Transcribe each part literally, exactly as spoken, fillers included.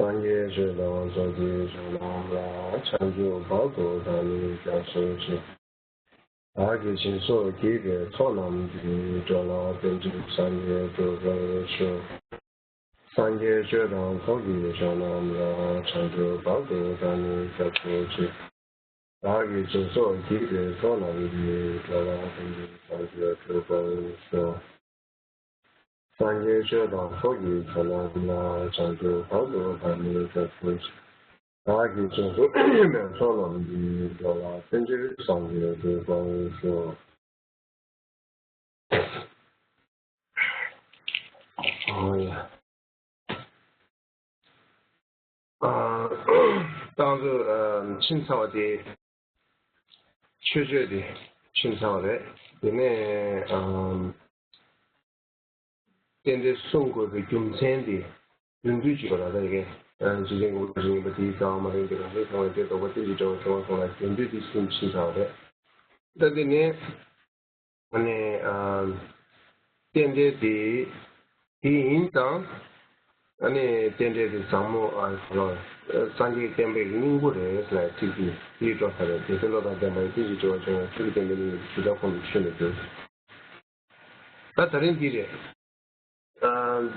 སངས་རྒྱས་ཆོས་དང་ཚོགས་ཀྱི་མཆོག་རྣམས་ལ། བྱང་ཆུབ་བར་དུ་བདག་ནི་སྐྱབས་སུ་མཆི། བདག་གིས་སྦྱིན་སོགས་བགྱིས་པའི་ཚོགས་རྣམས་ཀྱིས། འགྲོ་ལ་ཕན་ཕྱིར་སངས་རྒྱས་འགྲུབ་པར་ཤོག་སངས་རྒྱས་ཆོས་དང་ཚོགས་ཀྱི་མཆོག་རྣམས་ལ། བྱང་ཆུབ་བར་དུ་བདག་ནི་སྐྱབས་སུ་མཆི། བདག་གིས་སྦྱིན་སོགས་བགྱིས་པའི་ཚོགས་རྣམས་ཀྱིས། འགྲོ་ལ་ཕན་ཕྱིར་སངས་རྒྱས་འགྲུབ་པར་ཤོག་སངས་རྒྱས་ཆོས་དང་ཚོགས་ཀྱི་མཆོག་རྣམས་ལ། བྱང་ཆུབ་བར་དུ་བདག་ནི་སྐྱབས་སུ་མཆི། བདག་གིས་སྦྱིན་སོགས་བགྱིས་པའི་ཚོགས་རྣམས་ཀྱིས། འགྲོ་ལ་ཕན་ཕྱིར་སངས་རྒྱས་འགྲུབ་པར་ཤོག་ཨོ་ཡ། ཨ། ཏང་ཙུའུ་ཨ་ཕྱིན་ཚར་བ་དེ། མཆོད་བརྗོད་དེ་ཕྱིན་ཚར་བ་རེད། དེ་ནས་ཨ། རྟེན་འབྲེལ་སྲུང་དགོས་པའི་རྒྱུ་མཚན་དེ་རྒྱུ་མཚན་གཅིག་པ་ལ་ད་ཡི་གེ་འཇིག་རྟེན་གྱི་དབང་ཕྱུག་ཡིན་པ་དེའི་རྩ་བ་མ་རིག་པའི་རང་བཞིན་ཚང་བའི་དེ་ལྡོག་པ་རྟེན་ཅིང་འབྲེལ་བར་འབྱུང་བ་གསུངས་ལ་རྒྱུ་མཚན་དེ་གསུམ་ཕྱིན་ཚར་བ་རེད། ད་དེ་ནས་ཨ་ནི་ཨ། རྟེན་འབྲེལ་དེ་དེ་ཡིན་ཙང་། ཨ་ནི་རྟེན་འབྲེལ་དེ་ཟབ་མོ་ཨ་ལོ། སངས་རྒྱས་བསྟན་པའི་སྙིང་པོ་རེད་ལ་ཚིག་གིས་དེའི་སྤྲོ་ས་རེད། དེ་ཚེ་བློ་དང་ལྡན་པ་ཡི་རྟེན་ཅིང་འབྲེལ་བར་འབྱུང་བའི་ཆོས་ཀྱི་རྟེན་འབྲེལ་གཉིས་ཀྱི་ཞུ་དག་ཁོང་དུ་ཆུད་ནས་འདུག་ད་ད་རིང་འདི་རེད། ཨ།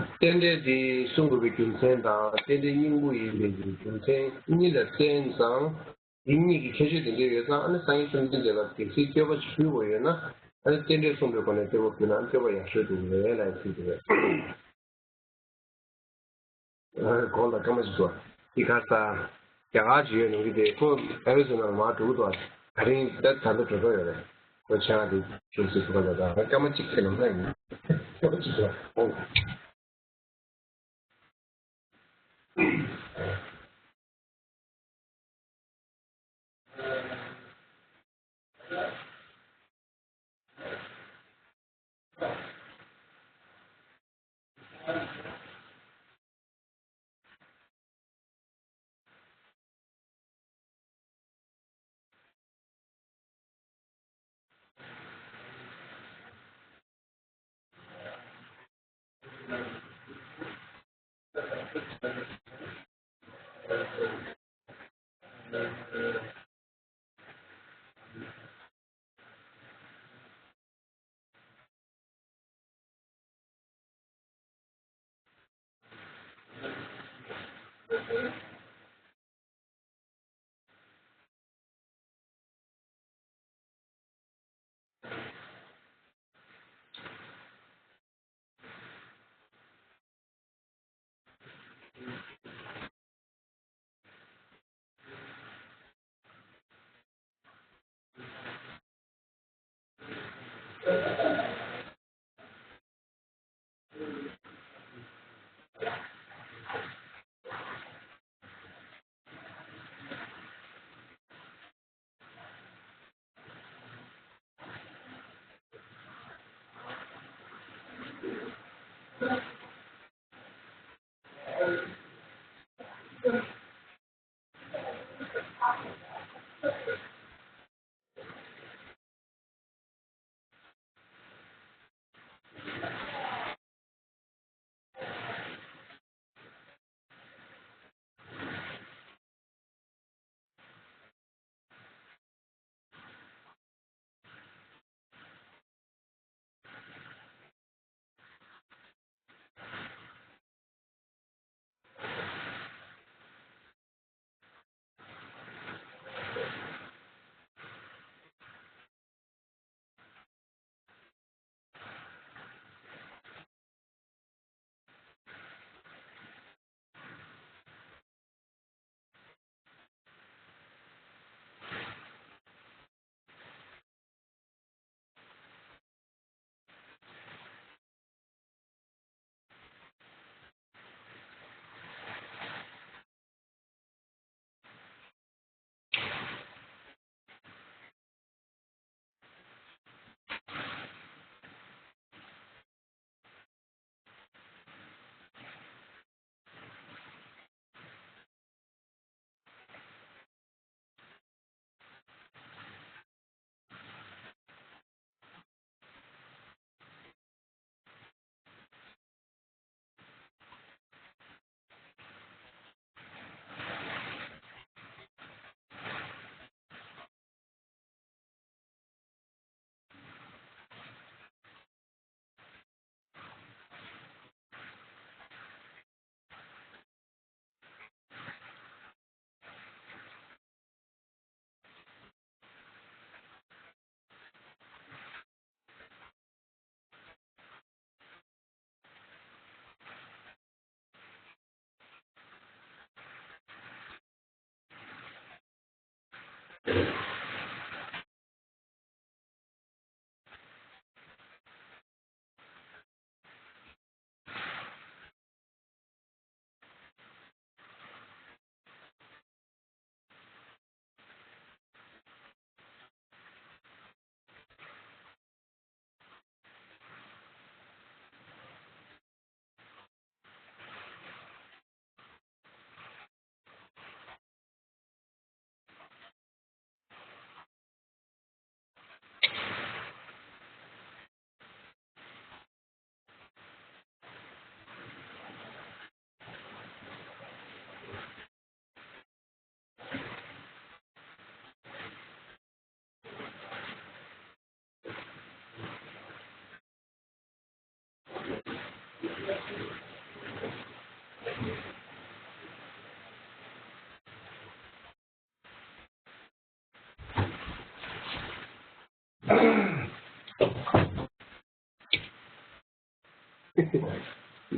རྟེན་འབྲེལ་འདི་སྲུང་དགོས་པའི་རྒྱུ་མཚན་དང་རྟེན་འབྲེལ་སྙིང་པོ་ཡིན་པའི་རྒྱུ་མཚན་གཉིས་ལ་བརྟེན་ཙང་། འདི་གཉིས་ཀྱི་ཁྱད་ཆོས་དེ་འདྲ་ཡོད་ཙང་། ཨ་ནི་སངས་རྒྱས་བཅོམ་ལྡན་འདས་ལ་གལ་སྲིད་བསྟོད་པ་ཞུ་དགོས་ཡོད་ན། ཨ་ནི་རྟེན་འབྲེལ་སྲུང་བའི་སྒོ་ནས་བསྟོད་པ་ཕུལ་ན་བསྟོད་པ་ཡག་ཤོས་འདུག་རེད་ལ་ཡང་ཟེར་གྱི་རེད། གོང་དང་སྐར་མ་ཅིག་འདུག་དེ་ག་ས་རྒྱ་གར་ཅིག་ཡོད་ནང་གི་དེ་ཁོ་ཨ་རི་ཟོ་ན་མར་འགྲོ་གི་འདུག་ད་རིང་ད་ད་ལྟ་འགྲོ་འགྲོ་ཡོད་རེད། ཁོ་ཆ་དེ་ཞུ་སྲིད་ཐུབ་པ་ལ་ད་སྐར་མ་གཅིག་ཁྱེད་ལ་མ་ཡིན། སྐར་མ་གཅིག་འདུག་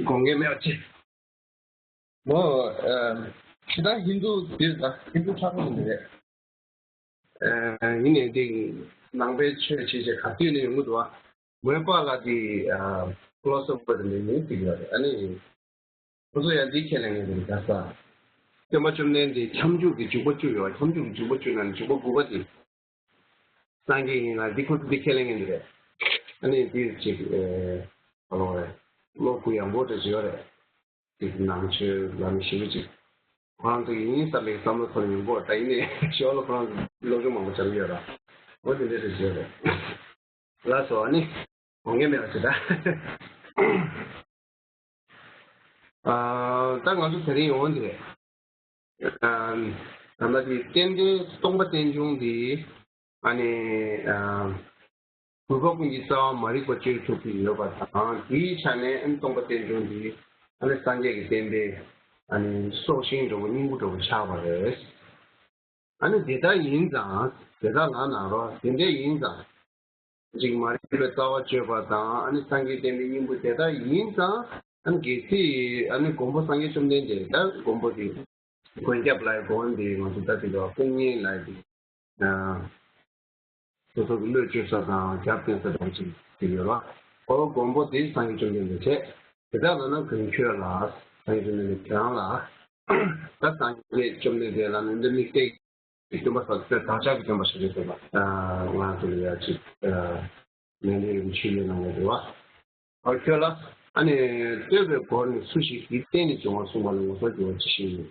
དགོངས་འགལ་མེད་པ་བྱེད། མོ། ཨ། ཇི་ལྟར་ཧིན་དུ་འདིར་དང་ཧིན་དུ་ཁྲག་ཁོང་འདི་རེད། ཨ། ཡིན་ནའི་འདི་ནང་པའི་ཆོས་བྱེད་ཅེས་ག་དུས་ནས་ཡོང་གི་འདུག་བ། མོའི་པཱ་ལགས་འདི། ཨ། ཕི་ལོ་སོ་ཕར་འདི་ནས་ཡིན་ཟེར་གྱི་ཡོད་རེད། ཨ་ནི། ཁོ་ཚོ་ཡང་འདི་ཁས་ལེན་མཁན་རེད། ག་ས། སྟོན་པ་བཅོམ་ལྡན་འདས་ཁྱབ་འཇུག་གི་འཇུག་པ་བཅུ་ཡོད། ཁྱབ་འཇུག་གི་འཇུག་པ་བཅུ་ནང་ནས་འཇུག་པ་དགུ་པ་དེ་སངས་རྒྱས་ཡིན་ལ། འདི་ཁོ་ཚོ་འདི་ཁས་ལེན་མཁན་འདི་རེད། ཨ་ནི་འདི་ཅིག་ཨེ། ག་ལོ་རེད། བློ་གུ་ཡངས་པོ་འདྲ་ཅིག་ཡོད་རེད། ཅིག་ནང་ཆོས་ལ་ནི་ཞེ་པོ་ཅིག་ཁོ་རང་ཚོ་ཡིན་བསམ་པའི་བསམ་བློ་ཐོར་ཡོང་གོ། ད་ཡིན་ནའི་ཞོར་ལ་ཁོ་རང་ཚོ་སློབ་སྦྱོང་མང་པོ་བྱ་གི་ཡོད་ར། འོ་དེ་འདྲ་རེད་བཟོས་རེད། ལགས་སོ། ཨ་ནི་དགོངས་འགལ་མེད་པ་བྱེད་ད། ཨ། ད་ང་ཚོ་དེ་རིང་ཡོང་འདི་རེད། ཨ། ད་ལྟ་དེ་རྟེན་འབྲེལ་སྟོང་པ་རྟེན་འབྱུང་འདི། ཨ་ནི། ཨ། གུས་པ་ཀུན་གྱི་རྩ་བ་མ་རིག་པ་གཅོད་ཐུབ་ཀྱི་ཡོད་པ་དང་། དེའི་ཆ་ནས་ཨ་ནི་སྟོང་པ་རྟེན་འབྱུང་འདི། ཨ་ནི་སངས་རྒྱས་ཀྱི་བསྟན་པའི། ཨ་ནི་སྲོག་ཤིང་འདྲ་བོ་སྙིང་པོ་འདྲ་བོ་ཆགས་པ་རེད། ཨ་ནི་དེ་ལྟར་ཡིན་ཙང་། དེ་ལྟར་ལབ་ན་རོ། དེ་འདྲ་ཡིན་ཙང་། ཅིག་མ་རིག་པའི་རྩ་བ་གཅོད་པ་དང་། ཨ་ནི་སངས་རྒྱས་བསྟན་པའི་སྙིང་པོ་དེ་ལྟར་ཡིན་ཙང་། ཨ་ནི་གལ་སྲིད་ཨ་ནི་མགོན་པོ་སངས་རྒྱས་བཅོམ་ལྡན་འདས། ད་མགོན་པོ་དེ། མགོན་སྐྱབས་ལབ་ཡ་མགོན་དེ་ང་ཚོ་ད་དེ་ལ་དཔུང་གཉེན་ལབ་ཡ་དེ། ཨ། སོ་སོ་གི་བློས་བཅོས་ས་དང་རྒྱབ་བརྟེན་ས་འདྲ་ཅིག་ཅིག་ཡོད་ལ། ཁོ་མགོན་པོ་དེ་སངས་རྒྱས་བཅོམ་ལྡན་འདས་བྱས། དེ་དག་ལ་ན་མགོན་ཁྱོད་ལ། སངས་རྒྱས་བཅོམ་ལྡན་འདས་ཁྱེད་རང་ལ། ད་སངས་རྒྱས་བཅོམ་ལྡན་འདས་ལ་ནི་འདི་དམིགས་བསལ། སྟོན་པ་ཟེར་དུས་བདག་ཅག་གི་སྟོན་པ་ཞིག་རེད་ཟེར་བ། ང་ཚོ་ལ་ཡ་ཅིག་མཎྜལ་རིན་པོ་ཆེ་ལས་གནང་བ་རེད་བ། ཨ། ཁྱོད་ལ་ཨ་ནི་བསྟོད་པའི་སྒོར་ནི་སུ་ཞིག་གིས། བསྟན་ནས་འབྱུང་བ་གསུངས་པ་ལ་ངོ་མཚར་གྱུར་པ་ཅི་ཞིག་ཡིན།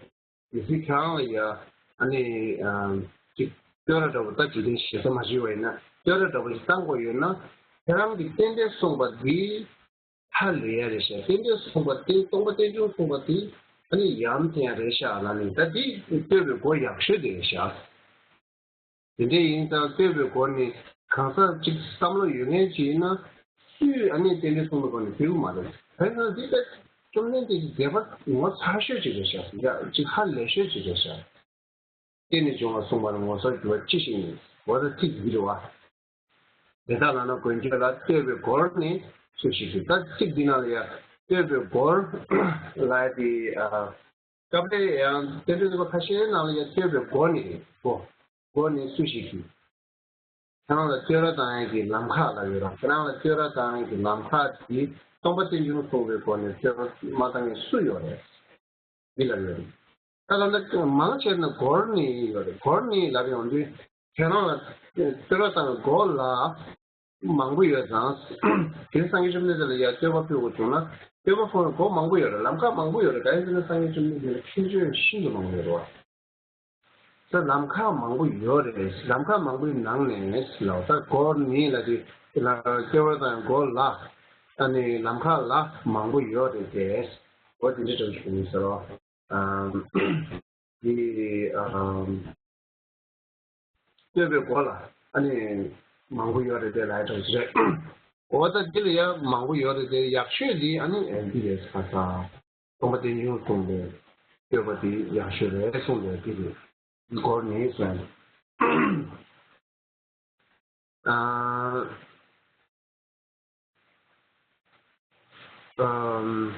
གལ་སྲིད་ཁྱེད་རང་ལ་ཡ་ཨ་ནི་ཅིག་བསྟོད་ར་འདྲ་པོ། ད་འཇིག་རྟེན་ཞེ་ས་མ་ཞིག་བ་ཡིན་ན་བསྟོད་ར་འདྲ་པོ་ཞིག་བཏང་དགོས་ཡོད་ན། ཁྱེད་རང་གིས་བསྟན་འགྲོ་གསུངས་པ་འདི། ཧ་ལས་ཡ་རེད་ཤག་བསྟན་འགྲོ་གསུངས་པ་དེ། སྟོང་པ་རྟེན་འབྱུང་གསུངས་པ་དེ་ཨ་ནི་ཡ་མཚན་རེད་ཤག་ལབ་ནས། ད་འདི་བསྟོད་པའི་སྒོ་ཡག་ཤོས་དེ་རེད་ཤག་དེ་འདྲ་ཡིན་ཙང་བསྟོད་པའི་སྒོ་ནས་གང་ཟག་ཅིག་བསམ་བློ་ཡོད་མཁན་ཅིག་ཡིན་ན། སུས་ཨ་ནི་བསྟན་འགྲོ་གསུངས་པའི་སྒོ་ནས་བསྟོད་ཀྱི་མ་རེད། དེ་ན་འདི་ད་བཅོམ་ལྡན་འདས་ཀྱི་མཛད་པ་ངོ་མཚར་ཤོས་ཅིག་རེད་ཤག་ཡ་ཅིག་ཧ་ལས་ཤོས་ཅིག་རེད་ཤག་བསྟན་ནས་འབྱུང་བ་གསུངས་པ་ལ་ངོ་མཚར་གྱུར་པ་ཅི་ཞིག་ཡིན། འོ་ད་ཚིག་འདི་རེད་བ། དེ་དག་ལ་ན་མགོན་ཁྱོད་ལ། བསྟོད་པའི་སྒོར་ནི་སུ་ཞིག་གིས། ད་ཚིག་འདི་ནང་ལ་ཡ་བསྟོད་པའི་སྒོར་ལབ་ཡ་དེ། ཨ། སྐབས་རེ་ཡང་རྟེན་འབྲེལ་བསྟོད་པ་ཁ་ཤས་ནང་ལ་ཡ་བསྟོད་པའི་སྒོ་ནི། སྒོ། སྒོ་ནི་སུ་ཞིག་གིས། ཁྱེད་རང་ལ་བསྟོད་ར་བཏང་ཡ་གི་ལམ་ཁ་ལབ་ཡོད་ར། ཁྱེད་རང་ལ་བསྟོད་ར་བཏང་ཡ་གི་ལམ་ཁ་དེ་སྟོང་པ་རྟེན་འབྱུང་གསུངས་པའི་སྒོ་ནས་བསྟོད་ར་མ་བཏང་མཁན་སུ་ཡོད་རེད། འདི་ལ་ཡོད་རེད། ད་ལྟ་ན་མང་ཆེ་ན་སྒོར་ནི་ཡོད་རེད། སྒོར་ནི་ལབ་ཡོང་དུས་ཁྱེད་རང་ལ་བསྟོད་ར་བཏང་བའི་སྒོ་ལ་མང་པོ་ཡོད་ཙང་། དེ་སངས་རྒྱས་བཅོམ་ལྡན་འདས་ལ་ཡ་བསྟོད་པ་ཕུལ་དགོས་བྱུང་ན་བསྟོད་པ་ཕུལ་བའི་སྒོ་མང་པོ་ཡོད་རེད། ལམ་ཁ་མང་པོ་ཡོད་རེད། གང་ཡིན་ཟེར་ན་སངས་རྒྱས་བཅོམ་ལྡན་འདས་ལ་ཕན་ཆོད་ཤིན་ཏུ་མང་པོ་ཡོད་རེད་བ། ད་ལམ་ཁ་མང་པོ་ཡོད་རེད། ལམ་ཁ་མང་པོའི་ནང་ནས་ལ་ད་སྒོར་ནི་ལ་དེ་ལ་བསྟོད་པ་དང་སྒོར་ལ་ཨ་ནི་ལམ་ཁ་ལ་མང་པོ་ཡོད་རེད་དེ། འོ་དེ་འདྲ་འདྲ་བོ་ཞིག་ཡིན་ཟེར་རོ། ཨམ། དེ་ཨམ། བསྟོད་པའི་སྒོ་ལ་ཨ་ནི་མང་པོ་ཡོད་རེད་དེ་ལབ་ཡ་འདྲ་བོ་ཞིག་རེད། འོ་ད་འདི་ལ་ཡ་མང་པོ་ཡོད་རེད་དེ། ཡག་ཤོས་འདི་ཨ་ནི་འདི་རེད་ས་ས། སྟོང་པ་རྟེན་འབྱུང་གསུངས་པའི་བསྟོད་པ་དེ་ཡག་ཤོས་རེད་གསུངས་པའི་དེ་རེད། འདི་སྒོར་ནི་གསུངས། ཨ། ཨམ།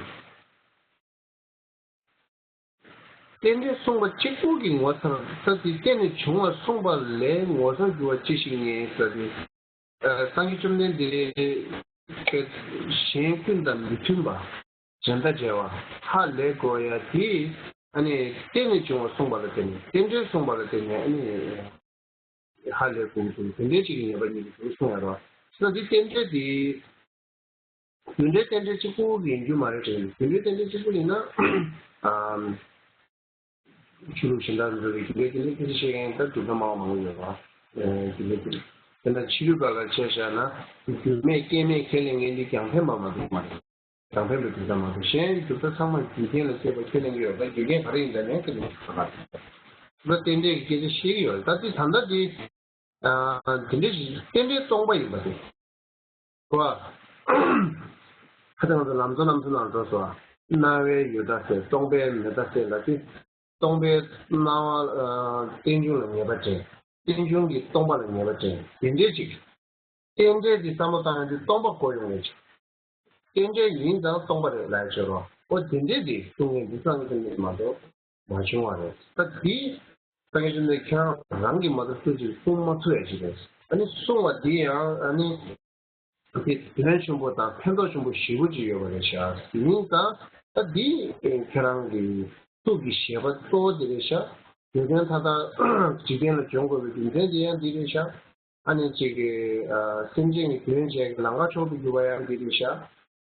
རྟེན་འབྲེལ་གསུངས་པ་གཅིག་པུ་གིས་ངོ་མཚར་ས་དེ་གཏན་ནས་བྱུང་བ་གསུངས་པ་ལས་ངོ་མཚར་གྱུར་པ་ཅི་ཞིག་ཡིན་ས་དེ། སངས་རྒྱས་བཅོམ་ལྡན་འདས་གཞན་ཀུན་དང་མི་མཐུན་པ། གཞན་དང་བྲལ་བ་ཧ་ལས་དགོས་ཡ་དེ་ཨ་ནི་གཏན་ནས་བྱུང་བ་གསུངས་པ་ལ་བརྟེན་ནས། རྟེན་འབྲེལ་གསུངས་པ་ལ་བརྟེན་ནས་ཨ་ནི་ཧ་ལས་དགོས་ཀྱི་འདུག་དེ་འདྲའི་ཅིག་ཡིན་པ་ཉིད་ཀྱི་འདུག་གསུངས་ཡ་རོ། ས་དེ་རྟེན་འབྲེལ་དེ། རྒྱུ་འབྲས་རྟེན་འབྲེལ་གཅིག་པུ་ཡིན་རྒྱུ་མ་རེད་དྲན། རྒྱུ་འབྲས་རྟེན་འབྲེལ་གཅིག་པུ་ཡིན་ན། ཨམ། ཆོས་ལུགས་གཞན་དག་འགྲོ་བའི་རྒྱུ་འབྲས་རྟེན་འབྲེལ་སྐད་ཆ་བཤད་མཁན་ད་གྲུབ་མཐའ་སྨྲ་བ་མང་པོ་ཡོད་པ། ཨེ། རྒྱུ་འབྲས་རྟེན་འབྲེལ། དེ་འདྲ་ཕྱི་རོལ་པ་ལ་བྱས་བཞག་ན། རྒྱུ་མེད་རྐྱེན་མེད་ཁས་ལེན་མཁན་འདི་རྒྱང་འཕེན་པ་མ་གཏོགས་མ་རེད། རྒྱང་འཕེན་པའི་གྲུབ་མཐའ་མ་གཏོགས། གཞན་གྲུབ་མཐའ་ཚང་མ་རྒྱུ་རྐྱེན་ལ་བརྟེན་པ་ཁས་ལེན་གྱི་ཡོད་པ། རྒྱུ་རྐྱེན་ག་རེ་ཡིན་ད་ནས་ཁས་ལེན་གྱི་ཡོད་པ། རྟེན་འབྲེལ་གྱི་སྐད་ཆ་བཤད་ཀྱི་ཡོད་རེད། ད་དེ་ད་ལྟ་དེ། ཨ། དེ་འདྲའི་རྟེན་འབྲེལ་སྟོང་པ་ཡིན་པ་དེ། བ། ཁ་ཚ་ང་ཚོ་ལམ་གཙོ་ལམ་གཙོ་ནང་འགྲོ་སོང་། སྣང་བའི་ཡུལ་ཟླ་ཟེར། སྟོང་པའི་མེ་ཟླ་ཟེར་ལ་དེ། སྟོང་པའི་སྣང་བ། ཨ། རྟེན་འབྱུང་ལ་ངེས་པ་ཅན། རྟེན་འབྱུང་གི་སྟོང་པ་ལ་ངེས་པ་ཅན་དེ་འདྲའི་ཅིག་རྟེན་འབྲེལ་དེ་བསམ་བློ་བཏང་ཡོང་དུས་སྟོང་པ་གོ་ཡོང་ངེས་ཅིག་རྟེན་འབྲེལ་ཡིན་ཙང་སྟོང་པ་རེད་ལབ་ཡ་བྱེད་རོགས། ཨོ་དེ་འདྲའི་དེ་གསུང་མཁན་འདི་སངས་རྒྱས་བཅོམ་ལྡན་འདས་མ་གཏོགས་མ་བྱུང་བ་རེད། ད་དེ། སངས་རྒྱས་བཅོམ་ལྡན་ཁྱེད་རང་རང་གིས་མ་གཏོགས་སུ་ཞིག་གསུང་མ་ཐུབ་ཡ་ཞིག་རེད། ཨ་ནི་གསུང་བ་འདི་ཡང་ཨ་ནི་དེ་དོན་ཆེན་པོ་དང་ཕན་ཐོགས་ཆེན་པོ་ཞེ་པོ་ཅིག་ཡོད་པ་རེད་ཤག་ཡིན་ཙང་ད་འདི་ཁྱེད་རང་གི་ཐུགས་ཀྱི་བཞེད་པ་གཙོ་བོ་འདི་རེད་ཤག་རྒྱུ་མཚན་མཐའ་དག་འཇིག་རྟེན་ལ་འབྱོན་དགོས་པའི་རྒྱུ་མཚན་དེ་ཡང་འདི་རེད་ཤག་ཨ་ནི་ཅིག་གི། ཨ། སེམས་ཅན་གྱི་དོན་བྱེད་ཀྱི་ལམ་ཁ་ཕྱོགས་སུ་གྱུར་པ་ཡང་འདི་རེད་ཤག་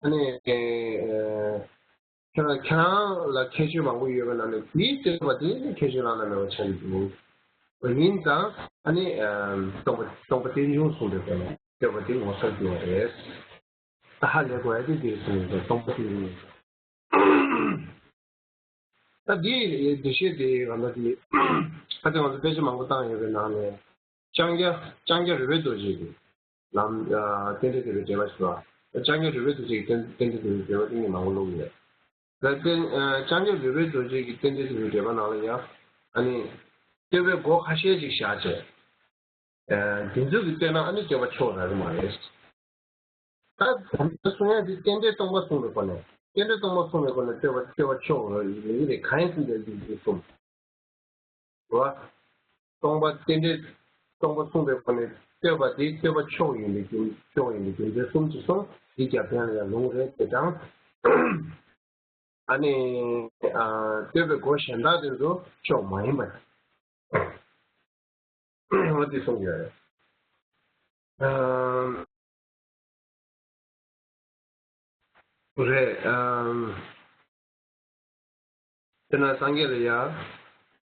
ཨ་ནི། ཨ། ཁྱེད་རང་ཁྱེད་རང་ལ་ཁྱད་ཆོས་མང་པོ་ཡོད་པའི་ནང་ནས་དེའི་བསྟོད་པ་དེ་ཁྱད་ཆོས་བླ་ན་མེད་པ་ཆགས་ཀྱི་འདུག་ཡིན་ཙང་ཨ་ནི། ཨ། སྟོང་པ་སྟོང་པ་རྟེན་འབྱུང་གསུངས་པའི་སྒོ་ནས་བསྟོད་པ་དེ་ངོ་མཚར་གྱུར་པ་རེད། ད་ཧ་ལས་དགོས་ཡ་དེ་འདིར་གསུངས་ཡོད་པའི་སྟོང་པ་རྟེན་འབྱུང་། ད་འདིའི་འགྲེལ་བཤད་དེ་ང་ཚོ་དེ་ཁ་སང་ང་ཚོ་དཔེ་ཆ་མང་པོ་བཏང་ཡོད་པའི་ནང་ནས། ལྕང་སྐྱ། ལྕང་སྐྱ་རོལ་པའི་རྡོ་རྗེ་གི་ལམ། ཨ། རྟེན་འབྲེལ་བསྟོད་པའི་འགྲེལ་པ་ཞིག་ལ། ལྕང་སྐྱ་རོལ་པའི་རྡོ་རྗེ་གི་རྟེན་རྟེན་འབྲེལ་བསྟོད་པའི་འགྲེལ་པ་དེ་ངས་མང་པོ་ཀློག་གི་ཡོད། ད་རྟེན། ཨ། ལྕང་སྐྱ་རོལ་པའི་རྡོ་རྗེ་གི་རྟེན་འབྲེལ་བསྟོད་པའི་འགྲེལ་པ་ནང་ལ་ཡང་ཨ་ནི་བསྟོད་པའི་སྒོ་ཁ་ཤས་ཅིག་བཞག་བྱས། ཨ། དེ་ཚོ་གིས་བསྟོད་ན་ཨ་ནི་བསྟོད་པ་ཆོག་རག་གི་མ་རེད། ད་ད་ལྟ་གསུང་ཡ་དེ་རྟེན་འབྲེལ་སྟོང་པ་གསུངས་པའི་སྒོ་ནས། རྟེན་འབྲེལ་སྟོང་པ་གསུངས་པའི་སྒོ་ནས་བསྟོད་པ་བསྟོད་པ་ཆོག་རེད་མི་རེད། གང་ཡིན་ཟེར་ན་འདི་འདི་གསུམ་རེད་བ། སྟོང་པ་རྟེན་འབྲེལ་སྟོང་པ་གསུངས་པའི་སྒོ་ནས་བསྟོད་པ་དེ་བསྟོད་པ་ཆོག་ཡིན་པའི་རྒྱུ། ཆོག་ཡིན་པའི་རྒྱུ་མཚན་གསུམ་གྱིས་གསུངས། འདི་རྒྱབ་རྟེན་ལ་ཡང་ལུང་རེད་དེ་དང་། ཨ་ནི། ཨ། བསྟོད་པའི་སྒོ་གཞན་དག་དེ་ཚོ་ཆོག་མ་ཡིན་པ། འོ་དེ་གསུངས་ཡོད་རེད། ཨམ། རེད། ཨམ། དེ་ན་སངས་རྒྱས་ལ་ཡ་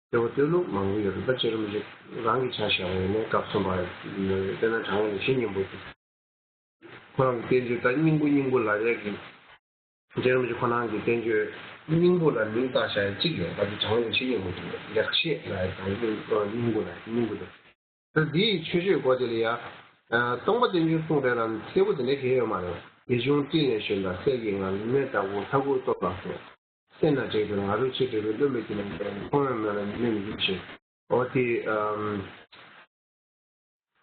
བསྟོད་པ་བསྟོད་ལུགས་མང་པོ་ཡོད་རེད། ད་རྗེ་རིན་པོ་ཆེ་རང་གི་ཆ་བཞག་པ་ཡིན་ནའི་སྐབས་གསུམ་པ་ཡོད་རེད། དཔེར་ན་གྲངས་ཀྱི་བཞི་སྙིང་པོ་དེ། ཁོ་རང་གི་བསྟན་བཅོས་ད་སྙིང་པོ་སྙིང་པོ་ལབ་ཡས་ཀྱི། རྗེ་རིན་པོ་ཆེ་ཁོ་རང་གི་བསྟན་བཅོས་སྙིང་པོ་ལ་མིང་བཏགས་བཞག་ཡས་གཅིག་ཡོད། ད་དེ་གྲངས་ཀྱི་བཞི་སྙིང་པོ་དེ་ལེགས་བཤད་ལབ་ཡས་དང་སྙིང་པོ་ལ་སྙིང་པོ་དེ། ད་འདིའི་མཆོད་བརྗོད་སྒོ་དེ་ལ་ཡ། ཨ། སྟོང་པ་རྟེན་འབྱུང་གསུངས་རེད་ལ་གསལ་པོ་དེ་འདྲ་གང་ཡང་ཡོད་མ་རེད། རྒྱ་གཞུང་སྤྲིན་ལས་བཞོན་དང་གསེར་གྱི་ངང་། ལུས་མེད་བདག་པོ་ལྷ་སྐུ་སྟོབས་ལ་སོགས། སེར་སྣ་དྲེགས་པའི་ང་རོས་ཆེ། འགྲོ་བའི་བློ་མེད་ཀྱི་ནང་གི་མཐོང་བའི་མེ་ལ་ཉི་མའི་མིག་ཆུ་བཞིན། འོ་དེ། ཨམ།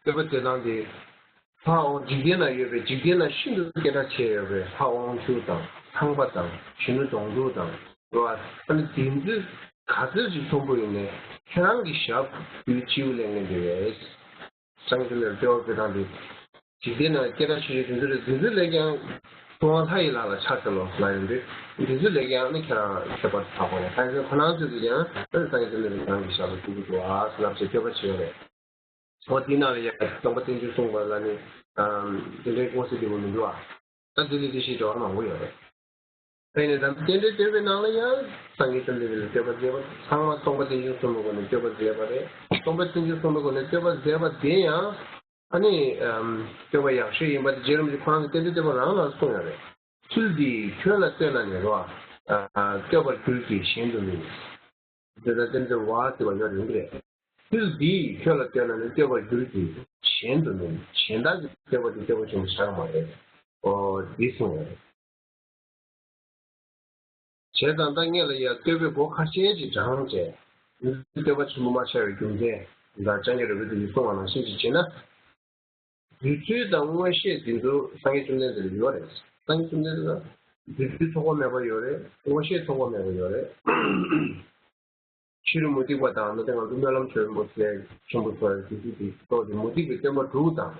བསྟོད་པ་དེ་དང་དེ། ལྷ་དབང་། འཇིག་རྟེན་ན་ཡོད་པའི། འཇིག་རྟེན་ན་ཤིན་ཏུ་སྐད་གྲགས་ཆེ་ཡོད་པའི་ལྷ་དབང་ཕྱུག་དང་ཚངས་པ་དང་གཞོན་ནུ་གདོང་དྲུག་དང་། རེད་བ། ཨ་ནི་དེ་ཚོས་ག་ཚོད་ཅིག་མཐོན་པོ་ཡིན་ནའི་ཁྱེད་རང་གི་ཞབས་རྡུལ་ཕྱེད་ལེན་མཁན་དེ་རེད། སངས་རྒྱས་བཅོམ་ལྡན་འདས་ལ་བསྟོད་པ་དང་དེ། འཇིག་རྟེན་ན་སྐད་གྲགས་ཆེ་ཤོས་དེ་ཚོ་རེད། དེ་ཚོ་ལས་ཀྱང་ཐུབ་དབང་ལྷ་ཡི་ལག་ལ་ཕྱག་འཚལ་ལོ་ལབ་ཡོང་དུས། དེ་ཚོ་ལས་ཀྱང་ནི་ཁྱེད་རང་ཁྱད་པར་དུ་གྲགས་པ་རེད། ད་ཡིན་ཁོ་རང་ཚོས་ཀྱི་ཀྱང་ཨ་ནི་སངས་རྒྱས་བཅོམ་ལྡན་འདས་རང་གི་ཞབས་ལ་ཐུགས་ཀྱི་འདུག་ཨ་ཟེར་ལབ་བྱས་བསྟོད་པ་བྱས་ཡོད་རེད། འོ་དེ་ནང་ལ་ཡང་སྟོང་པ་རྟེན་འབྱུང་གསུངས་པ་ལ་ནི། ཨམ། དེ་འདྲའི་མངོན་གསལ་དོད་པོ་མི་འདུག་ཨ། ད་དེ་ལས་དེ་བཞིན་འགྲོ་བ་མང་པོ་ཡོད་རེད། དེ་ནས་ད་རྟེན་འབྲེལ་བསྟོད་པའི་ནང་ལ་ཡང་སངས་རྒྱས་བཅོམ་ལྡན་འདས་ལ་བསྟོད་པ་མཛད་པ་ཚང་མ་སྟོང་པ་རྟེན་འབྱུང་གསུངས་པའི་སྒོ་ནས་བསྟོད་པ་མཛད་པ་རེད། སྟོང་པ་རྟེན་འབྱུང་གསུངས་པའི་སྒོ་ནས་བསྟོད་པ་མཛད་པ་དེ་ཡང་ཨ་ནི། ཨམ། བསྟོད་པ་ཡག་ཤོས་ཡིན་པ་དེ་རྗེ་རིན་པོ་ཆེ་ཁོ་རང་གི་རྟེན་འབྲེལ་བསྟོད་པ་རང་ལ་གསུངས་ཡོད་རེད། ཚུལ་འདིས་ཁྱོད་ལ་བསྟོད་ན་ནི་རོ། ཨ། བསྟོད་པར་འགྱུར་གྱི་གཞན་དུ་མིན། འདི་ལ་རྟེན་འབྲེལ་བ་ཟེར་བ་ཡོད་རེད་རེད། ཚུལ་འདིས་ཁྱོད་ལ་བསྟོད་ན་ནི་བསྟོད་པར་འགྱུར་གྱི་གཞན་དུ་མིན། གཞན་དག་གིས་བསྟོད་པ་དེ་བསྟོད་པ་ཆེན་པོ་ཆགས་མ་རེད། ཨོ་འདི་གསུངས་ཡོད་རེད། བྱས་ཙང་ད་ངེད་ལ་ཡང་བསྟོད་པའི་སྒོ་ཁ་ཤས་ཅིག་དྲངས་བྱས། འདི་བསྟོད་པ་ཆེན་པོ་མ་ཆགས་པའི་རྒྱུ་མཚན་འདི་ལ་སྤྱང་ཀི་རོལ་པའི་དུས་ཀྱི་གསུང་བ་ནང་བཞིན་ཅིག་བྱས་ན། རྫུ་འཕྲུལ་དང་མངོན་ཤེས་འདི་ཚོ་སངས་རྒྱས་བཅོམ་ལྡན་འདས་ལ་ཡོད་རེད། སངས་རྒྱས་བཅོམ་ལྡན་འདས་ལ་རྫུ་འཕྲུལ་ཚོགས་པ་མེད་པ་ཡོད་རེད། མངོན་ཤེས་ཚོགས་པ་མེད་པ་ཡོད་རེད། ཕྱི་རོལ་མུ་སྟེགས་པ་དང་ད་ལྟ་ང་ཚོ་སྨོན་ལམ་ཆེན་པོ་ཟེར་ཆེན་པོ་ཚོ་དེ་ཚོ་དེ་ཐོག་དེ་མུ་སྟེགས་པའི་སྟོན་པ་དྲུག་དང་།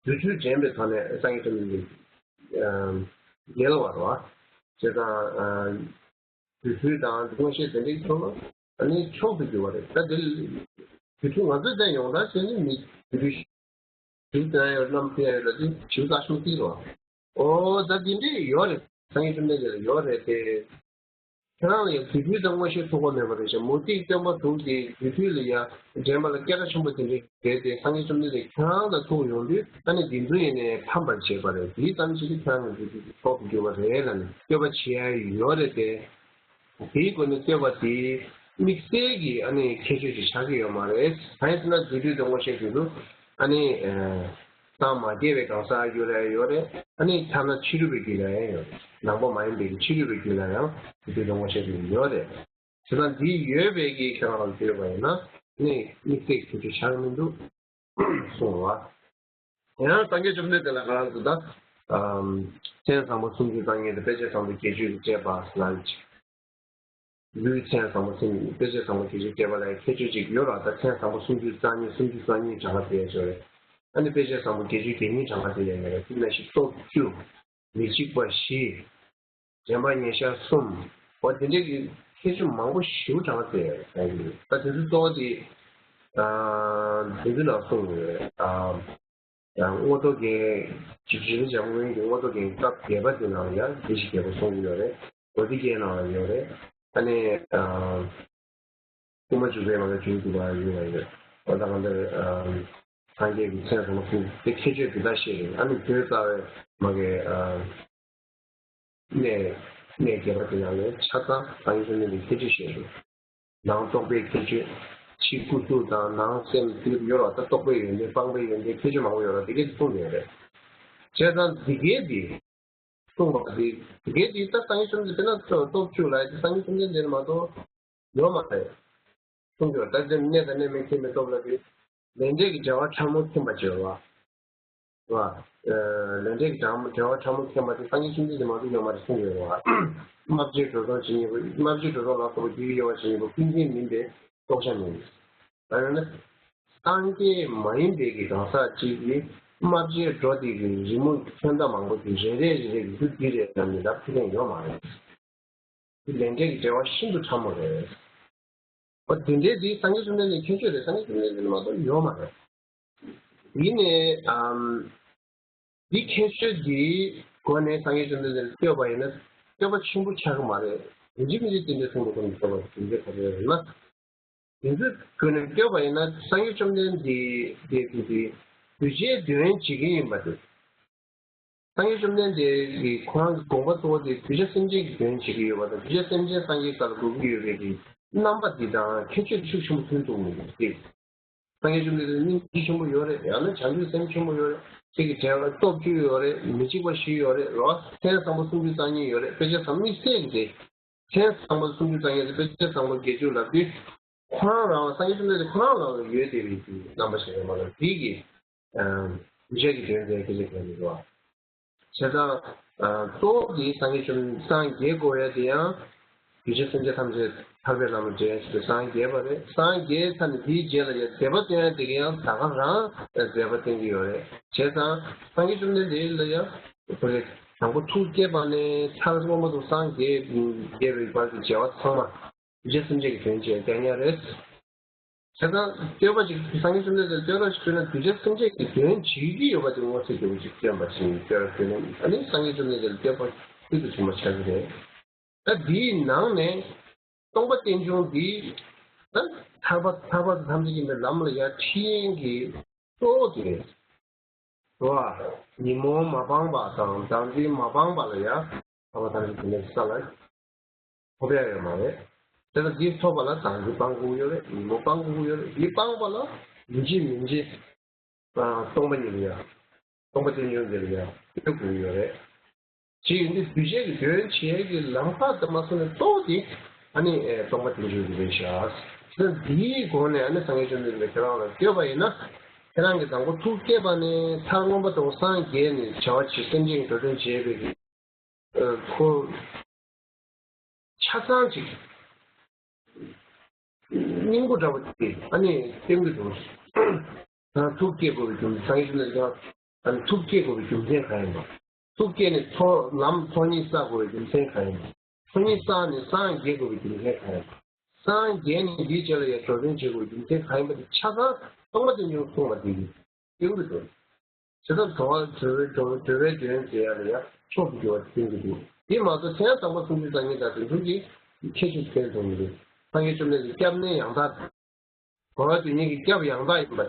རྫུ་འཕྲུལ་འགྲན་པའི་ཐོག་ནས་སངས་རྒྱས་བཅོམ་ལྡན་འདས་རྒྱལ་བ་རེད་བ། བྱས་ཙང་རྫུ་འཕྲུལ་དང་མངོན་ཤེས་དེ་འདྲའི་ཐོག་ལ་ཨ་ནི་མཆོག་ཏུ་གྱུར་པ་རེད། ད་དེ་རྫུ་འཕྲུལ་ང་ཚོས་བལྟས་ཡོང་ད་བྱས་ནས་མི་རྫུ་འཕྲུལ་ཞིག་ལྟ་ཡོད་རྣམ་ཐོས་ཡོད་ལ་དེ་ཞིབ་ཚགས་ཤོག་ཏིག་རོ། ཨོ་ད་དེ་འདྲའི་ཡོད་རེད། སངས་རྒྱས་བཅོམ་ལྡན་འདས་ལ་ཡོད་རེད་དེ། ཁྱེད་རང་ལ་ཡང་རྫུ་འཕྲུལ་དང་མངོན་ཤེས་ཐོགས་པ་མེད་པ་རེད་ཤག་མུ་སྟེགས་སྟོན་པ་དྲུག་དེ་རྫུ་འཕྲུལ་ལ་ཡང་འགྲན་པ་ལ་སྐད་གྲགས་ཆེན་པོ་དེ་འདྲའི་རེད་དེ། སངས་རྒྱས་བཅོམ་ལྡན་འདས་ཁྱེད་རང་དང་ཐུག་ཡོང་དུས་ཨ་ནི་དེ་ཚོ་ཡིན་ནས་ཕམ་པར་བྱེད་པ་རེད། དེའི་ཙམ་ཞིག་གིས་ཁྱེད་རང་གི་རྫུ་འཕྲུལ་དེ་མཆོག་ཏུ་གྱུར་པ་རེད་ལབ་ནས་བསྟོད་པ་བྱེད་ཡ་ཡོད་རེད་དེ། དེའི་སྒོ་ནས་བསྟོད་པ་དེ་དམིགས་བསལ་གྱི་ཨ་ནི་ཁྱད་ཆོས་ཅིག་ཆགས་ཀྱི་ཡོད་མ་རེད། གང་ཡིན་ཟེར་ན་རྫུ་འཕྲུལ་དང་མངོན་ཤེས་དེ་ཚོ་ཨ་ནི། སངས་མ་རྒྱས་པའི་གང་ཟག་རྒྱུད་ལ་ཡང་ཡོད་རེད། ཨ་ནི་ཐ་ན་ཕྱི་རོལ་པའི་རྒྱུད་ལ་ཡང་ཡོད་རེད། ནང་པ་མ་ཡིན་པའི་ཕྱི་རོལ་པའི་རྒྱུད་ལ་ཡང་རྫུ་འཕྲུལ་དང་མངོན་ཤེས་དེ་ཡོད་རེད། བྱས་ཙང་འདི་ཡོད་པའི་གི་ཁྱེད་རང་ལ་བསྟོད་པ་ཡིན་ན་ནི་དམིགས་བསལ་ཁྱད་ཆོས་ཆགས་མི་འདུག་གསུངས་པ། ཡང་སངས་རྒྱས་བཅོམ་ལྡན་འདས་ལ་ག་རང་དུ་ད། མཚན་བཟང་པོ་སུམ་ཅུ་རྩ་གཉིས་དང་དཔེ་བྱད་བཟང་པོ་བརྒྱད་ཅུ་ལ་སྤྲས་པ་ལ། ལུས་མཚན་བཟང་པོ་སུམ་དཔེ་བྱད་བཟང་པོ་བརྒྱད་ཅུ་སྤྲས་པ་ལ་ཁྱད་ཆོས་ཅིག་ཡོད་ར། ད་མཚན་བཟང་པོ་སུམ་ཅུ་རྩ་གཉིས་སུམ་ཅུ་རྩ་གཉིས་གྲངས་ཀ་དེ་ཡོད་རེད། ཨ་ནི་དཔེ་བྱད་བཟང་པོ་བརྒྱད་ཅུ་གྱ་གཉིས་གྲངས་ཀ་དེ་ཡོད་རེད། དེ་ནང་བཞིན་སྟོབས་བཅུ། མི་འཇིགས་པ་བཞི། འདྲེན་པ་ཉེར་ཞག་གསུམ། འོ་དེ་འདྲའི་གི་ཁྱད་ཆོས་མང་པོ་ཞེ་པོ་གྲངས་ཀ་དེ་ཡོད་རེད། ད་དེ་ཚོ་གཙོ་བོ་དེ། ཨ་དེ་ཚོ་ནང་གསུངས་ཡོད་རེད། ཨ། ཡང་མངོན་རྟོགས་རྒྱན། ཇི་ལྟར་འཇམ་མགོན་གྱི་མངོན་རྟོགས་རྒྱན་གྱི་སྐབས་བརྒྱད་པ་དེ་ནང་ལ་ཡང་བདེ་གཤེགས་རྒྱལ་པོ་གསུང་གི་ཡོད་རེད། གོ་ཏི་རྒྱན་ནང་ལ་ཡོད་རེད། ཨ་ནི། ཨ། དབུ་མ་འཇུག་པའི་མ་ལ་འཇུག་ཏུ་མ་ཡོད་པ་ཡོད། འོ་ད་གང་ལྟར། ཨ། སངས་རྒྱས་ཀྱི་མཚན་བཟང་པོ་གསུམ་དེ་ཁྱད་ཆོས་དེ་དག་བཤད་རེད། ཨ་ནི་བོད་རྩ་བའི་མ་གི། ཨ། གནས་གནས་བརྒྱད་པ་དེ་ནང་ལ་ཆ་ཚང་སངས་རྒྱས་བཅོམ་ལྡན་འདས་ཁྱད་ཆོས་བཤད་རེད། ནང་རྟོགས་པའི་ཁྱད་ཆོས། ཕྱི་སྐུ་གཟུགས་དང་ནང་སེམས་དེ་ཡོད་ར། ད་རྟོགས་པའི་ཡོན་ཏན་སྤངས་པའི་ཡོན་ཏན་ཁྱད་ཆོས་མང་པོ་ཡོད་ར། དེ་གས་དེ་གསུངས་ཡོད་རེད། བྱས་ཙང་འདི་གས་དེ་གསུངས་པ་དེ་འདི་གས་དེ་ད་སངས་རྒྱས་བཅོམ་ལྡན་འདས་དཔེར་ན་སྟོབས་བཅུ་ལ་དེ་སངས་རྒྱས་བཅོམ་ལྡན་འདས་མ་གཏོགས་ཡོད་མ་རེད། གསུངས་ཡོད། ད་དེ་གནས་དང་གནས་མིན་མཁྱེན་པའི་སྟོབས་ལ་དེ་ལས་འབྲས་ཀྱི་འབྲེལ་བ་ཕྲ་མོ་མཁྱེན་པ་བྱེད་པ། ལས་འབྲས་ཀྱི་འབྲེལ་བ་ཕྲ་མོ་མཁྱེན་པ་དེ་སངས་རྒྱས་བཅོམ་ལྡན་འདས་མ་གཏོགས་ཡོད་མ་རེད་གསུངས་ཡོད་རེད་བ། རྨ་བྱའི་སྒྲོ་མཚོན་ཇི་སྙེད་པ། རྨ་བྱའི་སྒྲོ་མཚོན་ལ་སོགས་པ་རྒྱུ་ཡི་དབྱེ་བ་ཇི་སྙེད་པ་ཀུན་མཁྱེན་མིན་པའི་རྟོགས་བྱ་མིན། ད་ཡང་ན། སངས་རྒྱས་མ་ཡིན་པའི་གི་གང་ཟག་ཅིག་གིས་རྨ་བྱའི་སྒྲོ་དེ་གི་རི་མོ་ཚོན་མདངས་མང་པོ་དེ་རེ་རེ་རེ་རེ་གི་རྒྱུ་འདི་རེད་ལབ་ནས་ལབ་ཐུབ་མཁན་ཡོད་མ་རེད། འདི་ལས་འབྲས་ཀྱི་འབྲེལ་བ་ཤིན་ཏུ་ཕྲ་མོ་རེད། འོ་དེ་འདྲའི་འདི་སངས་རྒྱས་བཅོམ་ལྡན་འདས་ཁྱད་ཆོས་རེད། སངས་རྒྱས་བཅོམ་ལྡན་འདས་མ་གཏོགས་ཡོད་མ་རེད། ཡིན་ནའི་ཨམ། འདི་ཁྱད་ཆོས་འདིའི་སྒོ་ནས་སངས་རྒྱས་བཅོམ་ལྡན་འདས་ལ་བསྟོད་པ་ཡིན་ན་བསྟོད་པ་ཆེན་པོ་ཆགས་ཀྱི་མ་རེད། ཡིན་གཅིག་མིན་གཅིག་དེ་འདྲའི་གསུང་དུ་ཁོང་གིས་བསྟོད་པ་དེ་འདྲའི་ག་རེ་རེད་ན། དེ་ཚོའི་སྒོ་ནས་བསྟོད་པ་ཡིན་ན་སངས་རྒྱས་བཅོམ་ལྡན་འདས་དེ་དེ་དེ་གདུལ་བྱའི་དོན་བྱེད་ཀྱི་ཡིན་པ་དེ། སངས་རྒྱས་བཅོམ་ལྡན་འདས་ཀྱི་ཁོ་རང་གི་དགོངས་པ་གཙོ་བོ་དེ་གདུལ་བྱ་སེམས་ཅན་གྱི་དོན་བྱེད་ཀྱི་ཡོད་པ་དང་། གདུལ་བྱ་སེམས་ཅན་སངས་རྒྱས་ས་ལ་འགོད་ཀྱི་ཡོད་པའི་གི་རྣམ་པ་འདི་དང་ཁྱད་ཆོས་ཤུགས་ཆེན་པོ་མཐུན་འདུག་མི་འདུག་སྟེ། སངས་རྒྱས་བཅོམ་ལྡན་འདས་སྙིང་རྗེ་ཆེན་པོ་ཡོད་རེད། ཡང་ན་བྱང་ཆུབ་སེམས་ཆེན་པོ་ཡོད་རེད། ཁྱེད་ཀྱི་དྲན་ལ་སྟོབས་བཅུ་ཡོད་རེད། མི་འཇིགས་པ་བཞི་ཡོད་རེད་རོ། མཚན་བཟང་པོ་སུམ་ཅུ་རྩ་གཉིས་ཡོད་རེད། དཔེ་བྱད་བཟང་དམིགས་བསལ་གྱི་དེ། མཚན་བཟང་པོ་སུམ་ཅུ་རྩ་གཉིས་དེ་དཔེ་བྱད་བཟང་པོ་བརྒྱད་ཅུ་ལབ་དུས། ཁོ་རང་རང་ལ་སངས་རྒྱས་བཅོམ་ལྡན་འདས་ཁོ་རང་རང་ལ་ཡོད་བསྡད་པའི་རྣམ་པ་ཞིག་རེད་མ་གཏོགས་དེ་གི་གདུལ་བྱ་གི་དོན་དེ་སྐད་ཆ་གང་ཡིན་རོ། བྱས་ཙང་། གཙོ་བོ་དེ་སངས་རྒྱས་བཅོམ་སངས་རྒྱས་དགོས་ཡ་དེ་ཡང་། གདུལ་བྱ་སེམས་ཅན་ཐམས་ཅད་ཐར་པའི་ལམ་ལ་འདྲེན་ཞེས་པའི་སངས་རྒྱས་པ་རེད། སངས་རྒྱས་ཚར་ནས་དེའི་རྗེས་ལ་ཡང་མཛད་པ་སྟོན་ཡ་དེ་ག་ཡང་ད་ག་རང་མཛད་པ་སྟོན་གྱི་ཡོད་རེད། བྱས་ཙང་སངས་རྒྱས་བཅོམ་ལྡན་འདས་ལ་ཡང་དེ་དང་པོ་ཐུགས་བསྐྱེད་པ་ནས་མཐར་མངོན་པར་རྫོགས་སངས་རྒྱས་རྒྱས་པའི་བར་གྱི་བྱ་བ་ཚང་མ་གདུལ་བྱ་སེམས་ཅན་གྱི་དོན་བྱེད་ཡ་རེད། བྱས་ཙང་བསྟོད་པ་ཅིག་སངས་རྒྱས་བཅོམ་ལྡན་འདས་ལ་བསྟོད་ར་ཞིག་བསྟོད་ན་གདུལ་བྱ་སེམས་ཅན་གྱི་དོན་བྱེད་ཀྱི་ཡོད་པ་དེ་མངོན་གསལ་དོད་པོ་ཅིག་སྟོན་པ་ཞིག་བསྟོད་ར་བསྟོད་ན་ཨ་ནི་སངས་རྒྱས་བཅོམ་ལྡན་འདས་ལ་བསྟོད་པ་ཤིན་ཏུ་ཆེན་པོ་ཆགས་ཀྱི་རེད། ད་འདིའི་ནང་ནས་སྟོང་པ་རྟེན་འབྱུང་འདི་ད་ཐར་པ་ཐར་པ་ཐམས་ཅད་མཁྱེན་པའི་ལམ་ལ་ཡར་ཁྲིད་མཁན་གྱི་གཙོ་བོ་དེ་རེད། རོ། ཉོན་མོངས་མ་སྤངས་པ་དང་བདག་འཛིན་མ་སྤངས་པ་ལ་ཡང་ཐར་པ་ཐམས་ཅད་མཁྱེན་པའི་ས་ལ་ཐོབ་ཡ་ཡོད་མ་རེད། དེ་ལ་འདི་ཐོབ་པ་ལ་བདག་འཛིན་སྤང་དགོས་ཡོད་རེད། ཉོན་མོངས་སྤང་དགོས་ཡོད་རེད། འདི་སྤངས་པ་ལ་ཡིན་གཅིག་མིན་གཅིག་སྟོང་པ་ཉིད་ལ་ཡང་སྟོང་པ་རྟེན་འབྱུང་འདི་ལ་ཡང་ལྟོས་དགོས་ཡོད་རེད། ཅིག་ཡིན་དུས་གདུལ་བྱའི་གི་དོན་བྱེད་ཀྱི་ལམ་ཁ་དེ་མ་སོང་ནས་གཙོ་བོ་དེ་ཨ་ནི་སྟོང་པ་རྟེན་འབྱུང་གི་རེད་ཤག་དེ་འདིའི་སྒོ་ནས་ཨ་ནི་སངས་རྒྱས་བཅོམ་ལྡན་འདས་ཁྱེད་རང་ལ་བསྟོད་པ་ཡིན་ན་ཁྱེད་རང་གི་དང་པོ་ཐུགས་བསྐྱེད་པ་ནས་མཐར་མངོན་པར་རྫོགས་སངས་རྒྱས་ནས་བྱ་བ་བྱེད་སེམས་ཅན་གྱི་འགྲོ་དོན་བྱེད་པའི་གི་ཁོ་ཆ་ཚང་ཅིག་སྙིང་པོ་འདྲ་པོ་དེ་ཨ་ནི་སྟོན་གྱི་འདུག་ཐུགས་བསྐྱེད་དགོས་པའི་རྒྱུ་མཚན་སངས་རྒྱས་བཅོམ་ལྡན་འདས་ཀྱང་ཨ་ནི་ཐུགས་བསྐྱེད་དགོས་པའི་རྒྱུ་མཚན་གང་ཡིན་པ། ཐུགས་བསྐྱེད་ནས་ཚོགས་ལམ་ཚོགས་གཉིས་བསགས་དགོས་པའི་རྒྱུ་མཚན་གང་ཡིན་པ། ཚོགས་གཉིས་བསགས་ནས་སངས་རྒྱས་དགོས་པའི་རྒྱུ་མཚན་གང་ཡིན་པ། སངས་རྒྱས་ནས་འདིའི་རྗེས་ལ་ཡང་འགྲོ་དོན་བྱེད་དགོས་པའི་རྒྱུ་མཚན་གང་ཡིན་པ་དེ་ཆ་ཚང་སྟོང་པ་རྟེན་འབྱུང་གསུངས་པ་དེ་གིས་སྟོན་གྱི་འདུག་བྱས་ཙང་འགྲོ་བ་འགྲོ་བའི་འགྲོ་བའི་འགྲོ་བའི་དོན་མཛད་ཡ་ལ་ཡང་མཆོག་ཏུ་གྱུར་པ་དེ་སྟོན་གྱི་འདུག་དེ་མ་གཏོགས་མཚན་དང་པོ་སུམ་ཅུ་རྩ་གཉིས་དང་དེ་ཚོ་གི་ཁྱད་ཆོས་དེ་སྟོན་ཐུབ་མི་འདུག་སངས་རྒྱས་བཅོམ་ལྡན་འདས་ཀྱི་སྐྱབས་གནས་ཡང་དག་འགྲོ་བ་དོན་གཉིས་ཀྱི་སྐྱབས་ཡང་དག་ཡིན་པ།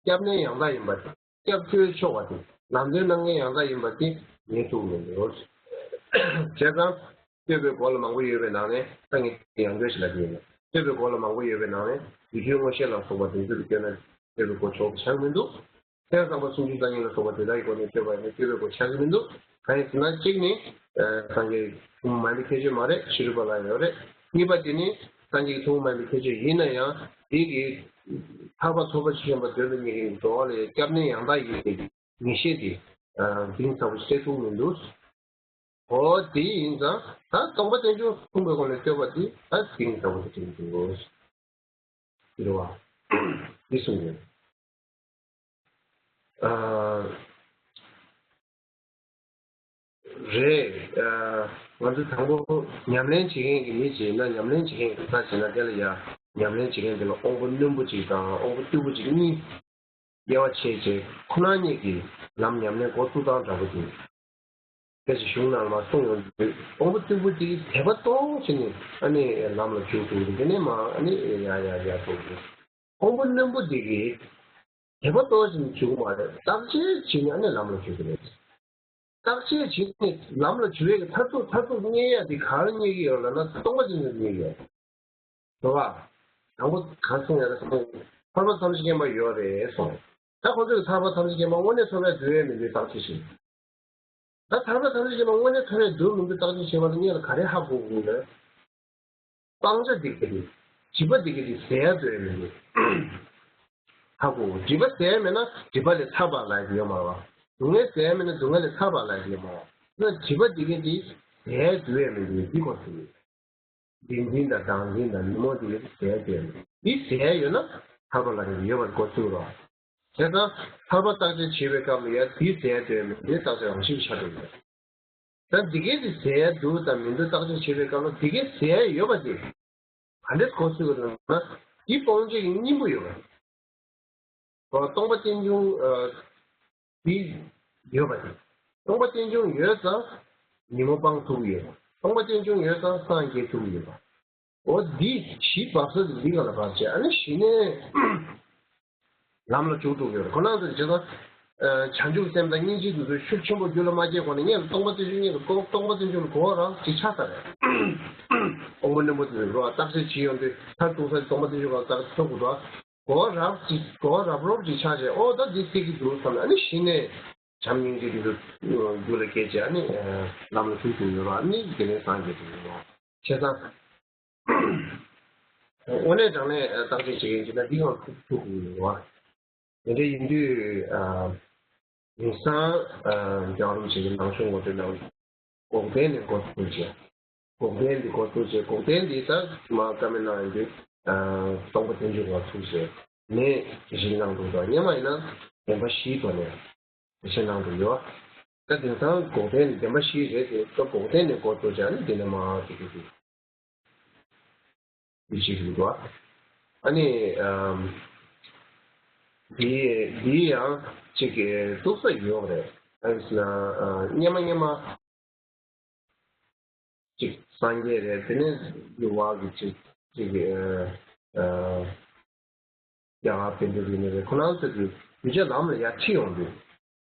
སྐྱབས་གནས་ཡང་དག་ཡིན་པ། སྐྱབས་བཅོལ་ཆོག་པ་དེ། ལམ་སྟོན་གནང་མཁན་ཡང་དག་ཡིན་པ་དེ་ངེས་ཐུབ་མི་འདུག་བྱས་ཙང་། བསྟོད་པའི་སྒོ་ལ་མང་པོ་ཡོད་པའི་ནང་ནས་ད་ངས་ཡང་བསྐྱར་ཞིག་ལབ་ཀྱི་ཡིན། བསྟོད་པའི་སྒོ་ལ་མང་པོ་ཡོད་པའི་ནང་ནས་ཡིད་སྤྲུལ་མངོན་ཤེས་ལ་སོགས་པ་དེ་ཚོ་གི་བསྟོད་ན་བསྟོད་པའི་སྒོ་ཆོག་པ་ཆགས་མི་འདུག་མཚན་དང་པོ་སུམ་ཅུ་རྩ་གཉིས་ལ་སོགས་པ་དེ་དག་གི་སྒོ་ནས་བསྟོད་པ་ཡིན་ན་བསྟོད་པའི་སྒོ་ཆགས་ཀྱི་མི་འདུག་གང་ཡིན་ཟེར་ན་གཅིག་ནི། སངས་རྒྱས་ཐུན་མོང་མ་ཡིན་པའི་ཁྱད་ཆོས་མ་རེད། ཕྱི་རོལ་པ་ལ་ཡོད་རེད། གཉིས་པ་དེ་ནི་སངས་རྒྱས་ཀྱི་ཐུན་མོང་མ་ཡིན་པའི་ཁྱད་ཆོས་ཡིན་ན་ཡང་དེ་གི་ཐར་པ་ཐོབ་པ་ཆོས་ཅན་པ་དོན་དུ་གཉེར་མཁན་གྱི་འགྲོ་བ་ལ་ཡང་སྐྱབས་གནས་ཡང་དག་ཡིན་པའི་ངེས་ཤེས་དེ་གཏིང་ཟབ་པོ་ཞིག་སླེབས་ཐུབ་མི་འདུག་འོ་དེ་ཡིན་ཙང་ད་སྟོང་པ་རྟེན་འབྱུང་གསུངས་པའི་སྒོ་ནས་བསྟོད་པ་དེ་ད་གཏིང་ཟབ་པོ་ཞིག་དྲན་དགོས། རེད་བ། འདི་གསུངས་ཡོད། ཨ། རེད། ཨ། ང་ཚོ་དང་པོ་ཉམས་ལེན་བྱེད་མཁན་གྱི་མི་ཅིག་ཡིན་ན་ཉམས་ལེན་བྱེད་མཁན་གྱི་ས་བྱས་ན་དེ་ལ་ཡ་ཉམས་ལེན་བྱེད་མཁན་དེ་ལ་དབང་པོ་རྣོན་པོ་ཅིག་དང་དབང་པོ་རྟུལ་པོ་ཅིག་གཉིས་དབྱེ་བ་ཕྱེ་བྱས་ཁོ་ན་གཉིས་ཀྱི་ལམ་ཉམས་ལེན་འགོ་བཙུགས་སྟངས་འདྲ་པོ་དེ། ཁྱེད་ཀྱི་གཞུང་ནང་ལ་གསུངས་ཡོང་དུས་དབང་པོ་རྟུལ་པོ་དེ་དད་པ་གཏོང་བྱས་ནས་ཨ་ནི་ལམ་ལ་འཇུག་འདུག་དེ་ནས་མ་ཨ་ནི་ཡ་ཡ་ཡ་འགྲོ་འདུག་དབང་པོ་རྣོན་པོ་དེ་གིས་དད་པ་གཏོང་བྱས་ནས་འཇུག་མ་རེད། བརྟག་དཔྱད་བྱས་ནས་ཨ་ནི་ལམ་ལ་འཇུག་གི་རེད། བརྟག་དཔྱད་བྱས་ནས་ལམ་ལ་འཇུག་ཡས་ཀྱི་མཐར་ཐུག་མཐར་ཐུག་རྙེད་ཡ་དེ་ག་རེ་རྙེད་ཀྱི་ཡོད་ལབ་ན་སྟོང་པ་རྟེན་འབྱུང་རྙེད་ཀྱི་ཡོད། རེད་བ། དང་པོ་ག་རེ་གསུངས་ཡ་རེད་ཟེར་ན། ཐར་པ་ཐམས་ཅད་མཁྱེན་པ་ཡོད་རེད་གསུངས། ད་ཁོ་ཚོས་ཐར་པ་ཐམས་ཅད་མཁྱེན་པ་དངོས་གནས་ཐོབ་ཡ་འདུག་ཡོད་མི་འདུག་བརྟག་དཔྱད་བྱེད། ད་ཐར་པ་ཐམས་ཅད་མཁྱེན་པ་དངོས་གནས་ཐོབ་ཡ་འདུག་མི་འདུག་བརྟག་དཔྱད་བྱེད་པ་ལ་སྔོན་ལ་ག་རེ་ཧ་གོ་དགོས་རེད། སྤང་བྱ་འདི་ག་དེ། སྒྲིབ་པ་འདི་ག་དེ་ཟད་ཡ་འདུག་ཡོད་མི་འདུག་ཧ་གོ། སྒྲིབ་པ་ཟད་ཡ་མེད་ན་སྒྲིབ་པ་ལས་ཐར་པ་ལབ་ཡ་ཡོད་མ་རེད་བ། སྡུག་བསྔལ་ཟད་ཡ་མེད་ན་སྡུག་བསྔལ་ལས་ཐར་པ་ལབ་ཡ་ཡོད་མ་རེད་བ། ན་སྒྲིབ་པ་འདི་ག་དེ་ཟད་ཡ་འདུག་ཡོད་མི་འདུག་འདི་གོ་ཐུབ་ཡོད། བདེན་འཛིན་དང་བདག་འཛིན་དང་ཉོན་མོངས་དེ་ཡོད་ཟེར་ཡ་དེ། འདི་ཟེར་ཡ་ཡོད་ན་ཐར་པ་ལ་ཡང་ཡོད་པར་གོ་ཚུལ་རོ། བྱས་ཙང་ཐར་པ་བརྟག་དཔྱད་བྱེད་པའི་སྐབས་ལ་ཡང་འདི་ཟེར་ཡ་དེ་ཡོད་མེད་དེ་བརྟག་དཔྱད་རང་བཞིན་ཆགས་འགྲོ་གི་རེད། ད་འདི་གས་དེ་ཟེར་ཡ་འདུག་དང་མི་འདུག་བརྟག་དཔྱད་བྱེད་པའི་སྐབས་ལ་འདི་གས་ཟེར་ཡ་ཡོད་པ་དེ་ག་འདྲས་གོ་ཚུལ་རེད་ལབ་ན། འདི་སྤོང་བྱེད་ཀྱི་གཉེན་པོ་ཡོད་པ་རེད། སྟོང་པ་རྟེན་འབྱུང་འདི་ཡོད་པ་རེད། སྟོང་པ་རྟེན་འབྱུང་ཡོད་ཙང་ཉོན་མོངས་སྤང་ཐུབ་ཀྱི་ཡོད་པ། སྟོང་པ་རྟེན་འབྱུང་ཡོད་ཙང་སངས་རྒྱས་ཐུབ་ཀྱི་ཡོད་པ། འོ་འདི་གཞི་འབབ་ས་དེ་འདི་ག་ལ་བབས་བྱས་ཨ་ནི་གཞི་ནས་ལམ་ལ་འཇུག་ཐུབ་ཀྱི་ཡོད་རེད། ཁོ་རང་ཚོ་བྱས་ཙང་། བྱང་ཆུབ་སེམས་དང་སྙིང་རྗེ་དེ་ཚོ་ཤུགས་ཆེན་པོ་རྒྱུད་ལ་མ་སྐྱེས་གོང་ནས་སྔོན་ལ་སྟོང་པ་རྟེན་འབྱུང་སྔོན་ལ་སྟོང་སྟོང་པ་རྟེན་འབྱུང་ལ་གོ་བ་རང་ཅིག་ཆགས་ས་རེད། དབང་པོ་རྣོན་པོ་དེ་ཚོ་བརྟག་དཔྱད་བྱེད་ཡོང་དུས་མཐར་ཐུག་ས་སྟོང་པ་རྟེན་འབྱུང་གང་ལྟར་ཐུག་དགོས་འདུག་གོ་བ་རབ་ཅིག་གོ་བ་རབ་རོབ་ཅིག་ཆགས་བྱས་ཨོ་ད་འདི་སྲིད་ཀྱི་འདུག་བསམ་ནས་ཨ་ནི་གཞི་ནས་བྱམས་སྙིང་རྗེ་དེ་ཚོ་རྒྱུད་ལ་སྐྱེས་བྱས་ཨ་ནི་ལམ་ལ་ཞུགས་ཐུབ་ཡོད་རེད། ཨ་ནི་དེ་ནས་སངས་རྒྱས་ཐུབ་ཡོད་རེད། བྱས་ཙང་། དངོས་གནས་དྲང་གནས་བརྟག་དཔྱད་བྱེད་མཁན་ཅིག་ན་འདི་ཡང་ཐུག་ཐུག་གི་ཡོད་རེད་བ། དེ་འདྲ་ཡིན་དུས། དེང་སང་རྒྱལ་བ་རིན་པོ་ཆེ་གི་ནང་ཆོས་ངོ་སྤྲོད་ནང་འགོག་བདེན་ནས་འགོ་བཙུགས་བྱས། འགོག་བདེན་འདི་འགོ་བཙུགས་བྱས། འགོག་བདེན་འདི་ད་མ་བཀའ་མོལ་གནང་ཡོང་དུས། སྟོང་པ་རྟེན་འབྱུང་འགོ་ཚུགས་བྱས་ནས་གཞི་གནང་འདུག་ད་སྔོན་མ་ཡིན་ན་བདེན་པ་བཞིའི་ཐོག་ནས་གཞི་གནང་འདུག་ཡོད། ད་དེང་སང་འགོག་བདེན་བདེན་པ་བཞི་རེད་དེ་ད་འགོག་བདེན་ནས་འགོ་བཙུགས་བྱས་ནས་འདི་ནས་མ་འགྲོ་རྒྱུ་འདུག་འདི་གཅིག་རེད་འདུག་ཨ་ནི། འདི་འདི་ཡང་གཅིག་གཏུག་ས་ཡོད་རེད། ཨ་ནི་སྔོན་མ་སྔོན་མ་གཅིག་སངས་རྒྱས་རེད། དེ་ནས་འདི་བ་གི་གཅིག་གཅིག་རྒྱ་གར་པཎ་གྲུབ་ཡིན་ནི་རེད། ཁོ་རང་ཚོ་གི་རྒྱུ་ཆ་ལམ་ལ་ཡར་ཁྲིད་ཡོང་དུས།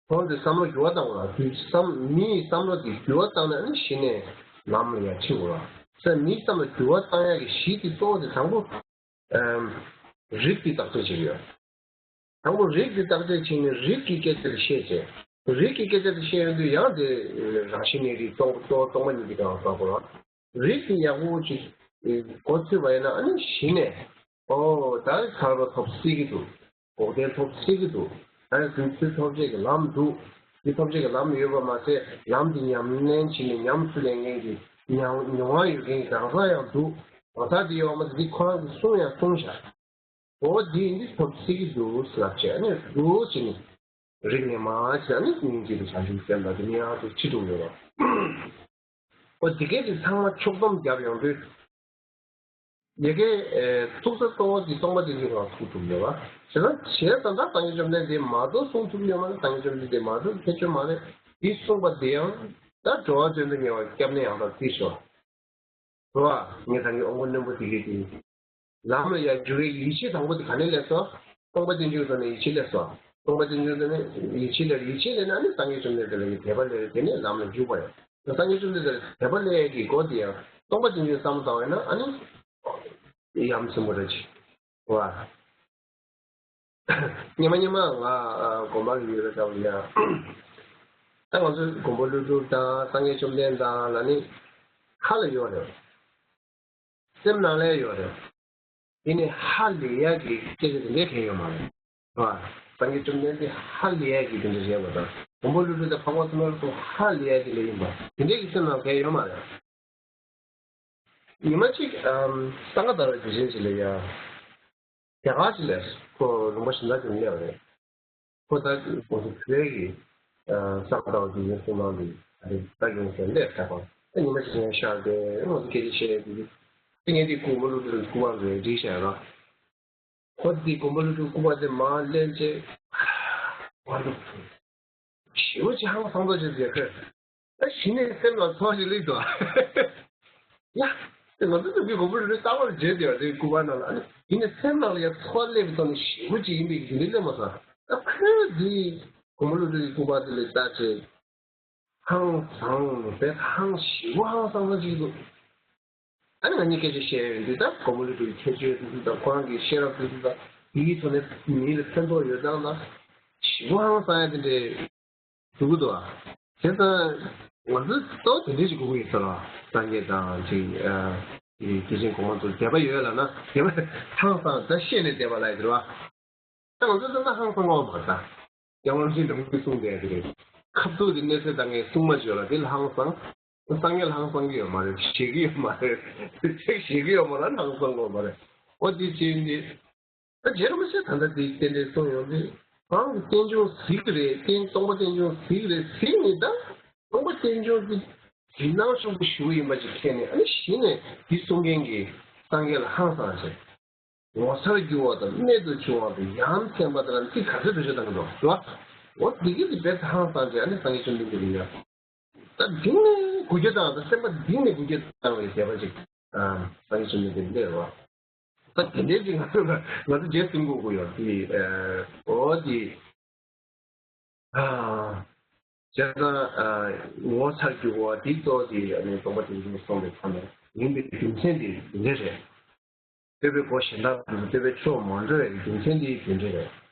ཁོང་ཚོས་བསམ་བློ་འགྱུར་བ་བཏང་དགོས་ར། དུས་བསམ་མིའི་བསམ་བློ་དེ་འགྱུར་བ་བཏང་ན་ནི་གཞི་ནས་ལམ་ལ་ཡར་ཁྲིད་དགོས་ར། ས་མིའི་བསམ་བློ་འགྱུར་བ་བཏང་ཡག་གི་གཞི་དེ་གཙོ་བོ་དེ་དང་པོ། ཨམ། རིགས་དེ་བརྟག་དཔྱད་བྱེད་ཀྱི་ཡོད། དང་པོ་རིགས་དེ་བརྟག་དཔྱད་བྱས་ནས་རིགས་ཀྱི་སྐད་ཆ་དེ་བཤད་བྱས། རིགས་ཀྱི་སྐད་ཆ་དེ་བཤད་ཡོང་དུས་ཡང་དེ་རང་བཞིན་གནས་རིགས་སྟོང་གཙོ་བོ་སྟོང་པ་ཉིད་དེ་གང་བརྟག་དགོས་ར། རིགས་དེ་ཡག་པོ་ཅིག་གོ་ཚུད་པ་ཡིན་ན་ཨ་ནི་གཞི་ནས། ཨོ་ད་ཐར་པ་ཐོབ་སྲིད་ཀྱི་འདུག་འགོག་བདེན་ཐོབ་སྲིད་ཀྱི་འདུག་ཨ་ནི་དེ་ཚུལ་ཐོབ་བྱེད་ཀྱི་ལམ་འདུག་དེ་ཐོབ་བྱེད་ཀྱི་ལམ་ཡོད་པ་མ་ཟད་ལམ་དེ་ཉམས་ལེན་བྱས་ནས་ཉམས་སུ་ལེན་མཁན་གྱི་མྱོང་མྱོང་བ་ཡོད་མཁན་གྱི་གང་ཟག་ཡང་འདུག་ངོ་མཚར་དེ་ཡོད་མ་རེད། འདི་ཁོ་རང་གིས་གསུང་ཡང་གསུངས་བཞག་འོ་འདི་འདི་ཐོབ་སྲིད་ཀྱི་འདུག་ཟེར་ལབ་བྱས། ཨ་ནི་འདུག་བྱས་ནས་རིག་ནས་མ་བྱས། ཨ་ནི་སྙིང་རྗེ་དང་བྱང་ཆུབ་སེམས་དང་དེ་ནི་ཡང་དུ་ཁྲིད་འདུག་ཡོད་པ། འོ་འདི་གས་དེ་ཚང་མ་ཕྱོགས་བསྡོམས་བརྒྱབ་ཡོང་དུས། ཡ་གི་ཐུག་ས་གཙོ་བོ་དེ་སྟོང་པ་བདེན་བཞིའི་སྒང་ཐུག་ཐུབ་ཡོད་པ། བྱས་ན་བྱས་ཙང་ད་སངས་རྒྱས་བཅོམ་ལྡན་འདས་མ་གཏོགས་གསུང་ཐུབ་ཡོད་མ་རེད། སངས་རྒྱས་བཅོམ་ལྡན་འདས་མ་གཏོགས་ཁྱད་ཆོས་མ་རེད། འདི་གསུངས་པ་འདི་ཡང་ད་འགྲོ་བ་དོན་དུ་གཉེར་བ་སྐྱབས་གནས་ཡང་དག་བརྩིས་ཤོག་རེད་བ། ངས་ད་གིན་དབང་པོ་རྣོན་པོ་དེ་གས་དེ། ལམ་ལ་ཡར་འཇུག་པའི་ཡིད་ཆེས་དང་པོ་དེ་ག་ནས་སླེབས་སོང་། སྟོང་པ་བདེན་བཞིའི་སྒང་ནས་ཡིད་ཆེས་སླེབས་སོང་། སྟོང་པ་བདེན་བཞིའི་སྒང་ནས་ཡིད་ཆེས་སླེབས། ཡིད་ཆེས་སླེབས་ནས་ཨ་ནི་སངས་རྒྱས་བཅོམ་ལྡན་འདས་ལ་ཡི་དད་པ་སླེབས། དེ་ནས་ལམ་ལ་འཇུག་པ་ཡིན། སངས་རྒྱས་བཅོམ་ལྡན་འདས་ལ་དད་པ་སླེབས་ཡས་ཀྱི་སྒོ་དེ་ཡང་སྟོང་པ་བདེན་བཞིའི་བསམ་བློ་བཏང་བས་ན་ཨ་ནི་ཡ་མཚན་པོ་རེད་ཅིག་བ། སྔོན་མ་སྔོན་མ་ང་དགོན་པ་ལ་ཡོད་པའི་སྐབས་ལ་ཡང་། ད་ང་ཚོའི་མགོན་པོ་ཀླུ་སྒྲུབ་དང་སངས་རྒྱས་བཅོམ་ལྡན་འདས་དང་ལ་ནི་ཁ་ལ་ཡོད་རེད། སེམས་ནང་ལ་ཡོད་རེད། དེ་ནི་ཧ་ལས་ཡག་གི་སྐད་ཆ་དེ་འདྲ་གང་ཡང་ཡོད་མ་རེད། ཧ། སངས་རྒྱས་བཅོམ་ལྡན་འདས་ཧ་ལས་ཡག་གི་དེ་འདྲ་བཤད་པ་དང་། མགོན་པོ་ཀླུ་སྒྲུབ་དང་འཕགས་པ་ཙོང་ཁ་པ་སོགས་ཧ་ལས་ཡག་གི་ལས་ཡིན་པ་དེ་འདྲ་གི་སེམས་ནང་གང་ཡང་ཡོད་མ་རེད། ཉི་མ་གཅིག་ཨམ། སངས་རྒྱས་ཟླ་བའི་དུས་ཆེན་ཞིག་ལ་ཡ། རྒྱ་གར་ཞིག་ལ་ཁོ་ལུང་པ་གཞན་དག་ཅིག་སླེབས་པ་རེད། ཁོ་ད་ཁོ་ཚོ་བོད་ཀྱི་སངས་རྒྱས་ཟླ་བའི་དུས་ཆེན་གསུང་གནང་འདུག་ཨ་རེ་ད་གིན་ཟེར་འདས་ད་ཁོ་ད་ཉི་མ་གཅིག་ཡང་ཤར་ཏེ་ང་ཚོ་སྐད་ཆ་བཤད་དུས་དེ་ངས་དེ་མགོན་པོ་ཀླུ་སྒྲུབ་སྐུ་པར་རེད་བྲིས་བཞག་ར། ཁོ་དེ་མགོན་པོ་ཀླུ་སྒྲུབ་སྐུ་པར་དེ་མར་ལེན་བྱས། བར་དུ་ཞེ་པོ་ཅིག་ཧང་སངས་ཐོག་ཅིག་ཟེར་ཁར། ད་གཞི་ནས་སེམས་ལ་ཚོར་བ་ཞིག་སླེབས་འདུག་ཡ། དེ་ང་ཚོ་ཚོ་གི་མགོན་པོ་ཀླུ་སྒྲུབ་རྟག་པར་བརྗོད་བསྡད་པ་རེད་སྐུ་པར་ནང་ལ། ཨ་ནི་ཡིན་ནའི་སེམས་ནང་ལ་ཡ་ཚོར་བ་སླེབས་པའི་ཐོག་ནས་ཞེ་པོ་ཅིག་ཡིན་པའི་འདི་འདྲ་སླེབས་མ་སོང་། ད་ཁོས་འདི་མགོན་པོ་ཀླུ་སྒྲུབ་ཀྱི་སྐུ་པར་དེ་ལ་བལྟས་བྱས། ཧང་སངས་ནས་དཔེ་ཧང་ཞེ་པོ་ཧང་སངས་སངས་ཅིག་འདུག་ཨ་ནི་ང་གཉིས་སྐད་ཆ་བཤད་ཡོང་དུས་ད་མགོན་པོ་ཀླུ་སྒྲུབ་ཀྱི་ཁྱད་ཆོས་དེ་ཚོ་དང་ཁོ་རང་གི་ཤེས་རབ་དེ་ཚོ་དང་དེའི་ཐོག་ནས་མི་ལ་ཕན་ཐོགས་ཡོད་སྟངས་དང་ཞེ་པོ་ཧང་སངས་ཡ་དེ་འདྲའི་འདུག་གི་འདུག་ཨ། བྱས་ཙང་ང་ཚོ་གཙོ་བོ་དེ་འདྲའི་ཞིག་དགོས་ཀྱི་ཡོད་ས་རེད་བ། སངས་རྒྱས་དང་ཅིག་ཨ། དེ་བཞིན་གོང་མ་ཚོ་དད་པ་ཡོད་ལབ་ན་དད་པ་ཧང་སངས་ད་ཤེས་ནས་དད་པ་ལབ་ཡ་དེ་རེད་བ། ད་ང་ཚོ་ད་ཧང་སང་གི་ཡོད་མ་རེད་ད། རྒྱལ་བ་རིན་པོ་ཆེས་འདྲ་མོ་གསུངས་བསྡད་ཡ་དེ་རེད། ཁ་ཐུག་དེ་གནས་ཚད་ད་ངས་གསུང་མ་བརྗོད་ལ་དེ་ལ་ཧང་སང་། སངས་རྒྱས་ལ་ཧང་སང་གི་ཡོད་མ་རེད། ཞེད་ཀྱི་ཡོད་མ་རེད། ཚིག་ཞེད་ཀྱི་ཡོད་མ་རེད། ཧང་སང་གི་ཡོད་མ་རེད། འོ་དེ་བྱས་ནས། ད་རྗེ་རིན་པོ་ཆེས་ད་ལྟ་དེ་རྟེན་འབྲེལ་གསུངས་ཡོང་དུས། རང་གི་རྟེན་འབྱུང་གཟིགས་ཀྱི་རེད། རྟེན་སྟོང་པ་རྟེན་འབྱུང་གཟིགས་ཀྱི་རེད། གཟིགས་ནས་ད་སྟོང་པ་རྟེན་འབྱུང་དེ་འཇིགས་སྣང་ཆེན་པོ་ཞེ་པོ་ཡིན་པ་ཅིག་མཁྱེན་ནས། ཨ་ནི་གཞི་ནས་དེ་གསུང་མཁན་གྱི་སངས་རྒྱས་ལ་ཧང་སངས་བྱས། ངོ་མཚར་གྱུར་པ་དང་རྨད་དུ་བྱུང་བ་དང་ཡ་མཚན་པ་དང་ཅིག་ག་ཚོད་འགྲོ་ཆོག་བཏང་གི་འདུག་རེད་བ། འོ་དེ་གི་དེ་རྦད་དེ་ཧང་སངས་བྱས། ཨ་ནི་སངས་རྒྱས་བཅོམ་ལྡན་འདས་ལ་ཡ། ད་གཏིང་ནས་གུས་བརྩི་བཏང་། ད་སེམས་པ་གཏིང་ནས་གུས་བརྩི་བཏང་བའི་དད་པ་ཅིག་ཨ། སངས་རྒྱས་བཅོམ་ལྡན་འདས་ལ་སླེབས་པ། ད་དེ་འདྲའི་ཅིག་ང་ཚོ་ལ་ང་ཚོ་རྗེས་ཟིན་དགོས་ཀྱི་ཡོད་དེ། ཨ། འོ་དེ། ཨ། བྱས་ཙང་། ཨ། ངོ་མཚར་གྱུར་པ་དེ་གཙོ་བོ་དེ་ཨ་ནི་སྟོང་པ་རྟེན་འབྱུང་གསུངས་པའི་ཐོག་ནས་ཡིན་པའི་རྒྱུ་མཚན་དེ་དེ་འདྲ་རེད། བསྟོད་པའི་སྒོ་གཞན་དག་དེ་ཚོ་བསྟོད་པའི་ཕྱོགས་མ་འགྲོ་བའི་རྒྱུ་མཚན་དེ་དེ་འདྲ་རེད།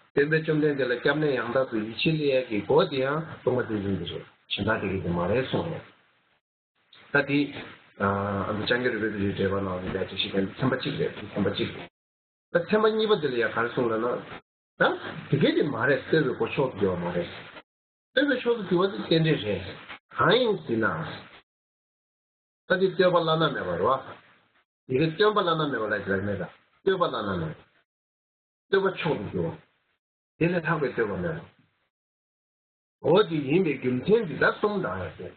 སྟོན་པས་བཅོམ་ལྡན་འདས་ལ་སྐྱབས་གནས་ཡང་དག་ཏུ་ཡིད་ཆེས་སླེབས་ཡས་ཀྱི་སྒོ་དེ་ཡང་སྟོང་པ་རྟེན་འབྱུང་དེ་རེད། གཞན་དག་དེ་གི་དེ་མ་རེད་གསུངས་ནས། ད་དེ། ཨ། ཨ་ནི་སྐྱབས་མགོན་རིན་པོ་ཆེའི་འགྲེལ་པ་ནང་ལ་ཡང་འགྲེལ་བཤད་ཞིག་ཡང་ཚན་པ་གཅིག་རེད། དེ་ཚན་པ་གཅིག་རེད། ད་ཚན་པ་གཉིས་པ་དེ་ལ་ཡང་ག་རེ་གསུངས་ལབ་ན། ད་དེ་གས་དེ་མ་རེད། བསྟོད་པའི་སྒོ་མཆོག་ཏུ་གྱུར་པ་མ་རེད། བསྟོད་པའི་མཆོག་ཏུ་གྱུར་པ་དེ་རྟེན་འབྲེལ་རེད། གང་ཡིན་ཟེར་ན། ད་དེ་བསྟོད་པ་བླ་ན་མེད་པ་རེད་བ། དེ་གས་སྟོན་པ་བླ་ན་མེད་པ་ལ་ཡང་མེད་ད། བསྟོད་པ་བླ་ན་མེད་པ། བསྟོད་པ་མཆོག་ཏུ་གྱུར་པ། དེ་ལས་ལྷག་པའི་བསྟོད་པ་མེད་པ། འོ་དེ་ཡིན་པའི་རྒྱུ་མཚན་འདི་ལྟར་གསུངས་དང་ཡང་ཟེར།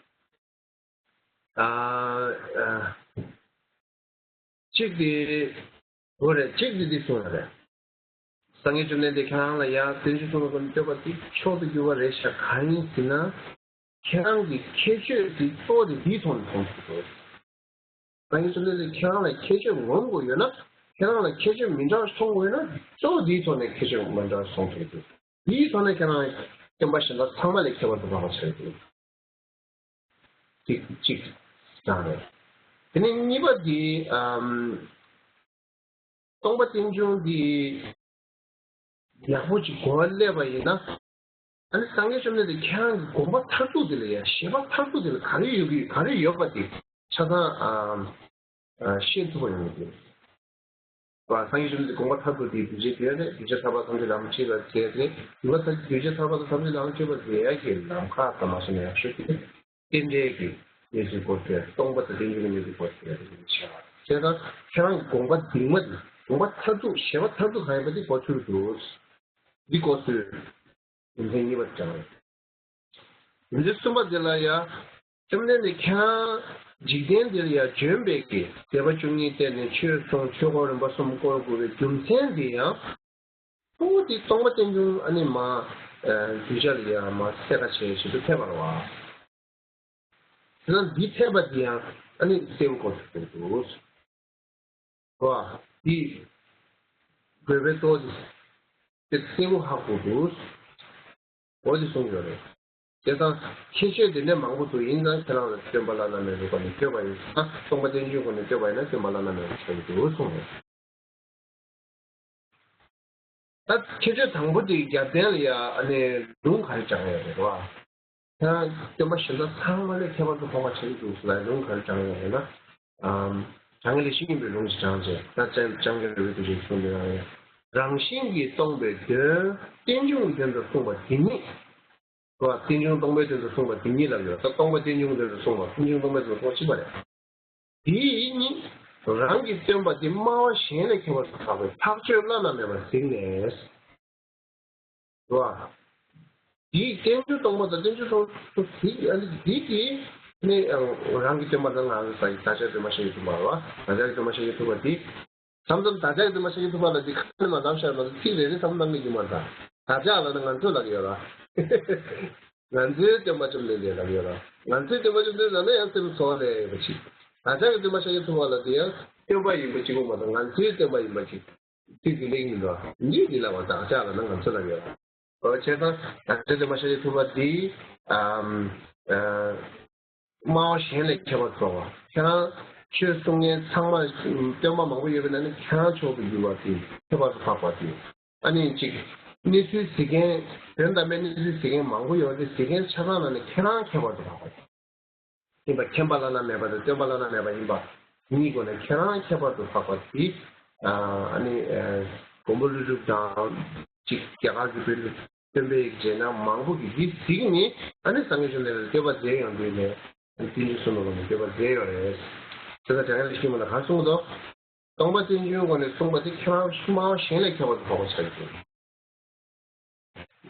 ཨ། ཨ། གཅིག་དེ། འོ་རེད། གཅིག་དེ་འདི་གསུངས་ཡོད་རེད། སངས་རྒྱས་བཅོམ་ལྡན་འདས་ཁྱེད་རང་ལ་ཡ་བསྟན་བཅོས་གསུངས་པའི་སྒོ་ནས་བསྟོད་པ་འདི་མཆོག་ཏུ་གྱུར་པ་རེད་ཤག་གང་ཡིན་ཟེར་ན། ཁྱེད་རང་གི་ཁྱད་ཆོས་འདི་གཙོ་བོ་དེ་འདིའི་ཐོག་ནས་མཐོང་ཐུབ་དགོས། སངས་རྒྱས་བཅོམ་ལྡན་འདས་ཁྱེད་རང་ལ་ཁྱད་ཆོས་ངོམ་དགོས་ཡོད་ན། ཁྱེད་རང་ལ་ཁྱད་ཆོས་མི་འདྲ་བ་མཐོང་དགོས་ཡོད་ན། གཙོ་བོ་འདིའི་ཐོག་ནས་ཁྱད་ཆོས་མི་འདྲ་བ་མཐོང་ཐུབ་ཀྱི་འདུག་འདིའི་ཐོག་ནས་ཁྱེད་རང་སྟོན་པ་གཞན་དག་ཚང་མ་ལས་ཁྱད་པར་དུ་འཕགས་པ་ཆགས་ཀྱི་འདུག་གཅིག་གཅིག་རང་རེད། དེ་ནས་གཉིས་པ་འདི། ཨམ། སྟོང་པ་རྟེན་འབྱུང་འདི་ཡག་པོ་ཅིག་གོ་བ་སླེབས་པ་ཡིན་ན། ཨ་ནི་སངས་རྒྱས་བཅོམ་ལྡན་འདས་ཁྱེད་རང་གི་དགོངས་པ་མཐར་ཐུག་དེ་ལ་ཡ། བཞེད་པ་མཐར་ཐུག་དེ་ལ་ག་རེ་ཡོད་ཀྱི་ཡོད། ག་རེ་ཡོད་པ་དེ་ཆ་ཚང་། ཨ། ཨ། ཤེས་ཐུབ་པ་ཡོང་གི་ཡོད། སངས་རྒྱས་བཅོམ་ལྡན་འདས་དགོངས་པ་མཐར་ཐུག་དེ་གདུལ་བྱའི་དོན་རེད། གདུལ་བྱ་ཐར་པ་ཐམས་ཅད་ལམ་སྤྱོད་པར་མཛད་དེ། གདུལ་བྱ་ཐར་པ་ཐམས་ཅད་ལམ་སྤྱོད་པར་མཛད་ཡ་གི་ལམ་ཁ་ཙམ་མ་ཟིན་ན་ཡག་ཤོས་དེ་རྟེན་འབྲེལ་གྱི་གནས་ཚུལ་སྐོར་དེ། སྟོང་པ་དང་རྟེན་འབྱུང་གི་གནས་ཚུལ་སྐོར་དེ་རེད་ཤག་བྱས་ཙང་ཁྱེད་རང་གི་དགོངས་པ་གདིང་མ་འདི། དགོངས་པ་མཐར་ཐུག་བཞེད་པ་མཐར་ཐུག་གང་ཡིན་པ་འདི་གོ་ཚུལ་འདུག་འདི་གོ་ཚུལ། རྒྱུ་མཚན་གཉིས་པ་དྲངས་རེད། རྒྱུ་མཚན་གསུམ་པ་འདི་ལ་ཡ། བཅོམ་ལྡན་འདས་ཁྱེད་རང་འཇིག་རྟེན་འདིར་ཡ་བྱོན་པའི་གི་མཛད་པ་བཅུ་གཉིས་བསྟན་ནས་ཆོས་གསུངས། ཆོས་འཁོར་རིམ་པ་གསུམ་བསྐོར་དགོས་པའི་རྒྱུ་མཚན་འདི་ཡང་། གཙོ་བོ་འདི་སྟོང་པ་རྟེན་འབྱུང་ཨ་ནི་མ། གདུལ་བྱ་ལ་ཡ་མ་གསལ་ཁ་བྱས་བྱེད་དུ་ཕེབས་པ་རེད་བ། དེ་ན་འདི་ཕེབས་པ་འདི་ཡང་ཨ་ནི་གསལ་པོ་གོ་ཐུབ་འདུག་བ། འདི་དགོས་པའི་གཙོ་བོ་འདི་གསལ་པོ་ཧ་གོ་འདུག་འོ་འདི་གསུངས་ཡོད་རེད། བྱས་ཙང་ཁྱད་ཆོས་དེ་འདྲ་མང་པོ་འདུག་ཡིན་ཙང་ཁྱེད་རང་ལ་སྟོན་པ་བླ་ན་མེད་པའི་སྒོ་ནས་བསྟོད་པ་ཡིན་ན། སྟོང་པ་རྟེན་འབྱུང་སྒོ་ནས་བསྟོད་པ་ཡིན་ན་སྟོན་པ་བླ་ན་མེད་པ་ཆགས་ཀྱི་འདུག་གསུངས་རེད། ད་ཁྱད་ཆོས་དང་པོ་དེ་རྒྱབ་རྟེན་ལ་ཡ་ཨ་ནི་ལུང་ག་རེ་དྲངས་ཡོད་རེད་བ། ཁྱེད་རང་སྟོན་པ་གཞན་དག་ཚང་མ་ལས་ཁྱད་པར་དུ་འཕགས་པ་ཆགས་ཀྱི་འདུག་ཟེར་ལ་ལུང་ག་རེ་དྲངས་ཡོད་རེད་ན། ཨམ། བྱང་ཆུབ་ལེགས་བཤད་སྙིང་པོའི་ལུང་ཞིག་དྲངས་བྱས། ད་ཅང་ཅང་གི་རེ་བའི་དུ་ཞིག་གསུངས་ཏེ་ཡང་ཡང་རང་བཞིན་གྱིས་སྟོང་པའི་དོན་རྟེན་འབྱུང་དོན་དུ་གསུངས་པ་དེ་ཉིད། རེད་བ། རྟེན་འབྱུང་སྟོང་པའི་དོན་དུ་གསུངས་པ་དེ་ཉིད་ལ་ཡོད། ད་སྟོང་པ་རྟེན་འབྱུང་དོན་དུ་གསུངས་པ། རྟེན་འབྱུང་སྟོང་པའི་དོན་དུ་གསུངས་པ་གཅིག་པ་རེད། དེ་ཉིད་རང་གི་སྟོན་པ་དེ་སྨྲ་བ་གཞན་ལས་ཁྱད་པར་དུ་འཕགས་པའི་ཐག་ཆོད་བླ་ན་མེད་པ་གཟིགས་ནས། རེད་བ། དེའི་རྟེན་འབྱུང་སྟོང་པ་དང་རྟེན་འབྱུང་སྟོང་པ་དེ་ཨ་ནི་དེ་དེ་ནི་རང་གི་སྟོན་པ་དང་ང་རང་གི་བདག་ཅག་སྟོན་པ་ཤེས་ཐུབ་པ་རེད་བ། བདག་ཅག་གི་སྟོན་པ་ཤེས་ཐུབ་པ་དེ། མཚམས་མཚམས་བདག་ཅག་གི་སྟོན་པ་ཤེས་ཐུབ་པ་ལ་དེ་ཁ་ནས་མ་ལབ་ཤར་མ་གཏོགས་ཚིག་རེ་རེ་མཚམས་གནང་གི་ཡོད་མ་རེད། བདག་ཅག་ལབ་ན་ང་ཚོ་ལབ་ཀྱི་ཡོད་ར། ང་ཚོའི་སྟོན་པ་བཅོམ་ལྡན་འདས་ལབ་ཀྱི་ཡོད་ར། ང་ཚོའི་སྟོན་པ་བཅོམ་ལྡན་འདས་ལབ་ན་ཡང་སེམས་ཚོར་བ་ལས་ཡོད་པ་ཅིག་བདག་ཅག་གི་སྟོན་པ་ཤེས་ཐུབ་པ་ལ་དེ་ཡང་སྟོན་པ་ཡིན་པ་གཅིག་པོ་མ་གཏོགས་ང་ཚོའི་སྟོན་པ་ཡིན་པ་ཅིག་ཚིག་དེ་ལེགས་མི་འདུག་ཨ། འདི་འདི་ལ་བ་དང་ཆ་ལ་ན་ང་ཚོ་ལ་ཡོད། འོ་བྱས་ཙང་ད་ལྟའི་སྟོན་པ་ཤཱཀྱ་ཐུབ་པ་འདི་ཨམ་ཨ་སྨྲ་བ་གཞན་ལས་ཁྱད་པར་དུ་འཕགས་པ། ཁྱེད་རང་ཆོས་གསུང་མཁན་ཚང་མ་སྟོན་པ་མང་པོ་ཡོད་པའི་ནང་ནས་ཁྱེད་རང་མཆོག་ཏུ་གྱུར་པ་དེ་ཁྱད་པར་དུ་འཕགས་པ་དེ། ཨ་ནི་གཅིག་གནས་ཚུལ་གཟིགས་མཁན་དོན་དམ་པའི་གནས་ཚུལ་གཟིགས་མཁན་མང་པོ་ཡོད་དེ་གཟིགས་མཁན་ཆ་ཚང་ནང་ནས་ཁྱེད་རང་ཁྱད་པར་དུ་འཕགས་པ་དེ། ཡིན་པ། མཁྱེན་པ་བླ་ན་མེད་པ་དང་སྟོན་པ་བླ་ན་མེད་པ་ཡིན་པ་གཉིས་སྒོ་ནས་ཁྱེད་རང་ཁྱད་པར་དུ་འཕགས་པ་དེ། ཨ་ནི་མགོན་པོ་ཀླུ་སྒྲུབ་དང་གཅིག་རྒྱ་གར་གྱི་བོད་ཀྱི་སྟོན་པའི་རྗེས་གནང་མང་པོ་གིས་འདི་གཟིགས་ནས་ཨ་ནི་སངས་རྒྱས་བཅོམ་ལྡན་འདས་ལ་བསྟོད་པ་མཛད་ཡོང་དུས་ནས་རྟེན་འབྱུང་གསུམ་ལ་བསྟོད་པ་མཛད་ཡོད་རེད། དེ་ལ་དྲང་ངེས་ལ་ཤེས་མ་ལ་ག་གསུངས་འདུག་སྟོང་པ་རྟེན་འབྱུང་སྒོ་ནས་གསུངས་པ་དེ་ཁྱེད་རང་སྨྲ་བ་གཞན་ལས་ཁྱད་པར་དུ་འཕགས་པ་ཆགས་ཀྱི་འདུག་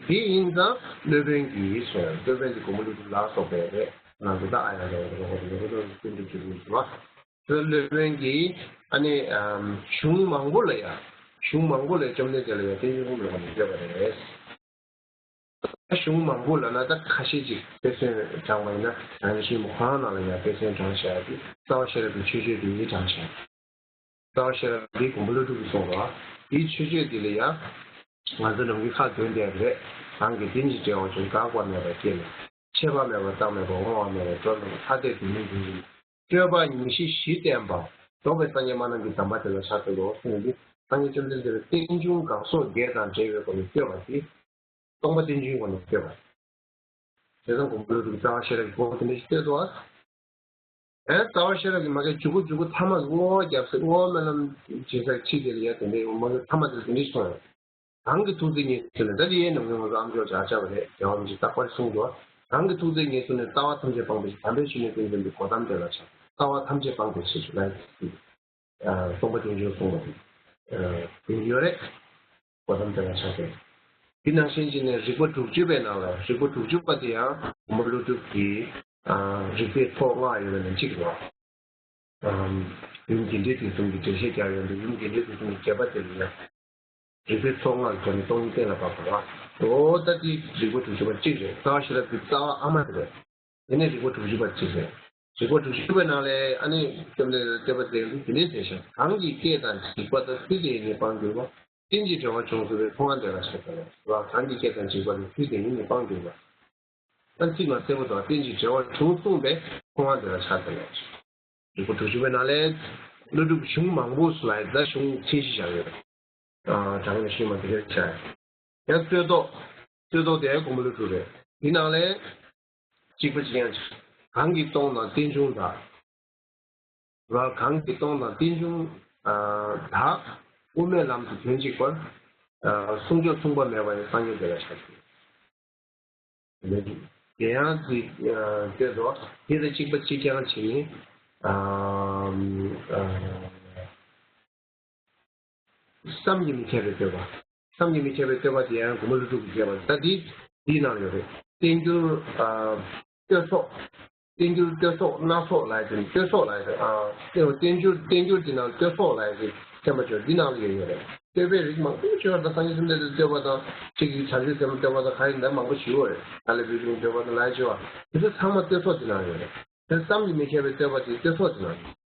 འདི་ཡིན་ཙང་སློབ་དཔོན་གྱིས་གསུངས་ཡང་། སློབ་དཔོན་གྱིས་མགོན་པོ་ཀླུ་སྒྲུབ་ལ་སོགས་པའི་རེད། ང་ཚོ་ད་ཨ་ཡ་ལ་ཡ་ལ་ཡ་ལ་ཡ་ལ་ཀུན་ཏུ་གྱུར་པའི་བ། སློབ་དཔོན་གྱིས་ཨ་ནི་གཞུང་མང་པོ་ལ་ཡ། གཞུང་མང་པོ་ལ་བཅོམ་ལྡན་འདས་ལ་ཡ་རྟེན་འབྱུང་གསུམ་ལ་ནི་བསྟོད་པ་རེད། གཞུང་མང་པོ་ལ་ན་ད་ཁ་ཤས་ཅིག་དཔེ་མཚོན་དྲངས་པ་ཡིན་ན་རང་གི་ཤེས་མོ་ཁོ་རང་ནང་ལ་ཡ་དཔེ་མཚོན་དྲངས་བཞག་དེ་རྩ་བ་ཤེས་རབ་ཀྱི་མཆོད་བརྗོད་དེ་ཡིས་དྲངས་བཞག་རྩ་བ་ཤེས་རབ་འདི་མགོན་པོ་ཀླུ་སྒྲུབ་ཀྱིས་གསུངས་པ། དེའི་མཆོད་བརྗོད་འདི་ལ་ཡང་ང་ཚོ་ནམ་རྒྱུན་ཁ་འདོན་བསྡད་པ་རེད། གང་གིས་དེ་གཉིས་འབྲེལ་བར་འབྱུང་། འགག་པ་མེད་པར་སྐྱེས་ནས། ཆད་པ་མེད་པར་རྟག་མེད་པར། བསྔོ་བ་མེད་པར་འགྲོ་མེད་པར། ཐ་དད་དུ་མི་འཛིན་ཅིང་། སྤྲོས་པ་ཉེར་ཞི་བཞི་བསྟན་པ། རྫོགས་པའི་སངས་རྒྱས་སྨྲ་རྣམས་ཀྱི་གདམས་པ་དེ་ལ་ཕྱག་འཚལ་ལོ་གསུངས་ཏེ། སངས་རྒྱས་བཅོམ་ལྡན་འདས་ལ་རྟེན་འབྱུང་དགག་སོགས་བརྒྱད་དང་བྲལ་བའི་སྒོ་ནས་བསྟོད་པ་སྟེ། སྟོང་པ་རྟེན་འབྱུང་གི་སྒོ་ནས་བསྟོད་པ། བྱས་ཙང་མགོན་པོ་ཀླུ་སྒྲུབ་རྩ་བ་ཤེས་རབ་ཀྱི་སྒོ་དེ་འདྲ་ཞིག་བསྟོད་དོ། ཨེ་རྩ་བ་ཤེས་རབ་ཀྱི་མ་གི་མཇུག་གུ་མཇུག་གུ་ཐ་མ་གི་བསྔོ་བ་བརྒྱབ་སྟེ་བསྔོ་བ་སྨོན་ལམ་བྱེད་སར་ཁྲིད་དེ་ལ་ཡ་དེ་འདྲའི་མ་གི་ཐ་མ་དེ་དེ་འདྲ་ཞིག་གསུངས་ཡོད། གང་གི་ཐུགས་བརྩེ་ཉེར་བཟུང་ནས། ད་དེ་ཡས་ནམ་རྒྱུན་ང་ཚོ་ཨ་མཆོག་ཆ་ཆ་བ་རེད། རྒྱལ་བ་རིན་པོ་ཆེས་རྟག་པར་གསུངས་འདུག་གང་གི་ཐུགས་བརྩེ་ཉེར་བཟུང་ནས། ལྟ་བ་ཐམས་ཅད་སྤངས་པའི་ཕྱིར། དམ་པའི་ཆོས་ནི་ཀུན་འཛིན་པའི། གོ་ཏམ་དེ་ལ་ཕྱག་ལྟ་བ་ཐམས་ཅད་སྤངས་པའི་ཕྱིར་ཞུ་ལ། སྟོང་པ་རྟེན་འབྱུང་གསུངས་པ་དེ་ཡོད་རེད། གོ་ཏམ་དེ་ལ་ཕྱག་འཚལ། དེ་ནང་བཞིན་བྱས་ནས་རིགས་པ་དྲུག་ཅུ་པའི་ནང་ལ། རིགས་པ་དྲུག་ཅུ་པ་དེ་ཡང་མགོན་པོ་ཀླུ་སྒྲུབ་ཀྱི་རིགས་པའི་ཚོགས་ལྔ་ཡོད་པའི་ནང་གཅིག་རེད། ཡུམ་དགེ་འདུན་དུས་གསུམ་གྱི་འགྲེལ་བཤད་རྒྱག་ཡོང་དུས། ཡུམ་དགེ་འདུན་དུས་གསུམ་གྱི་རྒྱས་པ་དེ་ལ་ཡང་རིགས་པའི་ཚོགས་ལྔ་གི་སྒོ་ནས་སྟོང་ཉིད་གཏན་ལ་ཕབ་པ་རེད། འོ་ད་དེ་རིགས་པ་དྲུག་ཅུ་པ་གཅིག་རེད། རྩ་བ་ཤེས་རབ་ཀྱི་རྩ་བ་ཨ་མ་དེ་རེད། དེ་ནས་རིགས་པ་དྲུག་ཅུ་པ་གཅིག་རེད། རིགས་པ་དྲུག་ཅུ་པའི་ནང་ལས་ཨ་ནི་བཅོམ་ལྡན་འདས་བསྟོད་པ་དེ་འདི་འདི་འདྲས་ཟེར་ཤག་གང་གིས་སྐད་དང་འཇིགས་པ་དང་། ཚུལ་དེ་ཉིད་སྤང་གྱུར་པ། རྟེན་ཅིང་འབྲེལ་བར་འབྱུང་ཚུལ་དེ། ཁོ་བོའང་དེ་ལ་ཕྱག་འཚལ་ལོ། གང་གིས་སྐད་དང་འཇིགས་པ་དང་། ཚུལ་དེ་ཉིད་སྤང་གྱུར་པ། ད་ཚིག་ནང་གསལ་པོ་འདུག་རྟེན་ཅིང་འབྲེལ་བར་འབྱུང་གསུངས་པས་ཁོ་བོའང་དེ་ལ་ཕྱག་འཚལ་ལོ། རིགས་པ་དྲུག་ཅུ་པའི་ནང་ལས་ཀླུ་སྒྲུབ་གཞུང་མང་པོ་སུ་ལ་ཡོད། ད་གཞུང་ཚད་གཞི་བཞག་ཡོད། ཨ་དྲང་ངེས་ཤེས་མ་དེ་གར་བྱ། ཡང་རྩོད་ཟློག་རྩོད་ཟློག་དེ་མགོན་པོ་ཀླུ་སྒྲུབ་རེད། དེ་ནང་ལས་གཅིག་པ་གཅིག་རྐྱང་གཅིག་གང་གིས་སྟོང་དང་རྟེན་འབྱུང་དག་ར། གང་གིས་སྟོང་དང་རྟེན་འབྱུང་དག་དབུ་མའི་ལམ་དུ་དོན་གཅིག་པར། གསུང་མཆོག་མཚུངས་པ་མེད་པ་ཡང་། སངས་རྒྱས་དེ་ལ་ཕྱག་འཚལ། དེ་ཡང་དེ་ལྟོས་སོ། དེ་དང་གཅིག་པ་གཅིག་རྐྱང་བྱས་ནས། བསམ་གྱིས་མི་ཁྱབ་པའི་བསྟོད་པ། བསམ་གྱིས་མི་ཁྱབ་པའི་བསྟོད་པ་དེ་ཡང་མགོན་པོ་ཀླུ་སྒྲུབ་ཀྱིས་མཛད་པ་ད་འདི་འདིའི་ནང་ཡོད་རེད། བསྟན་འགྱུར་ཨ་བསྟོད་ཚོགས། བསྟན་འགྱུར་བསྟོད་ཚོགས་སྣ་ཚོགས་ལབ་ཡ་དེ་བསྟོད་ཚོགས་ལབ་ཡ་དེ་ཨ་བསྟན་འགྱུར་བསྟན་འགྱུར་འདི་ནང་བསྟོད་ཚོགས་ལབ་ཡ་དེ་ཚན་པ་བཅུ་འདི་ནང་ལ་ཡོད་ཡོད་རེད། བསྟོད་པའི་རིགས་མང་པོ་ཅིག་ཡོད་རེད། ད་སངས་རྒྱས་བཅོམ་ལྡན་འདས་བསྟོད་པ་དང་གཅིག་གིས་བྱང་ཆུབ་སེམས་བསྟོད་པ་དང་ག་ཡིན་ད་མང་པོ་ཞིག་ཡོད་རེད། ད་ལས་བུ་ཆུང་བསྟོད་པ་དང་ལ་ཡ་ཅི་བ་དེ་ཚོ་ཚང་མ་བསྟོད་ཚོགས་འདི་ནང་ཡོད་རེད། དེ་བསམ་གྱིས་མི་ཁྱབ་པའི་བསྟོད་པ་དེ་བསྟོད་ཚོགས་འདི་ནང་ཡོད།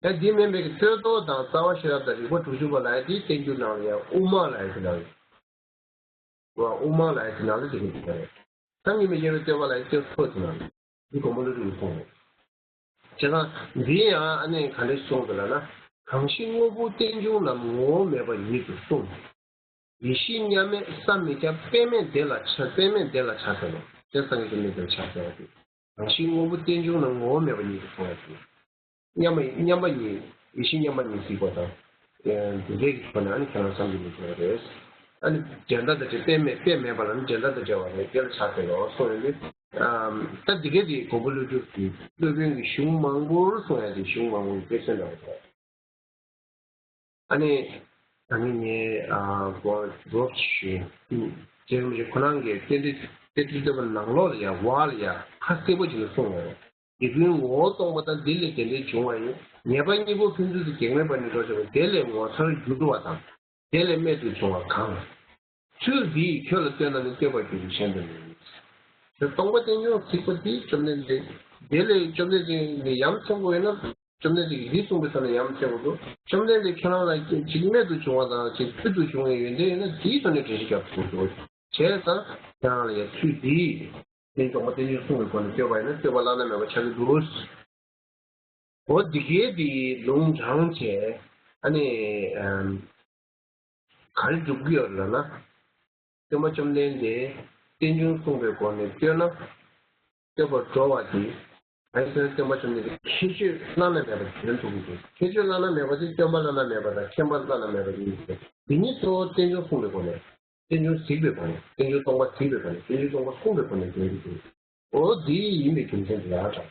ཡང་འདི་མིན་པའི་བསྟོད་ཚོགས་དང་རྩ་བ་ཤེས་རབ་དང་རིགས་པ་དྲུག་ཅུ་པ་ལ་ཡང་དེ་བསྟན་འགྱུར་ནང་ལ་ཡང་དབུ་མ་ལ་ཡང་དེ་ནང་ལ་ཡང་། དབུ་མ་ལ་ཡང་དེ་ནང་ལ་དེ་གི་དེ་ནང་ལ་ཡང་། བསམ་གྱིས་མི་ཁྱབ་པའི་བསྟོད་པ་ལ་ཡང་བསྟོད་ཚོགས་དེ་ནང་ལ་ཡང་། འདི་མགོན་པོ་ཀླུ་སྒྲུབ་ཀྱིས་གསུངས་ཡོད། བྱས་ཙང་འདི་ཡང་ཨ་ནི་ག་འདྲ་གསུངས་འདུག་ལབ་ན། གང་ཞིག་དངོས་པོ་རྟེན་འབྱུང་རྣམས། ངོ་བོ་མེད་པ་ཉིད་དུ་གསུངས། ཡེ་ཤེས་མཉམ་མེད་བསམ་མི་ཁྱབ། པདྨས་བདེ་ལ་ཆགས། པདྨས་བདེ་ལ་ཕྱག་འཚལ་ལོ། དེ་སངས་རྒྱས་བཅོམ་ལྡན་འདས་ལ་ཕྱག་འཚལ་བ་སྟེ། གང་ཞིག་དངོས་པོ་རྟེན་འབྱུང་རྣམས། ངོ་བོ་མེད་པ་ཉིད་དུ་གསུངས་པ་སྟེ། མཉམ་པ་མཉམ་པ་ཉིད་ཡེ་ཤེས་མཉམ་པ་ཉིད་གཟིགས་པ་དང་། ཨེ་འདི་འདྲའི་གི་ཐོག་ནས་ཨ་ནི་ཁྱེད་རང་བསམ་གྱིས་མི་ཁྱབ་པ་རེད། ཨ་ནི་འགྲན་ཟླ་དང་བྲལ། པདྨས་པདྨས་མེད་པ་ལ་ནི་འགྲན་ཟླ་དང་བྲལ་བ་རེད། དེ་ལ་ཕྱག་འཚལ་ལོ་གསུངས་ཡོད་དུས། ཨམ་ད་འདི་ག་དེ་མགོན་པོ་ཀླུ་སྒྲུབ་ཀྱི་སློབ་དཔོན་གྱི་གཞུང་མང་པོར་གསུངས་ཡ་དེ་གཞུང་མང་པོའི་དཔེ་མཚོན་འདྲ་བོ་རེད། ཨ་ནི། ད་ནི་ངས་ཨ་གོ་རོབ་ཞུ། རྗེ་རིན་པོ་ཆེ་ཁོ་རང་གིས་རྟེན་འབྲེལ་རྟེན་འབྲེལ་བསྟོད་པ་ནང་ལོགས་ལ་ཡང་བར་ལ་ཡང་ཁ་གསལ་པོ་ཅིག་ལ་གསུངས་ཡོད་རེད། འདི་ཀུན་ངོ་བོ་སྟོང་པ་དང་། འདི་ལས་དེ་འདྲའི་འབྱུང་བ་ཡིན། ངེས་པ་གཉིས་པོ་ཕན་ཚུན་དུ་གེགས་མེད་པར་ནི་འགྲོ་བྱ་བ། དེ་ལས་ངོ་མཚར་འགྱུར་བ་དང་། དེ་ལས་རྨད་དུ་བྱུང་བ་གང་། ཚུལ་འདི་ཡིས་ཁྱོད་ལ་བསྟོད་ན་ནི། བསྟོད་པར་འགྱུར་གྱི་གཞན་དུ་མེད། དེ་སྟོང་པ་རྟེན་འབྱུང་གཟིགས་པ་འདི་བཅོམ་ལྡན་འདས། དེ་ལས་བཅོམ་ལྡན་འདས་ནི་ཡ་མཚན་པོ་ཡིན་ན། བཅོམ་ལྡན་འདས་ཀྱིས་འདི་གསུངས་པའི་ཐོག་ནས་ཡ་མཚན་པོ་འདུག་བཅོམ་ལྡན་འདས་ཁྱེད་རང་ལ་ཅིག་རྨད་དུ་བྱུང་བ་དང་ཅིག་ཕུལ་དུ་བྱུང་བའི་ཡོན་ཏན་ཡོད་ན་དེའི་ཐོག་ནས་འགྲེལ་བཤད་རྒྱབ་ཐུབ་འདུག་བྱས་ཙང་ཁྱེད་རང་ལ་ཡ་ཚུལ་འདི་ཡིས་སྟོང་པ་རྟེན་འབྱུང་གསུངས་པའི་སྒོ་ནས་བསྟོད་པ་ཡིན་ན་བསྟོད་པ་བླ་ན་མེད་པ་ཆགས་ཀྱི་འདུག་འོ་འདི་གའི་འདི་ལུང་དྲངས་བྱས་ཨ་ནི་ག་རེ་སྒྲུབ་ཀྱི་ཡོད་ལབ་ན། སྟོན་པ་བཅོམ་ལྡན་འདས་རྟེན་འབྱུང་གསུངས་པའི་སྒོ་ནས་བསྟོད་ན། བསྟོད་པར་འགྲོ་བ་དེ། གང་ཡིན་ཟེར་ན་སྟོན་པ་བཅོམ་ལྡན་འདས་ཁྱད་ཆོས་བླ་ན་མེད་པ་དོན་ཐུབ་ཀྱི་འདུག་ཁྱད་ཆོས་བླ་ན་མེད་པ་དེ་སྟོན་པ་བླ་ན་མེད་པ་དང་མཁྱེན་པ་བླ་ན་མེད་པ་གཉིས་ཡོད། དེ་གཉིས་གཙོ་བོ་རྟེན་འབྱུང་གསུངས་པའི་སྒོ་ནས། རྟེན་འབྱུང་གཟིགས་པའི་སྒོ་ནས། རྟེན་འབྱུང་སྟོང་པ་གཟིགས་པའི་སྒོ་ནས། རྟེན་འབྱུང་སྟོང་པ་གསུངས་པའི་སྒོ་ནས་དོན་འདི་དེ། འོ་འདི་ཡིན་པའི་རྒྱུ་མཚན་དེ་ལ་དྲངས།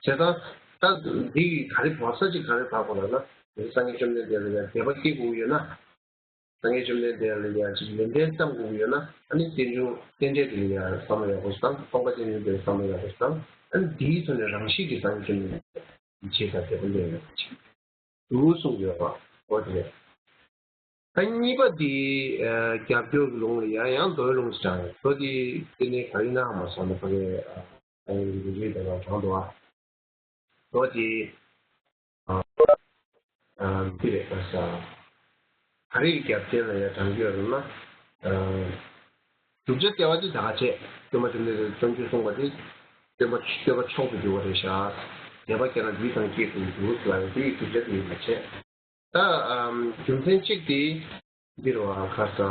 བྱས་ཙང་། ད་འདི་གི་ག་རེ་བག་ས་ཅིག་ག་རེ་བག་དགོས་ལབ་ན། འདི་སངས་རྒྱས་བཅོམ་ལྡན་འདས་ལ་ཡང་དད་པ་སྐྱེ་དགོས་ཀྱི་ཡོད་ན། སངས་རྒྱས་བཅོམ་ལྡན་འདས་ལ་ཡང་ཅིག་ཡོན་ཏན་བསམ་དགོས་ཀྱི་ཡོད་ན། ཨ་ནི་རྟེན་འབྱུང་རྟེན་འབྲེལ་དེ་ལ་ཡང་བསམ་བློ་ཡག་པོ་བཏང་། སྟོང་པ་རྟེན་འབྱུང་དེ་ལ་བསམ་བློ་ཡག་པོ་བཏང་། ཨ་ནི་འདིའི་ཐོག་ནས་རང་བཞིན་གྱིས་སངས་རྒྱས་བཅོམ་ལྡན་འདས་ཡིད་ཆེས་དང་དད་པ་སླེབས་ཡོང་བ་ཅིག་འདུག་གསུངས་ཡོད་པ་འོ་དེ་རེད། ད་གཉིས་པ་འདི་ཨ་རྒྱབ་སྐྱོར་གྱི་ལུང་ལ་ཡང་ཡང་མདོའི་ལུང་ཞིག་དྲངས་ཡོད། མདོ་འདི་དེ་ནས་ག་རེ་ན་མ་སོང་ན་ཕ་གི་ཨ་ཨ་ཡིན་གྱི་རེད་དེ་ལ་དྲངས་འདུག་ཨ། མདོ་འདི་ཨ་ཨ་འདི་རེད་པ་ས། ག་རེ་གི་རྒྱབ་རྟེན་ལ་ཡང་དྲངས་ཀྱི་ཡོད་རེད་ན། ཨ་བསྒྲུབ་བྱ་ལྟེ་བ་འདི་ད་ག་བྱས། སྟོན་པ་བཅོམ་ལྡན་འདས་བརྩོན་འགྲུས་གསུངས་པ་འདི་སྟོན་པ་སྟོན་པ་མཆོག་ཏུ་གྱུར་པ་རེད་ཤག་དད་པ་སྐྱེས་ན་འདིའི་སང་སྐྱེས་ཐུབ་འདུག་ལབ་ཡོད། དེ་ཡི་བསྒྲུབ་བྱ་དེ་ཡིན་པ་བྱས། ད་ཨམ་རྒྱུ་མཚན་གཅིག་དེ་འདི་རེད་བ། ཁ་ས་ཨ་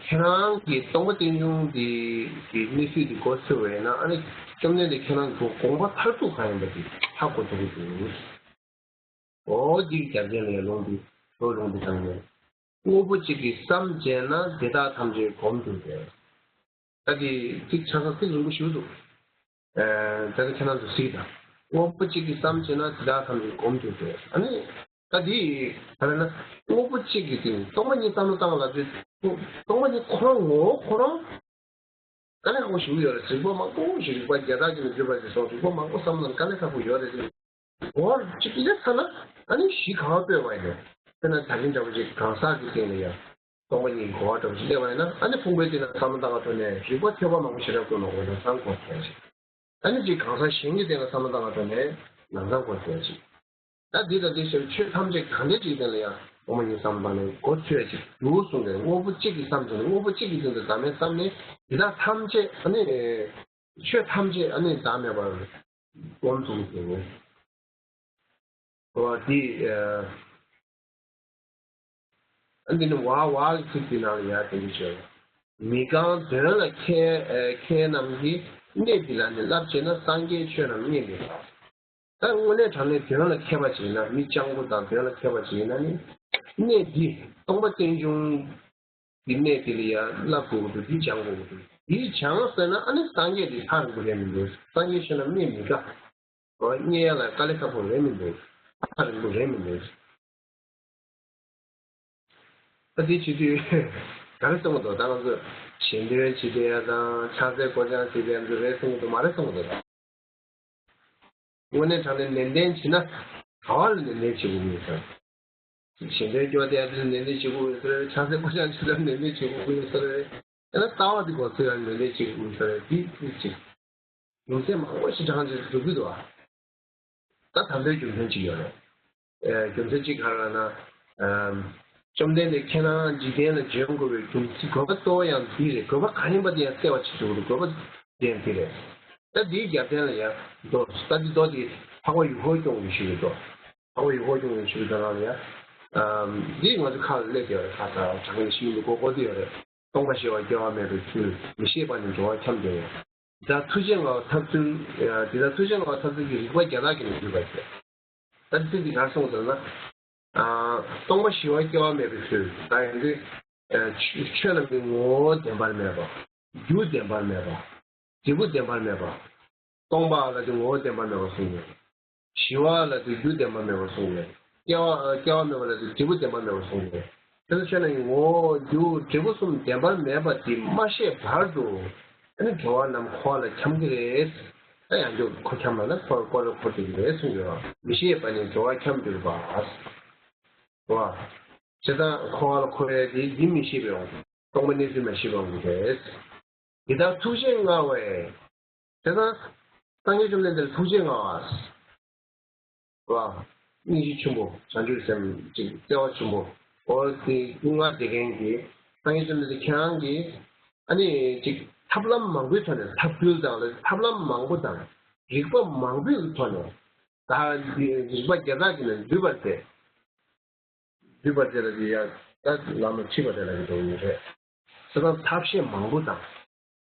ཁྱེད་རང་གིས་སྟོང་པ་རྟེན་འབྱུང་འདི་གི་གནས་ཚུལ་འདི་གོ་ཚོད་པ་ཡིན་ན། ཨ་ནི་བཅོམ་ལྡན་འདས་ཁྱེད་རང་གི་དགོངས་པ་མཐར་ཐུག་གང་ཡིན་པ་དེ་ཧ་གོ་ཐུབ་ཀྱི་འདུག་འོ་འདིར་རྒྱབ་རྟེན་ལ་ཡང་ལུང་འདི་ལོ་ལུང་འདི་དང་ཡང་། དངོས་པོ་གཅིག་གིས་བསམ་བྱས་ན། དེ་དག་ཐམས་ཅད་སྒོམ་གྱུར་ཏེ། ད་འདི་ཚིག་ཆ་ཚང་ཚིག་རིང་པོ་ཞིག་འདུག་ཨ་ད་ནི་ཁྱེད་རང་ཚོ་གཟིགས་དང་། དངོས་པོ་གཅིག་གིས་བསམ་བྱས་ན། དེ་དག་ཐམས་ཅད་སྒོམ་གྱུར་ཏེ། ཨ་ནི་ད་འདི་ག་རེ་ན། དངོས་པོ་གཅིག་གིས་དེ་སྟོང་པ་ཉིད་བསམ་བློ་བཏང་ལབ་དུས། སྟོང་པ་ཉིད་ཁོ་རང་ངོ་བོ་ཁོ་རང་དཀའ་ལས་ཁག་པོ་ཞིག་ཡོད་རེད། རིགས་པ་མང་པོ་ཞིག་རིགས་པ་བརྒྱ་ཕྲག་གཅིག་ནས་བརྒྱུད་པ་ཞིག་སོང་། རིགས་པ་མང་པོ་བསམ་ན་དཀའ་ལས་ཁག་པོ་ཡོད་རེད། འོ་གཅིག་གིས་ལས་ཚར་ན་ཨ་ནི་གཞི་གང་ལ་ལྟོས་པ་ཡིན་ནས། དཔེར་ན་ད་གིན་འདྲ་པོ་ཅིག་གང་ཟག་གི་སྟེང་ལ་ཡང་སྟོང་པ་ཉིད་གོ་བ་འདྲ་པོ་ཞིག་སླེབས་པ་ཡིན་ན། ཨ་ནི་ཕུང་པོའི་སྟེང་ལ་བསམ་བློ་བཏང་བ་ཐོག་ནས་རིགས་པ་ཐོས་པ་མང་པོ་ཞེ་དྲག་བཀོད་ན་འོ་ན་སང་གོ་ཐལ་ཞིག་ཨ་ནི་ཅིག་གང་ཟག་གཞན་གྱི་སྟེང་ལ་བསམ་བློ་བཏང་བ་ཐོག་ནས་ལམ་སང་གོ་ཐལ་ཞིག་ད་འདི་དང་འདི་ཞེས་ཆོས་ཐམས་ཅད་གང་འདྲ་ཅིག་སྟེང་ལ་ཡང་སྟོང་པ་ཉིད་བསམ་བློ་བཏང་ནས་གོ་ཚོད་ཅིག་འདུག་གསུངས་ཏེ། དངོས་པོ་གཅིག་གིས་བསམ་བྱས་ན། དངོས་པོ་གཅིག་གི་སྟེང་དུ་བདག་མེད་བསམ་ནས། དེ་དག་ཐམས་ཅད་ཨ་ནི་ཆོས་ཐམས་ཅད་ཨ་ནི་བདག་མེད་པར་སྒོམ་ཐུབ་ཀྱི་འདུག་འོ་འདི་ཨ་འདི་ནི་ཝ་ཝ་གི་ཚིག་འདི་ནང་ལ་ཡང་དེ་འདྲ་བྱས། མི་གང་དོན་ལ་མཁས་མཁས་རྣམས་ཀྱིས། གནས་འདི་ལ་ནི་བསླབ་བྱས་ན། སངས་རྒྱས་ཆོས་རྣམས་རྙེད་མི་དཀའ། ད་དངོས་གནས་དྲང་གནས་དོན་ལ་མཁས་པ་ཅིག་ཡིན་ན། མི་སྤྱང་པོ་དང་དོན་ལ་མཁས་པ་ཅིག་ཡིན་ན་ནི། གནས་འདི་སྟོང་པ་རྟེན་འབྱུང་གི་གནས་འདི་ལ་ཡང་བསླབ་དགོས་ཀྱི་འདུག་འདི་སྦྱང་དགོས་ཀྱི་འདུག་འདི་སྦྱངས་ཟེར་ན་ཨ་ནི་སངས་རྒྱས་འདི་ཐག་རིང་པོ་རེད་མི་འདུག་སངས་རྒྱས་ཆོས་རྣམས་རྙེད་མི་དཀའ། འོ་རྙེད་ཡ་ལ་དཀའ་ལས་ཁག་པོ་རེད་མི་འདུག་ཐག་རིང་པོ་རེད་མི་འདུག་ད་དེ་བྱེད་དུས་ག་རེ་གསུང་གི་འདུག་ད་ང་ཚོ་ཞལ་འདོན་བྱེད་དེ་ཡ་དང་ཕྱག་འཚལ་སྐོར་སྦྱང་བྱེད་དེ་ཡ་ཚོ་རེད་གསུང་གི་འདུག་མ་རེད་གསུང་གི་འདུག་ད་དངོས་གནས་དྲང་གནས་ནན་ཏན་བྱེད་ན་ག་བ་ལ་ནན་ཏན་བྱེད་དགོས་ཀྱི་ཡོད་ས་རེད། ཞལ་འདོན་སྐྱོར་དེ་ཡ་དེ་ལ་ནན་ཏན་བྱེད་དགོས་ཀྱི་ཡོད་ས་རེད། ཕྱག་འཚལ་སྐོར་སྦྱང་བྱེད་དེ་ལ་ནན་ཏན་བྱེད་དགོས་ཀྱི་ཡོད་ས་རེད། ཡང་ན་ལྟ་བ་དེ་སྐོར་ཚོ་ཡང་ནན་ཏན་བྱེད་དགོས་ཀྱི་ཡོད་ས་རེད། དེ་དེ་གཅིག་རྒྱུ་མཚན་མང་པོ་ཞིག་དྲངས་བྱས་འགྲོ་གི་འདུག་ཨ། ད་ད་ལྟའི་རྒྱུ་མཚན་གཅིག་ཡོད་རེད། ཨེ། རྒྱུ་མཚན་གཅིག་ག་རེ་ལབ་ན། ཨམ། བཅོམ་ལྡན་འདས་ཁྱེད་རང་འཇིག་རྟེན་ལ་འབྱོན་དགོས་པའི་རྒྱུ་མཚན་དགོས་པ་གཙོ་བོ་ཡང་འདི་རེད། དགོས་པ་གང་ཡིན་པ་དེ་ཡང་གསལ་བ་བྱེད་ཐུབ་ཀྱི་འདུག་དགོས་པ་དེ་ཡང་འདི་རེད། ད་འདིའི་རྒྱབ་རྟེན་ལ་ཡང་མདོ་ད་འདི་མདོ་དེ་འཕགས་པ་ཡུལ་འཁོར་སྐྱོང་གི་ཞུ་གི་འདུག་འཕགས་པ་ཡུལ་འཁོར་སྐྱོང་གི་ཞུ་གི་འདུག་ལ་ཡང་། ཨམ། འདི་ང་ཚོ་ཁ་ལ་སླེབས་ཡོད་རེད། ཁ་ཚ་དྲང་གནས་ཤིང་ལུག་གོ་གོ་དེ་ཡོད་རེད། སྟོང་པ་ཞི་བ་སྐྱེ་བ་མེད་པའི་ཚུལ། མི་ཤེས་པ་ནི་འགྲོ་བ་འཁྱམས་ཏེ། འདི་ལྟར་ཐུགས་རྗེ་མངའ་བ་ཐབས་ཚུལ། འདི་ལྟར་ཐུགས་རྗེ་མངའ་བ་ཐབས་ཚུལ་གྱི་རིགས་པ་བརྒྱ་དག་གིས་ནི་བསྡུས་པར་བྱས། ད་ཚིག་འདི་གར་སོང་ཟེར་ན། ཨ། སྟོང་པ་ཞི་བ་སྐྱེ་བ་མེད་པའི་ཚུལ། ད་ཡང་དུས། ཆོས་རྣམས་ཀྱི་ངོ་བོ་བདེན་པར་མེད་པ། རྒྱུ་བདེན་པར་མེད་པ། འབྲས་བུ་བདེན་པར་མེད་པ། སྟོང་པ་ལ་དེ་ངོ་བོ་བདེན་པར་མེད་པར་གསུངས་ཡོད། ཞི་བ་ལ་དེ་རྒྱུ་བདེན་པར་མེད་པར་གསུངས་ཡོད། སྐྱེ་བ་སྐྱེ་བ་མེད་པ་ལ་དེ་འབྲས་བུ་བདེན་པར་མེད་པར་གསུངས་ཡོད། དེ་ཚོ་ཆོས་རྣམས་ཀྱི་ངོ་བོ་རྒྱུ་འབྲས་བུ་གསུམ་བདེན་པར་མེད་པ་དེ་མ་ཤེས་བར་དུ། ཨ་ནི་འགྲོ་བ་རྣམས་འཁོར་བ་ལ་འཁྱམས་ཀྱི་རེད། ད་ཡང་འགྲོ་འཁོར་འཁྱམས་ལ་ན་འཁོར་འཁོར་ལ་འཁོར་དེ་རེད་གསུངས་ཡོད། མི་ཤེས་པ་ནི་འགྲོ་བ་འཁྱམས་གྱུར་པ། བ། བྱས་ཙང་འཁོར་བ་ལ་འཁོར་ཡ་དེ་ཡིན་མི་ཤེས་པའི་དབང་གིས། སྟོང་པ་གནས་ཚུལ་མ་ཤེས་པའི་དབང་གིས་རེད། འདི་ལྟར་ཐུགས་རྗེ་མངའ་བས། དེ་ལྟར་སངས་རྒྱས་བཅོམ་ལྡན་འདས་ལ་ཐུགས་རྗེ་མངའ་བ། བ། སྙིང་རྗེ་ཆེན་པོ། བྱང་ཆུབ་སེམས་ཅིག་བརྩེ་བ་ཆེན་པོ། འོ་དེ་སྙིང་ང་བདེ་མཁན་གྱི་སངས་རྒྱས་བཅོམ་ལྡན་འདས་ཁྱེད་རང་གིས། ཨ་ནི་ཅིག་ཐབས་ལམ་མང་པོའི་ཐོག་ནས་ཐབས་སྐུལ་དང་ལ་ཐབས་ལམ་མང་པོ་དང་རིགས་པ་མང་པོའི་ཐོག་ནས། ད་འདི་རིགས་པ་བརྒྱ་དག་གིས་ནི་བསྡུས་པར་མཛད། བསྡུས་པར་མཛད་ལ་དེ་ཡང་ད་ལམ་ལ་ཁྲིད་པ་དེ་ལ་གི་འགྲོ་ཡི་རེད། ཟེར་ཙང་ཐབས་ཤེས་མང་པོ་དང་།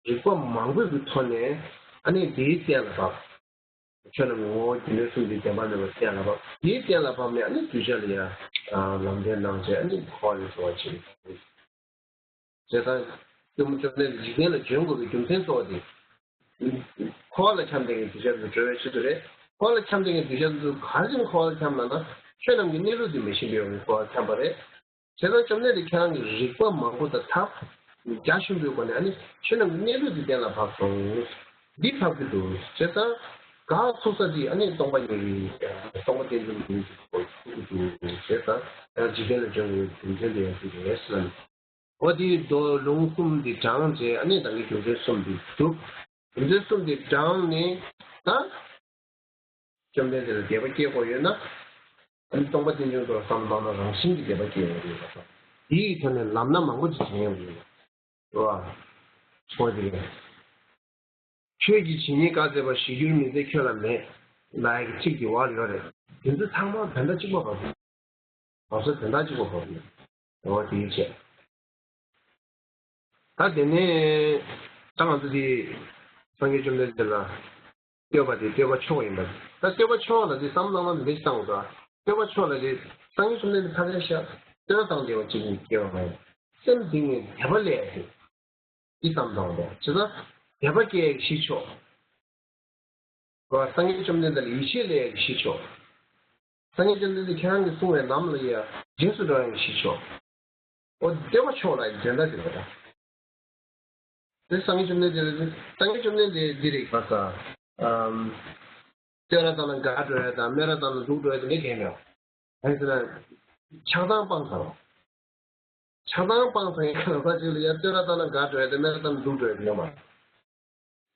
རིགས་པ་མང་པོའི་གི་ཐོག་ནས་ཨ་ནི་དེའི་གཏན་ལ་ཕབ། ཆོས་རྣམས་ཀྱི་ངོ་བོ་རྒྱུ་འབྲས་གསུམ་དེ་བདེན་པར་མེད་པར་གཏན་ལ་ཕབ། དེའི་གཏན་ལ་ཕབ་ནས་ཨ་ནི་གདུལ་བྱ་ལ་ཡང་ལམ་སྟོན་གནང་བྱས་ཨ་ནི་འཁོར་བ་ལས་སྒྲོལ་བར་བྱེད། བྱས་ཙང་སྐྱེས་བུ་བཅོམ་ལྡན་འདས་འཇིག་རྟེན་ལ་འབྱོན་དགོས་པའི་རྒྱུ་མཚན་གཙོ་བོ་དེ། འཁོར་བ་ལ་འཁྱམས་བསྡད་མཁན་གདུལ་བྱ་ཚོ་སྒྲོལ་བའི་ཆེད་དུ་རེད། འཁོར་བ་ལ་འཁྱམས་བསྡད་མཁན་གདུལ་བྱ་ཚོ་ག་རེ་བྱས་ནས་འཁོར་བ་ལ་འཁྱམས་ལབ་ན། ཆོས་རྣམས་ཀྱི་གནས་ལུགས་དེ་མི་ཤེས་པའི་འོག་ནས་འཁོར་བ་འཁྱམས་པ་རེད། བྱས་ཙང་བཅོམ་ལྡན་འདས་ཁྱེད་རང་གིས་རིགས་པ་མང་པོ་དང་ཐབས་རྒྱ་ཆེན་པོའི་སྒོ་ནས་ཨ་ནི་ཆོས་རྣམས་ཀྱི་གནས་ལུགས་དེ་གཏན་ལ་ཕབ་སོང་། འདི་ཕབ་ཀྱི་འདུག་བྱས་ཙང་། ག་ཚུགས་ས་དེ་ཨ་ནི་སྟོང་པ་ཉིད་ཀྱི་སྟོང་པ་རྟེན་འབྱུང་གི་ཚུགས་ཀྱི་འདུག་བྱས་ཙང་། ཡང་འཇིག་རྟེན་ལ་འབྱོན་དགོས་པའི་རྒྱུ་མཚན་དེ་ཡང་དེ་རེད་ཟེར་ལབ། འོ་དེའི་མདོ་ལུང་གསུམ་འདི་དྲངས་རྗེས་ཨ་ནི་ད་གིན་རྒྱུ་མཚན་གསུམ་འདི་གྲུབ། རྒྱུ་མཚན་གསུམ་འདི་དྲངས་ནས་ད། བཅོམ་ལྡན་འདས་ལ་དད་པ་སྐྱེ་དགོས་ཡོད་ན། ཨ་ནི་སྟོང་པ་རྟེན་འབྱུང་དུ་བསམ་བློ་བཏང་ན་རང་བཞིན་གྱིས་དད་པ་སྐྱེ་ཡོང་གི་ཡོད་པ་དང་། དེའི་ཐོག་ནས་ལམ་སྣ་མང་པོ་ཅིག་བྱེད་ཡོང་གི་ཡོད་པ། རེད་བ། འོ་དེ་རེད། ཆོས་ཀྱི་བྱེད་ཉེས་བཀའ་སྩལ་པ། ཞི་འགྱུར་མི་མཛད་ཁྱོད་ལ་མེད། ལབ་ཡག་གི་ཚིག་དེ་བར་ཡོད་རེད། དེ་ཚོ་ཚང་མ་དོན་དག་གཅིག་པ་བབས། ང་ཚོ་དོན་དག་གཅིག་པ་བབས་ཡོད། འོ་དེའི་ཆེད། ད་དེ་ནས་ད་ང་ཚོ་དེ་སངས་རྒྱས་བཅོམ་ལྡན་འདས་ལ་བསྟོད་པ་དེ་བསྟོད་པ་མཆོག་ཡིན་པ། ད་བསྟོད་པ་མཆོག་ལ་དེ་བསམ་བློ་བཏང་ན་འདི་འདྲ་ཞིག་བཏང་དགོས། བསྟོད་པ་མཆོག་ལ་དེ་སངས་རྒྱས་བཅོམ་ལྡན་འདས་ཕ་རེ་ཤ་བསྟོད་པ་བཏང་བསྡད་པ་གཅིག་ནི་སྐྱེ་བ་མ་ཡིན། སེམས་གཏིང་ནས་དད་པ་སླེབས་ཡག་དེ། འདི་བསམ་བཏང་དགོས། བྱས་ཙང་དད་པ་སྐྱེ་ཡག་གི་གཞི་མཆོག་སངས་རྒྱས་བཅོམ་ལྡན་འདས་ལ་ཡིད་ཆེས་སླེབས་ཡག་གི་གཞི་མཆོག་སངས་རྒྱས་བཅོམ་ལྡན་འདས་ཁྱེད་རང་གིས་གསུངས་པའི་ལམ་ལ་ཡ་རྗེས་སུ་འགྲོ་ཡག་གི་གཞི་མཆོག་འོ་བསྟོད་པ་མཆོག་ལ་ཡི་དོན་དག་དེ་རེད་ད། དེ་སངས་རྒྱས་བཅོམ་ལྡན་འདས་ལ་སངས་རྒྱས་བཅོམ་ལྡན་འདས་འདི་རིགས་པ་ས། ཨམ། བསྟོད་ར་བཏང་ན་དགའ་འགྲོ་ཡ་དང་སྨད་ར་བཏང་ན་སྡུག་འགྲོ་ཡ་དེ་འདྲ་གང་ཡང་མེད། གང་ཡིན་ཟེར་ན། ཆགས་སྡང་སྤངས་ཚར་བ། ཆགས་སྡང་སྤངས་ཚར་ཡ་གང་ཟག་ཅིག་ལ་ཡ་བསྟོད་ར་བཏང་ན་དགའ་འགྲོ་ཡ་དང་སྨད་ར་བཏང་ན་སྡུག་འགྲོ་ཡ་དེ་ཡོད་མ་རེད།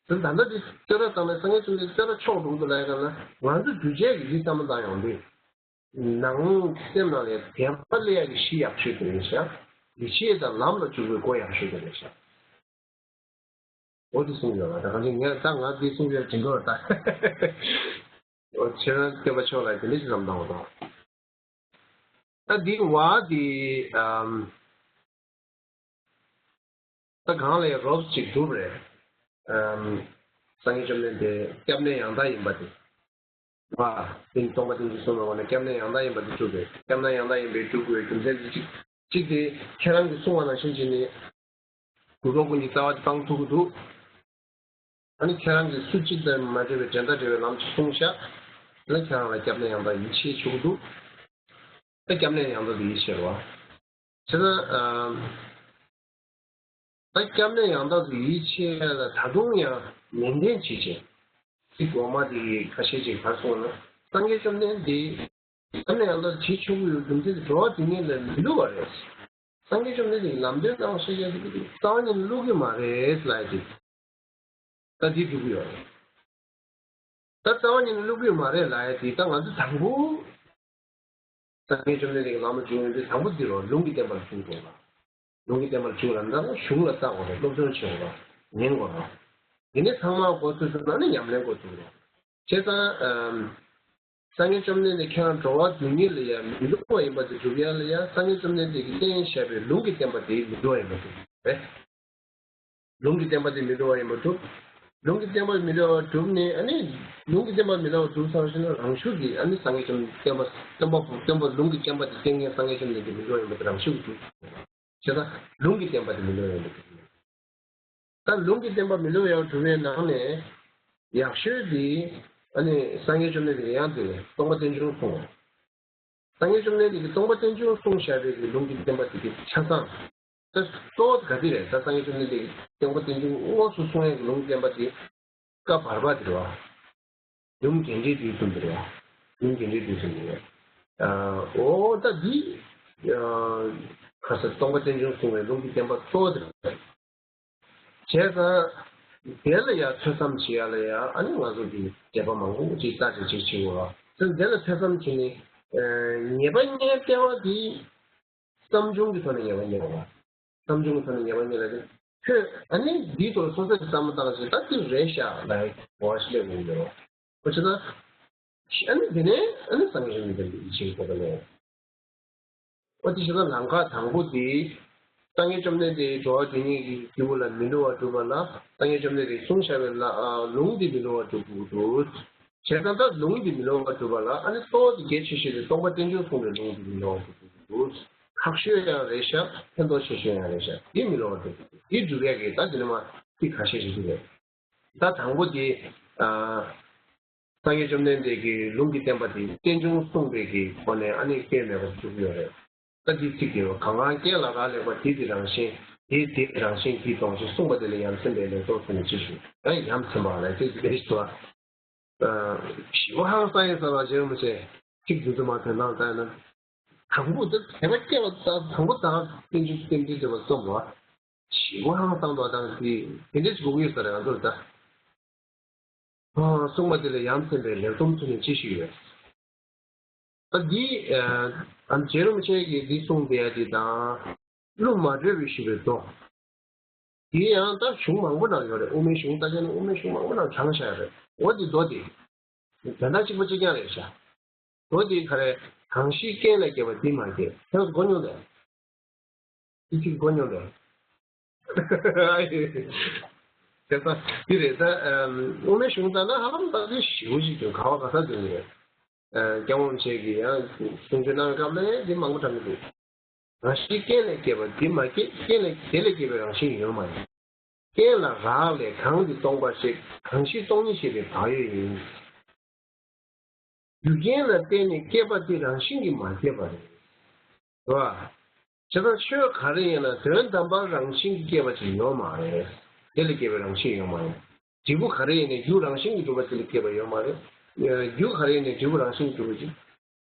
དེ་ད་ལྟ་འདི་བསྟོད་ར་བཏང་ནས་སངས་རྒྱས་བཅོམ་ལྡན་འདས་བསྟོད་ར་མཆོག་འགྲོ་གི་འདུག་ལབ་ཡ་གང་ལ་ང་ཚོ་གདུལ་བྱའི་གི་འདི་བསམ་བློ་བཏང་ཡོང་དུས། ནང་སེམས་ནང་ལ་དད་པ་སླེབས་ཡག་གི་གཞི་ཡག་ཤོས་དེ་རེད་ཤག་ཡིད་ཆེས་དང་ལམ་ལ་འཇུག་པའི་སྒོ་ཡག་ཤོས་དེ་རེད་ཤག་འོ་དེ་གསུངས་ཡོད་ལ་ད་གང་ཅི་ངས་ད་ང་འདི་གསུངས་ཡོད་དྲན་གི་རེད་ད། འོ་ཁྱེད་རང་བསྟོད་པ་མཆོག་ལ་དེ་འདྲ་ཞིག་བསམ་བཏང་བ་དང་། ད་འདི་བ་དེ་ཨམ། ད་གང་ལས་རོབ་ཅིག་གྲུབ་རེད། ཨམ། སངས་རྒྱས་བཅོམ་ལྡན་འདས་སྐྱབས་གནས་ཡང་དག་ཡིན་པ་དེ། བ། དེ་ནི་སྟོང་པ་རྟེན་འབྱུང་གསུམ་ལ་འོ་ན་སྐྱབས་གནས་ཡང་དག་ཡིན་པ་དེ་གྲུབ་རེད། སྐྱབས་གནས་ཡང་དག་ཡིན་པའི་གྲུབ་དགོས་རྒྱུ་མཚན་དེ་གཅིག་གཅིག་དེ་ཁྱེད་རང་གིས་གསུངས་པ་ནང་བཞིན་བྱས་ནས། གུས་པ་ཀུན་གྱི་རྩ་བ་དེ་སྤང་ཐུབ་ཀྱི་འདུག་ཨ་ནི་ཁྱེད་རང་གིས་སུ་གཅིག་དང་མ་འབྲེལ་བའི་འགྲན་ཟླ་བྲལ་བའི་ལམ་ཞིག་གསུངས་ཤག་ཨ་ནི་ཁྱེད་རང་ལ་སྐྱབས་གནས་ཡང་དག་ཡིད་ཆེས་བྱུང་གི་འདུག་ད་སྐྱབས་གནས་ཡང་དག་དེ་ཡིད་ཆེས་རེད་བ། བྱས་ཙང་། ད་སྐྱབས་གནས་ཡང་དག་ཏུ་ཡིད་ཆེས་ལ་ད་དུང་ཡང་ནན་ཏན་བྱེད་ཅིང་། ཚིག་འོག་མ་དེ་ཁ་ཤས་ཅིག་ག་རེ་གསུངས་ན། སངས་རྒྱས་བཅོམ་ལྡན་འདས་སྐྱབས་གནས་ཡང་དག་བྱེད་ཆོག་གི་ཡོད་རྒྱུ་མཚན་དེ་འགྲོ་བ་དོན་གཉེར་ལ་མི་སླུ་བ་རེད། སངས་རྒྱས་བཅོམ་ལྡན་འདས་ཀྱིས་ལམ་སྟོན་གནང་བ་ཤེས་ཀྱང་དེ་རྩ་བ་ཉིད་ནས་བསླུ་གི་མ་རེད་ལབ་ཡ་དེ། ད་འདི་འགྲུབ་ཀྱི་ཡོད་རེད། ད་རྩ་བ་ཉིད་ནས་བསླུ་གི་མ་རེད་ལབ་ཡ་དེ་ད་ང་ཚོ་དང་པོ། སངས་རྒྱས་བཅོམ་ལྡན་འདས་ཀྱི་ལམ་ལ་འཇུག་ཡོང་དུས་དང་པོ་འདི་རོ། ལུང་གི་བསྟན་པ་ལ་འཇུག་དགོས་ལ། ལུང་གི་བསྟན་པ་ལ་འཇུག་ལ་ད་གཞུང་ལ་ལྟ་དགོས་རེད། སློབ་སྦྱོང་བྱེད་དགོས་རེད། ཉན་དགོས་རེད། དེ་ནས་ཚང་མ་གོ་ཚུལ་ཚུལ་ན་ནི་ཉམས་ལེན་འགོ་འཛུགས་རེད། བྱས་ཙང་། སངས་རྒྱས་བཅོམ་ལྡན་འདས་ཁྱེད་རང་འགྲོ་བ་དོན་གཉེར་ལ་ཡང་མི་སླུ་བ་ཡིན་པ་དེ་སྒྲུབ་ཡ་ལ་ཡང་སངས་རྒྱས་བཅོམ་ལྡན་འདས་ཀྱིས་བསྟན་བཞག་པའི་ལུང་གི་བསྟན་པ་དེ་མི་སླུ་བ་ཡིན་པ་དེ་རེད། ལུང་གི་བསྟན་པ་དེ་མི་སླུ་བ་ཡིན་པ་སྒྲུབ། ལུང་གི་བསྟན་པ་མི་སླུ་བ་སྒྲུབ་ནས་ཨ་ནི། ལུང་གི་བསྟན་པ་མི་སླུ་བ་སྒྲུབ་ཚར་ཞིང་ན་རང་ཤུགས་ཀྱིས་ཨ་ནི་སངས་རྒྱས་བཅོམ་བསྟན་པ་བསྟན་པ་བསྟན་པ་ལུང་གི་བསྟན་པ་དེ་བསྟན་མཁན་སངས་རྒྱས་བཅོམ་ལྡན་འདས་མི་སླུ་བ་ཡིན་པ་དེ་རང་ཤུགས་ཀྱིས་སྒྲུབ། བྱས་ཙང་ལུང་གི་བསྟན་པ་དེ་མི་སླུ་བ་ཡིན་པ་སྒྲུབ། ད་ལུང་གི་བསྟན་པ་མི་སླུ་བ་ཡང་སྒྲུབ་པའི་ནང་ནས་ཡག་ཤོས་དེ་ཨ་ནི་སངས་རྒྱས་བཅོམ་ལྡན་འདས་ཡང་དེ་སྟོང་པ་རྟེན་འབྱུང་གསུངས། སངས་རྒྱས་བཅོམ་ལྡན་འདས་ཀྱིས་སྟོང་པ་རྟེན་འབྱུང་གསུངས་བཞག་པའི་གི་ལུང་གི་བསྟན་པ་དེ་གི་ཆ་ཚང་། ད་གཙོ་བོ་ག་དེ་རེད། ད་སངས་རྒྱས་བཅོམ་ལྡན་འདས་ཀྱིས་སྟོང་པ་རྟེན་འབྱུང་དངོས་སུ་གསུངས་ཡས་ཀྱི་ལུང་བསྟན་པ་དེ་བཀའ་བར་པ་དེ་རེད་བ། ཡུམ་རྒྱས་འབྲིང་བསྡུས་གསུམ་དེ་རེད་བ། ཡུམ་རྒྱས་འབྲིང་བསྡུས་གསུམ་དེ་རེད། ཨ། འོ་ད་འདི། ཨ། ཁ་སང་སྟོང་པ་རྟེན་འབྱུང་གསུངས་པའི་ལུང་གི་བསྟན་པ་གཙོ་བོ་དེ་རེད། བྱས་ཙང་། དེ་ལ་ཡང་ཐོས་བསམ་བྱེད་ཡ་ལ་ཡང་ཨ་ནི་ང་ཚོ་གི་འགྲེལ་པ་མང་པོ་ཅིག་ལྟ་ཅིག་ཅིག་བྱེད་དགོས་ར། དེ་ལ་ཐོས་བསམ་བྱེད་ནི། ཨ། ཉེས་པ་རྙེད་ལྟེ་བ་དེ། བསམ་བྱུང་གི་ཐོག་ནས་ཉེས་པ་རྙེད་པ་ར། བསམ་བྱུང་གི་ཐོག་ནས་ཉེས་པ་རྙེད་ལ་དེ། ཁྱོད་ཨ་ནི་འདིའི་ཐོག་ལ་སོ་སོ་གི་བསམ་བློ་བཏང་ཞིག་ད་དེ་རེད་ཤག་ལ་གོ་བ་ཞིག་སླེབས་ཡོང་གི་རེད། འོ་བྱས་ཙང་། ཨ་ནི་དེ་ནས་ཨ་ནི་སངས་རྒྱས་བཅོམ་ལྡན་འདས་ཀྱི་ཡིད་ཆེས་ཀྱི་བཀོད་པ་ལས། འོ་དེ་བྱས་ཙང་ལམ་ཁ་དང་པོ་དེ། སངས་རྒྱས་བཅོམ་ལྡན་འདས་འགྲོ་བ་དོན་གཉེར་གྱི་རྒྱུ་ལ་མི་སླུ་བ་སྒྲུབ་པ་ལ་སངས་རྒྱས་བཅོམ་ལྡན་འདས་གསུངས་བཞག་པའི་ལ་ཨ་ལུང་དེ་མི་སླུ་བ་སྒྲུབ་དགོས་འདུག། བྱས་ཙང་ད་ལུང་དེ་མི་སླུ་བ་སྒྲུབ་པ་ལ་ཨ་ནི་གཙོ་བོ་དེ་གལ་ཆེ་ཤོས་དེ་སྟོང་པ་རྟེན་འབྱུང་གསུངས་པའི་ལུང་དེ་མི་སླུ་བ་སྒྲུབ་དགོས་འདུག། ཁག་ཤོས་ཡང་རེད་ཤག། ཕན་ཐོགས་ཆེ་ཤོས་ཡང་རེད་ཤག། དེ་མི་སླུ་བ་སྒྲུབ་དགོས་འདུག། དེ་སྒྲུབ་ཡག་གི་ད་དེ་ནས་མ་ཐིག་ཁ་ཤས་ཤིག་འདུག་གས། ད་དང་པོ་དེ། ཨ། སངས་རྒྱས་བཅོམ་ལྡན་འདས་ཀྱིས་ལུང་གི་བསྟན་པ་དེ་རྟེན་འབྱུང་གསུངས་པའི་གི་སྒོ་ནས་ཨ་ནི་སྐྱོན་མེད་པར་བཅུག་གི་ཡོད་རེད། ད་འདི་ཚིག་དེ་བ་གང་གང་རྐྱེན་ལ་རག་ལས་པ་དེ་དེ་རང་བཞིན་དེ་དེ་རང་བཞིན་གྱིས་སྟོང་ཞིང་གསུངས་པ་དེ་ལ་ཡ་མཚན་པའི་ལེགས་ཚོགས་ཟེར་ནས་ཅི་ཞུ། ཡང་ཡ་མཚན་པ་ལ་ཚིག་དེ་ཞུ་བ། ཞི་བ་ཧང་སང་ཡིན་ས་ལ་རྗེ་རིན་པོ་ཆེ་ཚིག་འདི་ཚོ་མ་དོན་དང་ལྟ་ན། དང་པོ་དེ་དད་པ་སྐྱེ་བ་དང་དང་པོ་དང་རྟེན་འབྱུང་རྟེན་འབྲེལ་འབྲེལ་བ་རྩོམ་པ། ཞི་བ་ཧང་སང་དོ་དང་དེ་དེ་འདྲ་ཞིག་དགོས་ཀྱི་ཡོད་ས་རེད་ང་ཚོར་ད། གསུངས་པ་དེ་ལ་ཡ་མཚན་པའི་ལེགས་རྩོམ་ཚུལ་ནས་ཅི་ཞིག་ཡོད། ད་འདི། ཨ། རྗེ་རིན་པོ་ཆེ་གིས་འདི་གསུངས་བསྡད་ཡ་འདི་དང་། བློ་མ་གྲོས་པའི་ཞུ་བའི་མདོ། འདི་ཡང་ད་གཞུང་མང་པོ་ནང་ཡོད་རེད། དབུ་མའི་གཞུང་ལྟ་ན་དབུ་མའི་གཞུང་མང་པོ་ནང་དྲངས་བཞག་ཡོད་རེད། འོ་འདི་མདོ་འདི། དོན་དག་གཅིག་པ་གཅིག་རྐྱང་རེད་ཤག། མདོ་འདི་ག་རེ། གང་ཞིག་རྐྱེན་ལས་སྐྱེས་པ་འདི་མ་སྐྱེས། ཁྱེད་ཚོ་གོ་མྱོང་དེ། འདི་གཅིག་གོ་མྱོང་དེ། དེ་ལྟ་འདི་རེད་ད། དབུ་མའི་གཞུང་ལྟ་ན་ཧ་ལམ་ད་དེ་ཞེ་པོ་ཞིག་འདུག། ག་བ་ག་ས་འདུག་རེད། སྐྱབས་མགོན་ཆེན་གྱིས་ཡང་གསུང་ཆོས་གནང་བའི་སྐབས་ལ་འདི་མང་པོ་དྲངས་ཀྱི་འདུག། རང་བཞིན་རྐྱེན་ལས་སྐྱེས་པ་འདི་མ་སྐྱེས། རྐྱེན་ལས་དེ་ལས་སྐྱེས་པའི་རང་བཞིན་ཡོད་མ་ཡིན། རྐྱེན་ལ་རག་ལས་གང་འདི་སྟོང་པར་བཤད། གང་ཞིག་སྟོང་ཉིད་ཤེས་པའི་བག་ཡོད་ཡིན། རྒྱུ་རྐྱེན་ལ་བརྟེན་ནས་སྐྱེས་པ་དེ་རང་བཞིན་གྱིས་མ་སྐྱེས་པ་རེད། རེད་བ། བྱས་ཙང་ཆོས་ག་རེ་ཡིན་ན་དོན་དམ་པར་རང་བཞིན་གྱིས་སྐྱེས་པ་ཅིག་ཡོད་མ་རེད། དེ་ལས་སྐྱེས་པའི་རང་བཞིན་ཡོད་མ་རེད། འབྲས་བུ་ག་རེ་ཡིན་ནའི་རྒྱུ་རང་བཞིན་གྱིས་གྲུབ་པ་དེ་ལས་སྐྱེས་པ་ཡོད་མ་རེད། རྒྱུ་ག་རེ་ཡིན་ནའི་འབྲས་བུ་རང་བཞིན་གྱིས་གྲུབ་པ་ཅིག་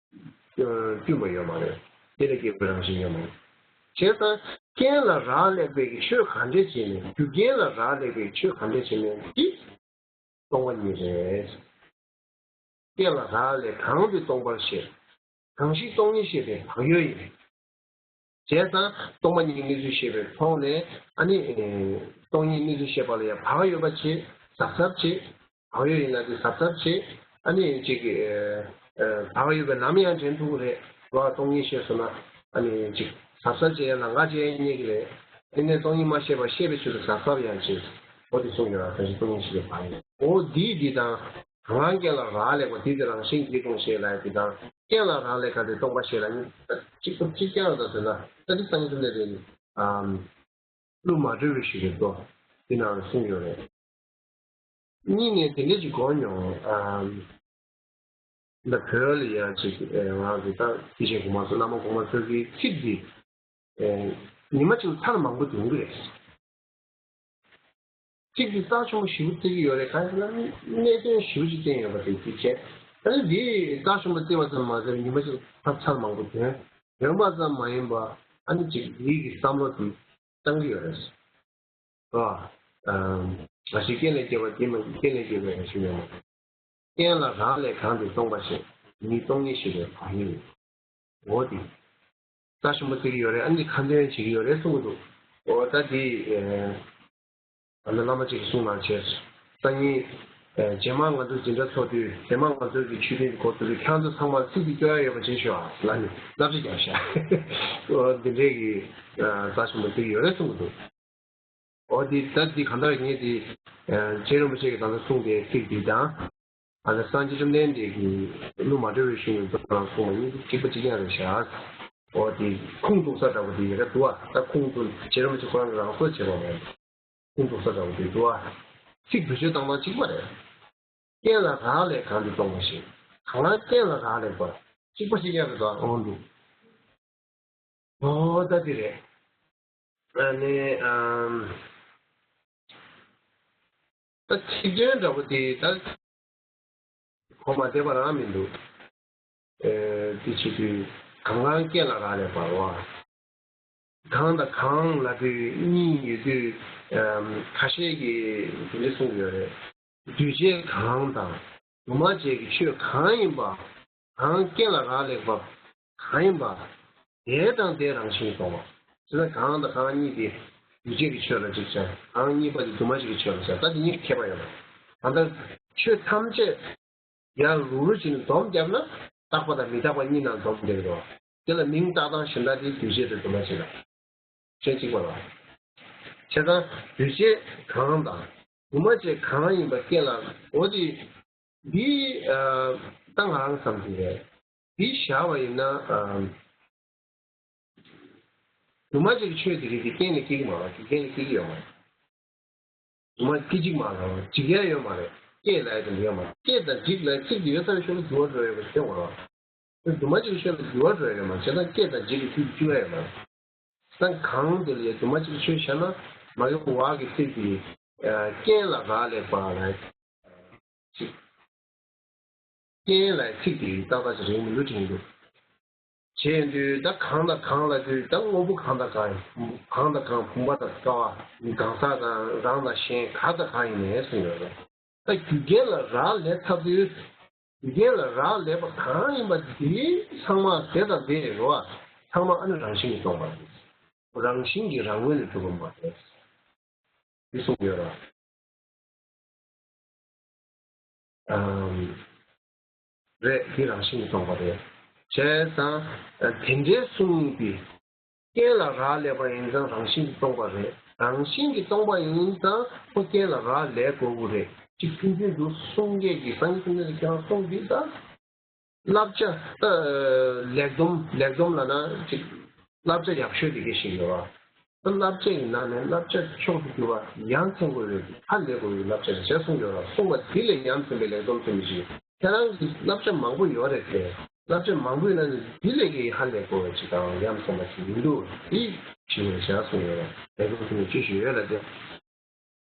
བསྐྲུན་པ་ཡོད་མ་རེད། དེ་ལས་སྐྱེས་པའི་རང་བཞིན་ཡོད་མ་རེད། བྱས་ཙང་རྐྱེན་ལ་རག་ལས་པའི་ཆོས་ག་འདྲས་བྱས་ནས། རྒྱུ་རྐྱེན་ལ་རག་ལས་པའི་ཆོས་ག་འདྲས་བྱས་ནས་འདི་སྟོང་པ་ཉིད་རེད། རྐྱེན་ལ་རག་ལས་གང་དེ་སྟོང་པར་བཤད། གང་ཞིག་སྟོང་ཉིད་ཤེས་པའི་བག་ཡོད་ཡིན། བྱས་ཙང་སྟོང་པ་ཉིད་ཀྱི་གནས་ཚུལ་ཤེས་པའི་ཐོག་ནས་ཨ་ནི། སྟོང་ཉིད་གནས་ཚུལ་ཤེས་པ་ལ་ཡང་བག་ཡོད་པ་བྱེད། གཟབ་གཟབ་བྱེད། བག་ཡོད་ཡིན་ན་དེ་གཟབ་གཟབ་བྱེད། ཨ་ནི་ཅིག་གི། ཨ། བག་ཡོད་པའི་ལམ་ཡང་དྲན་ཐུབ་ཀྱི་རེད། བག་སྟོང་ཉིད་ཤེས་སོང་ན་ཨ་ནི་ཅིག་གཟབ་གཟབ་བྱེད་ཡ་ལམ་ཁ་ཅིག་རྙེད་ཀྱི་རེད། དེ་ནས་སྟོང་ཉིད་མ་ཤེས་པ་ཤེས་པའི་ཕྱིར་དུ་གཟབ་གཟབ་ཡང་བྱེད། འོ་དེ་གསུངས་ཡོད་ར། གང་ཞིག་སྟོང་ཉིད་ཤེས་པའི་བག་ཡོད། འོ་འདི་འདི་དང་། གང་རྐྱེན་ལ་རག་ལས་པ་དེ་དེ་རང་བཞིན་གྱིས་སྟོང་ཞེས་ལབ་ཡ་དེ་དང་། རྐྱེན་ལ་རག་ལས་གང་དེ་སྟོང་པ་ཞེས་ལབ་ནི་གཅིག་པ་གཅིག་རྐྱང་རེད། ད་དེ་ལ་ད་དེ་སངས་རྒྱས་བཅོམ་ལྡན་འདས་ནི། ཨམ། བློ་མ་གྲོས་པའི་ཞུ་བའི་མདོ་དེ་ནང་གསུངས་ཡོད་རེད། གཉིས་ནས་དེ་འདྲ་ཅིག་གོ་མྱོང་། ཨམ། ད་བོད་ལ་ཡ་ཅིག་ང་གི་ད་དེ་བཞིན་གོང་མ་ཚོ་བླ་མ་གོང་མ་ཚོ་གི་ཚིག་འདི། ཉི་མ་གཅིག་ལ་ཚར་མང་པོ་འདོན་གྱི་རེད། གཅིག་དེ་རྩ་ཆེན་པོ་ཞེ་པོ་བརྩི་གི་ཡོད་རེད། གང་ཡིན་ཟེར་ན་གནད་དོན་ཞེ་པོ་ཅིག་བསྟན་ཡོད་པ་དེ་གཅིག་བྱས། ཨ་ནི་འདི་རྩ་ཆེན་པོ་བརྩི་བ་ཙམ་མ་ཟད་ཉི་མ་གཅིག་ལ་ཚར་མང་པོ་འདོན། འདོན་པ་ཙམ་མ་ཡིན་པ་ཨ་ནི་གཅིག་འདི་གི་བསམ་བློ་དེ་བཏང་གི་ཡོད་རེད། ཨ། ང་ཞིག་རྐྱེན་ལས་སྐྱེས་པ་དེ་མ་ཡིན། རྐྱེན་ལས་སྐྱེས་པའི་རང་བཞིན་ཡོད་མ་རེད། རྐྱེན་ལ་རག་ལས་གང་དེ་སྟོང་པ་ཞེས། ཉིད་སྟོང་ཉིད་ཤེས་པའི་བག་ཡིན། འོ་དེ། རྩ་ཆེན་པོ་བརྩི་གི་ཡོད་རེད། ཨ་ནི་ཁ་འདོན་བྱེད་ཀྱི་ཡོད་རེད་གསུང་གི་འདུག་འོ་ད་དེ། ཨ་ནི་བླ་མ་གཅིག་གིས་གསུངས་གནང་བྱས། སང་ཉིན། རྗེས་མ་ང་ཚོ་འཛིན་གྲྭ་ཚོགས་དུས། རྗེས་མ་ང་ཚོ་གི་ཆོས་ཐུན་འགོ་ཚུགས་དུས་ཁྱེད་ཚོ་ཚང་མ་ཚིག་འདི་སྐྱོར་ཡ་ཡོད་པ་བྱེད་ཤོག་ཨ་ལབ་ནས་བསླབ་བྱ་རྒྱབ་ཤག་འོ་འདི་འདྲས་ཀྱི་རྩ་ཆེན་པོ་བརྩི་གི་ཡོད་རེད་གསུང་གི་འདུག་འོ་འདི་ད་འདི་གང་ལྟར་ངས་འདི། རྗེ་རིན་པོ་ཆེ་གིས་ད་ལྟ་གསུངས་པའི་ཚིག་འདི་དང་། ཨ་ནི་སངས་རྒྱས་བཅོམ་ལྡན་འདས་ཀྱིས་ཀླུ་མ་དྲོས་པའི་གཞུང་གི་མཛོད་ནང་གསུངས་པ་གཉིས་གཅིག་པ་གཅིག་རྐྱང་རེད་ཤག་འོ་དེ་ཁུངས་གཏུགས་ས་འདྲ་པོ་དེ་ཡ་ག་འདུག་ཨ། ད་ཁུངས་གཏུགས་རྗེ་རིན་པོ་ཆེ་ཁོ་རང་གིས་རང་བཟོ་བྱས་པ་མ་རེད། ཁུངས་གཏུགས་ས་འདྲ་པོ་དེ་འདུག་ཨ། ཚིག་བེད་སྤྱོད་བཏང་སྟངས་གཅིག་པ་རེད། རྐྱེན་ལ་རག་ལས་གང་དེ་སྟོང་པ་ཞེས། གང་ལ་རྐྱེན་ལ་རག་ལས་པ། གཅིག་པ་གཅིག་རྐྱང་རེད་དོ། འོ་འདུག་འོ་ད་དེ་རེད། ཨ་ནི་ཨམ། ད་ཚིག་དོན་འདྲ་པོ་དེ་ད་གོ་མ་བདེ་བ་རང་མི་འདུག་ཨེ། དེ་བྱེད་དུས་གང་གང་རྐྱེན་ལ་རག་ལས་པ་བ། གང་དང་གང་ལབ་དུས་གཉིས་ཡོད་དུས་ཨམ། ཁ་ཤས་ཀྱིས་དེ་འདྲ་གསུངས་ཡོད་རེད། འདུས་བྱས་གང་དང་། འདུས་མ་བྱས་ཀྱི་ཆོས་གང་ཡིན་པ། གང་རྐྱེན་ལ་རག་ལས་པ། གང་ཡིན་པ། དེ་དང་དེའི་རང་བཞིན་སྟོང་པ། བྱས་ཙང་གང་དང་གང་གཉིས་དེ་འདུས་བྱས་ཀྱི་ཆོས་ལ་གཅིག་བྱ། གང་གཉིས་པ་དེ་འདུས་མ་བྱས་ཀྱི་ཆོས་ལ་བྱ། ད་དེ་གཉིས་ཀྱི་ཁྱད་པར་ཡོད་པ། ད་ལྟ་ཆོས་ཐམས་ཅད་ཡར་རུ་རུ་བྱས་ནས་སྡོམ་བརྒྱབ་ན་རྟག་པ་དང་མི་རྟག་པ་གཉིས་ནང་སྡོམ་བརྒྱབ་ཀྱི་རེད་བ། དེ་ལ་མིང་བཏགས་སྟངས་གཞན་དག་དེ་འདུས་བྱས་དང་འདུས་མ་བྱས་ལ། གཞན་གཅིག་པ་ལ། བྱས་ཙང་འདུས་བྱས་གང་དང་། འདུས་མ་བྱས་གང་ཡིན་པ་སྐད་ལ། འོ་དེ། འདི། ད་ང་རང་བསམ་གྱི་རེད། འདི་བཞག་པ་ཡིན་ན། འདུས་མ་བྱས་ཀྱི་ཆོས་དེ་རིགས་དེ་རྐྱེན་ལས་སྐྱེ་གི་མ་རེད། རྒྱུ་རྐྱེན་ལས་སྐྱེ་གི་ཡོད་མ་རེད། འདུས་མ་སྐྱེ་གཅིག་མ་རེད། འཇིག་ཡ་ཡོད་མ་རེད། སྐྱེ་ལབ་ཡ་དེ་ཡོད་མ་རེད། སྐྱེ་དང་འཇིག་ལབ་ཚིག་དེ་ཡོད་ས་རེད། ཤོར་ལ་འགྱུར་བ་འགྲོ་ཡོད་པ་ཤེས་དགོས་རེད། འདུས་མ་བྱས་ཀྱི་ཆོས་ལ་འགྱུར་བ་འགྲོ་ཡ་ཡོད་མ་རེད། བྱས་ཙང་སྐྱེ་དང་འཇིག་གི་ཚིག་བཅུག་ཡ་ཡོད་མ་རེད། ད་གང་དེ་ལ་ཡ་འདུས་མ་བྱས་ཀྱི་ཆོས་བཞག་ན་མ་གི་བ་གི་ཚིག་དེ། རྐྱེན་ལ་རག་ལས་པ་ལ། ཅིག་རྐྱེན་ལ་ཚིག་དེ་ཏག་ཏག་ཅིག་རེད་མི་འདུག་དྲན་འདུག་བྱས་དུས་ད་གང་དང་གང་ལབ་དུས་ད་དངོས་པོ་གང་དང་གང་ཡིན། གང་དང་གང་། བུམ་པ་དང་ཀ་བ། གང་ཟག་དང་རང་དང་གཞན། ག་དང་གང་ཡིན་ནའི་གསུངས་ཡོད་རེད། ད་རྒྱུ་རྐྱེན་ལ་རག་ལས་ཚར་དུས། རྒྱུ་རྐྱེན་ལ་རག་ལས་པ་གང་ཡིན་པ་དེ་ཚང་མ་དེ་དང་དེ་རེད་བ། ཚང་མ་ཨ་ནི་རང་བཞིན་གྱིས་སྟོང་པ་རེད། རང་བཞིན་གྱིས་རང་ངོས་ནས་གྲུབ་པ་མ་རེད། དེ་གསུངས་ཡོད་ར། ཨམ། རེད། དེ་རང་བཞིན་གྱིས་སྟོང་པ་རེད། བྱས་ཙང་དེ་འདྲའི་གསུངས་པའི། རྐྱེན་ལ་རག་ལས་པ་ཡིན་ཙང་རང་བཞིན་གྱིས་སྟོང་པ་རེད། རང་བཞིན་གྱིས་སྟོང་པ་ཡིན་ཙང་ཁོ་རྐྱེན་ལ་རག་ལས་དགོས་ཀྱི་རེད། ཅིག་ཕན་ཚུན་དུ་གསུང་སྐད་ཀྱི་སངས་རྒྱས་བཅོམ་ལྡན་འདས་ཀྱིས་གསུངས་འདི་ལྟར། བསླབ་བྱ། ཨ། ལེགས་སྡོམ། ལེགས་སྡོམ་ལབ་ན་ཅིག་བསླབ་བྱ་ཡག་ཤོས་དེ་ག་ཞིག་ཡོད་པ། བསླབ་བྱ་ཡི་ནང་ནས་བསླབ་བྱ་མཆོག་ཏུ་གྱུར་པ་ཡ་མཚན་དགོས་པའི་ཧ་ལས་དགོས་པའི་བསླབ་བྱ་རེད་ཅེས་གསུངས་ཡོད་ལ། གསུངས་པ་དེ་ལས་ཡ་མཚན་པའི་ལེགས་སྡོམ་ཐོན་མི་ཞིག་ཁྱེད་རང་གིས་བསླབ་བྱ་མང་པོ་ཡོད་རེད་དེ། བསླབ་བྱ་མང་པོའི་ནང་ནས་དེ་ལས་ཀྱི་ཧ་ལས་དགོས་པ་ཅིག་དང་ཡ་མཚན་པ་ཞིག་མི་འདུག་དེ་ཞིག་ཡོད་ཅེས་གསུངས་ཡོད་ལ། ལེགས་སྡོམ་ཐོན་མི་ཅི་ཞིག་ཡོད་ལ་དེ།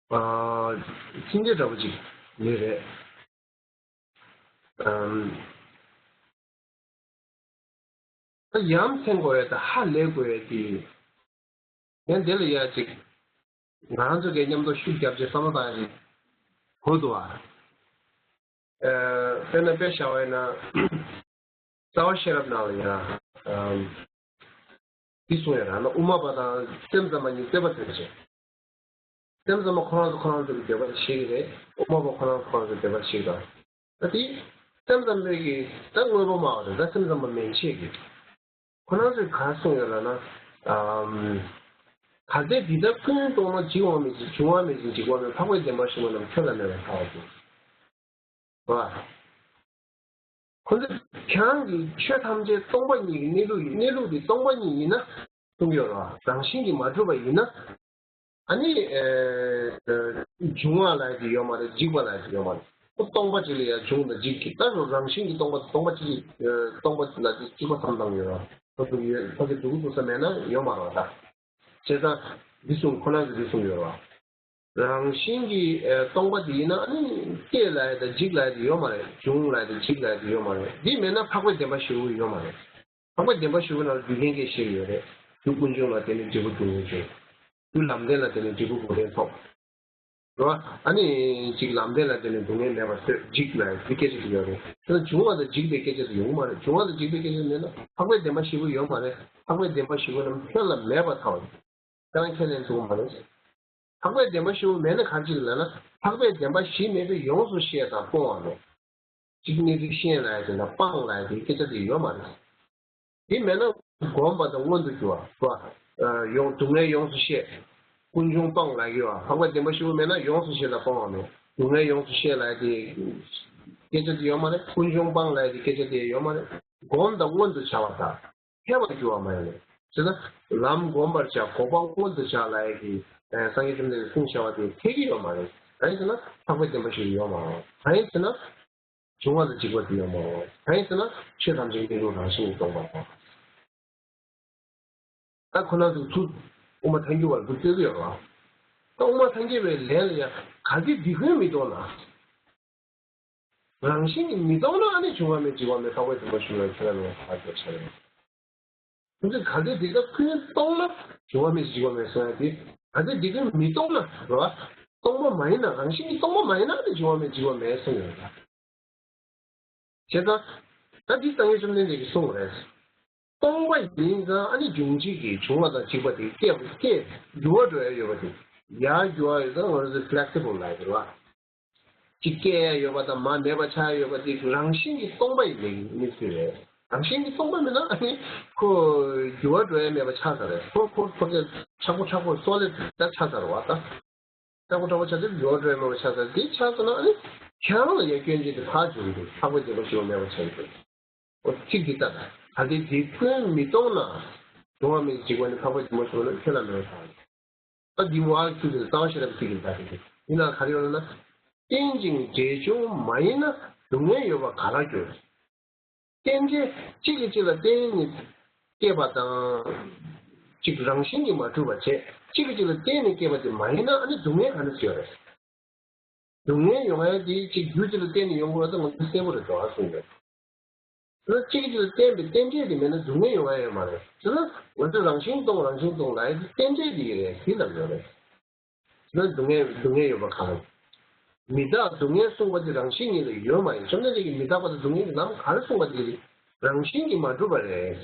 ཨ། ཚིག་འགྲེལ་འདྲ་པོ་ཅིག་ཡོད་རེད། ཨམ། ད་ཡ་མཚན་དགོས་ཡ་དང་ཧ་ལས་དགོས་ཡ་དེ། ཡང་དེ་ལ་ཡ་ཅིག་ང་རང་ཚོ་གས་མཉམ་དུ་ཤུགས་རྒྱབ་བྱས་བསམ་བློ་བཏང་ཡ་ཅིག་དགོས་འདུག་ཨ། ཨ། དཔེར་ན་དཔེ་བཞག་པ་ཡིན་ན། རྩ་བ་ཤེས་རབ་ནང་ལ་ཡ། ཨམ། འདི་གསུངས་ཡ་ར་ན། དབུ་མ་པ་དང་སེམས་ཙམ་པ་གཉིས་རྩོད་པ་ཐོན་བྱས། སེམས་ཙམ་པ་ཁོ་རང་ཚོ་ཁོ་རང་ཚོ་གི་འདོད་པ་ཤེས་ཀྱི་རེད། དབུ་མ་པ་ཁོ་རང་ཁོ་རང་ཚོ་འདོད་པ་ཤེས་དང་། ད་དེ་སེམས་ཙམ་པའི་གི་ད་དངོས་པོ་སྨྲ་བ་རེད། ད་སེམས་ཙམ་པ་མན་ཆད་ཀྱི་ཁོ་རང་ཚོས་ག་རེ་གསུངས་ཡོད་ལབ་ན། ཨམ། གལ་ཏེ་འདི་དག་ཀུན་སྟོང་ན། འཇིག་པ་མེད་ཅིང་། འབྱུང་བ་མེད་ཅིང་། འཇིག་པ་མེད། འཕགས་པའི་བདེན་པར་ཞེན་པ་རྣམས་ཁྱོད་ལ་མེད་པར་ཐལ་བ་དེ། བ། ཁོ་ཚོས་ཁྱེད་རང་གི་ཆོས་ཐམས་ཅད་སྟོང་པ་ཉིད་ཀྱི་གནས་ལུགས་ཡིན། གནས་ལུགས་དེ་སྟོང་པ་ཉིད་ཡིན་ན་གསུང་གི་ཡོད་རེད་བ། རང་བཞིན་གྱིས་མ་གྲུབ་པ་ཡིན་ན། ཨ་ནི། ཨ། འབྱུང་བ་ལབ་ཡ་དེ་ཡོད་མ་རེད། འཇིག་པ་ལབ་ཡ་དེ་ཡོད་མ་རེད། ཁོ་སྟོང་པ་ཅིག་ལ་ཡ་འབྱུང་དང་འཇིག་གི། ད་རུང་རང་བཞིན་གྱིས་སྟོང་པ་དང་སྟོང་པ་གཅིག་གི། ཨ། སྟོང་པ་ལབ་དེ་གཅིག་པ་བསམ་བཏང་གི་ཡོད་རེད་བ། ཐོབ་ཐུབ་ཡོད། ཐོབ་ཀྱི་འདུག་འདུག་ས་མེད་ན་ཡོད་མ་རེད་པ། ད་བྱས་ཙང་འདི་གསུངས། ཁོ་རང་གིས་འདི་གསུངས་ཡོད་རེད་པ། རང་བཞིན་གྱིས་ཨ་སྟོང་པ་དེ་ཡིན་ན། ཨ་ནི་སྐྱེ་ལབ་ཡ་དང་འཇིག་ལབ་ཡ་དེ་ཡོད་མ་རེད། འབྱུང་ལབ་ཡ་དང་འཇིག་ལབ་ཡ་དེ་ཡོད་མ་རེད། འདི་མེད་ན་འཕགས་པའི་བདེན་པ་བཞི་པོ་ཡོད་མ་རེད། འཕགས་པའི་བདེན་པ་བཞི་པོ་ནང་ལ་རྒྱུ་རྐྱེན་སྐྱེད་བྱེད་ཡོད་རེད། རྒྱུ་ཀུན་འབྱུང་ལ་བརྟེན་ནས་འབྲས་བུ་སྡུག་བསྔལ་འབྱུང་། རྒྱུ་ལམ་བདེན་ལ་བརྟེན་ནས་འབྲས་བུ་གོ་དོན་ཐོབ། རེད་པ། ཨ་ནི་གཅིག་ལམ་བདེན་ལ་བརྟེན་ནས་སྡུག་བསྔལ་མེད་པར་བཟོས། འཇིག་ལ་འདི་སྐད་ཆ་ཞིག་ཡོད་རེད། དེ་ལ་འབྱུང་བ་དང་འཇིག་པའི་སྐད་ཆ་དེ་ཡོང་གི་མ་རེད། འབྱུང་བ་དང་འཇིག་པའི་སྐད་ཆ་མེད་ན་འཕགས་པའི་བདེན་པ་བཞི་པོ་ཡོད་མ་རེད། འཕགས་པའི་བདེན་པ་བཞི་པོ་རྣམས་ཁྱོན་ལ་མེད་པར་ཐལ་བ་རེད། ཁྱེད་རང་ཁས་ལེན་ཐུབ་ཀྱི་མ་རེད། འཕགས་པའི་བདེན་པ་བཞི་པོ་མེད་ན་ག་རེ་ཅིག་ལབ་ན། འཕགས་པའི་བདེན་པ་བཞི་མེད་པས་ཡོངས་སུ་ཤེས་དང་སྤོང་བ་མེད། གཅིག་གནས་ཚུལ་ཤེས་ལབ་ཡ་དེ་དང་སྤང་ལབ་ཡ་དེ་སྐད་ཆ་དེ་ཡོད་མ་རེད། དེ་མེད་ན་བསྒོམ་པ་དང་མངོན་དུ་གྱུར་པ། ཡོངས་སྡུག་བསྔལ་ཡོངས་སུ་ཤེས། ཀུན་འབྱུང་སྤང་ལབ་ཀྱི་ཡོད་པ། འཕགས་པའི་བདེན་པ་བཞི་པོ་མེད་ན་ཡོངས་སུ་ཤེས་དང་སྤོང་བ་མེད། སྡུག་བསྔལ་ཡོངས་སུ་ཤེས་ལབ་ཡ་དེ་སྐད་ཆ་དེ་ཡོད་མ་རེད། ཀུན་འབྱུང་སྤང་ལབ་ཡ་དེ་སྐད་ཆ་དེ་ཡོད་མ་རེད། བསྒོམ་དང་མངོན་དུ་བྱ་བ་དང་། འཕེལ་བར་འགྱུར་བ་མ་ཡིན་ནོ། ཟེར་ན། ལམ་བསྒོམ་པར་བྱ། འགོག་པ་མངོན་དུ་བྱ་ལབ་ཡ་གི་སངས་རྒྱས་བཅོམ་ལྡན་འདས་ཀྱིས་གསུངས་བཞག་པ་དེ་འཕེལ་གྱི་ཡོད་མ་རེད། གང་ཡིན་ཟེར་ན་འཕགས་པའི་བདེན་པ་བཞི་པོ་ཡོད་མ་རེད། གང་ཡིན་ཟེར་ན། འབྱུང་བ་དང་འཇིག་པ་དེ་ཡོད་མ་རེད། གང་ཡིན་ཟེར་ན་ཆོས་ཐམས་ཅད་དངོས་གྲུབ་རང་བཞིན་གྱིས་སྟོང་པ་དང་། ད་ཁོ་ན་ཚོ་ཚུར་དབུ་མ་ཐལ་འགྱུར་བ་ལ་ཚུར་བལྟས་ཀྱི་ཡོད་རེད་པ། ད་དབུ་མ་ཐལ་འགྱུར་བའི་ལན་ལ་ཡང་གལ་ཏེ་འདི་ཀུན་མི་སྟོང་ན། རང་བཞིན་གྱིས་མི་སྟོང་ན་ཨ་ནི་འབྱུང་བ་མེད་འཇིག་པ་མེད་འཕགས་པའི་བདེན་པ་བཞི་པོ་ལ་ཁྱོན་ནས་མེད་པར་ཐལ་བ་ཆགས་རེད། ཁོ་ཚོས་གལ་ཏེ་འདི་དག་ཀུན་སྟོང་ན་འབྱུང་བ་མེད་འཇིག་པ་མེད་གསུང་ཡ་དེ། གལ་ཏེ་འདི་ཀུན་མི་སྟོང་ན་རེད་པ། སྟོང་པ་མ་ཡིན་ན། རང་བཞིན་གྱིས་སྟོང་པ་མ་ཡིན་ན་ཨ་ནི་འབྱུང་བ་མེད་འཇིག་པ་མེད་གསུང་ཡོད་རེད། བྱས་ཙང་། ད་འདི་སངས་རྒྱས་བཅོམ་ལྡན་འདས་ཀྱིས་གསུངས་པ་རེད། སྟོང་པ་ཡིན་ཙང་ཨ་ནི་འབྱུང་བྱེད་ཀྱི་འབྱུང་བ་དང་འཇིག་པ་དེ་སྐྱེ་སྐྱེ་འགྱུར་བ་འགྲོ་ཡ་ཡོད་པ་དེ། ཡར་འགྱུར་བ་ཡོད་ཙང་ང་ཚོས་ཕི་ལེག་སི་བལ་ལབ་ཡ་དེ་རེད་པ། གཅིག་སྐྱེ་ཡ་ཡོད་པ་དང་མར་མེད་པ་ཆགས་ཡ་ཡོད་པ་དེ་རང་བཞིན་གྱིས་སྟོང་པ་ཡིན་པའི་གནས་ཚུལ་རེད། རང་བཞིན་གྱིས་སྟོང་པ་མིན་ན་ཨ་ནི་ཁོ་འགྱུར་བ་འགྲོ་ཡ་མེད་པ་ཆགས་ཚར་རེད། ཁོ་ཁོ་ཁོ་གི་མཁྲེགས་པོ་མཁྲེགས་པོ་སོ་ལིཌ་ད་ཆགས་ཚར་བ་ད། མཁྲེགས་པོ་མཁྲེགས་པོ་ཆགས་ཚར། འགྱུར་བ་འགྲོ་ཡ་མེད་པ་ཆགས་ཚར། དེ་ཆགས་ཚར་ན་ཨ་ནི་ཁྱེད་རང་ལ་ཡ་སྐྱོན་ཅན་དེ་ཕར་འགྱུར་གྱི་འདུག་འཕགས་པའི་བདེན་པ་བཞི་པོ་མེད་པ་ཆགས་ཀྱི་འདུག་འོ་ཚིག་འདི་ལྟར། གལ་ཏེ་འདི་ཀུན་མི་སྟོང་ན། འབྱུང་བ་མེད་འཇིག་པ་ནི། འཕགས་པའི་བདེན་པ་བཞི་པོ་ལ་ཁྱོན་ལ་མེད་པར་ཐལ། ད་འདི་མོ་ཨ་ཚིག་འདི་རྩ་བ་ཤེས་རབ་ཀྱི་ཚིག་ཡིན་ད། དེ་འདི་ན་ག་རེ་ཡོད་ལབ་ན། རྟེན་ཅིང་འབྲེལ་འབྱུང་མ་ཡིན་ན། སྡུག་བསྔལ་ཡོད་པར་ག་ལ་འགྱུར། རྟེན་འབྲེལ་གཅིག་གིས་གཅིག་ལ་བརྟེན་ནས་སྐྱེས་པ་དང་། གཅིག་རང་བཞིན་གྱིས་མ་གྲུབ་པ་བྱས། གཅིག་གིས་གཅིག་ལ་བརྟེན་ནས་སྐྱེས་པ་དེ་མ་ཡིན་ན་ཨ་ནི་སྡུག་བསྔལ་ག་ནས་ཡོང་རེད། སྡུག་བསྔལ་ཡོང་ཡ་དེ་གཅིག་རྒྱུ་གཅིག་ལ་བརྟེན་ནས་ཡོང་དགོས་པ་དེ་ང་ཚོ་གསལ་པོ་རེད་འགྲོ་བ་གསུངས་ཡོད། དེ་ལ་གཅིག་གིས་གཅིག་ལ་བརྟེན་པའི་རྟེན་འབྲེལ་དེ་མེད་ན་སྡུག་བསྔལ་ཡོང་ཡ་ཡོད་མ་རེད། དེ་ལ་ང་ཚོས་རང་བཞིན་སྟོང་རང་བཞིན་སྟོང་ལབ་ཡ་དེ་རྟེན་འབྲེལ་དེ་ཡིན་རེད། དེ་ལབ་ཡོད་རེད། ན་སྡུག་བསྔལ་སྡུག་བསྔལ་ཡོད་པ་གང་། མི་རྟག་སྡུག་བསྔལ་གསུངས་པ་དེ་རང་བཞིན་ཉིད་ལ་ཡོད་མ་ཡིན། བཅོམ་ལྡན་འདས་ཀྱིས་མི་རྟག་པ་དང་སྡུག་བསྔལ་གྱི་ལམ་ག་རེ་གསུངས་པ་དེ་རང་བཞིན་གྱིས་མ་གྲུབ་པ་རེད།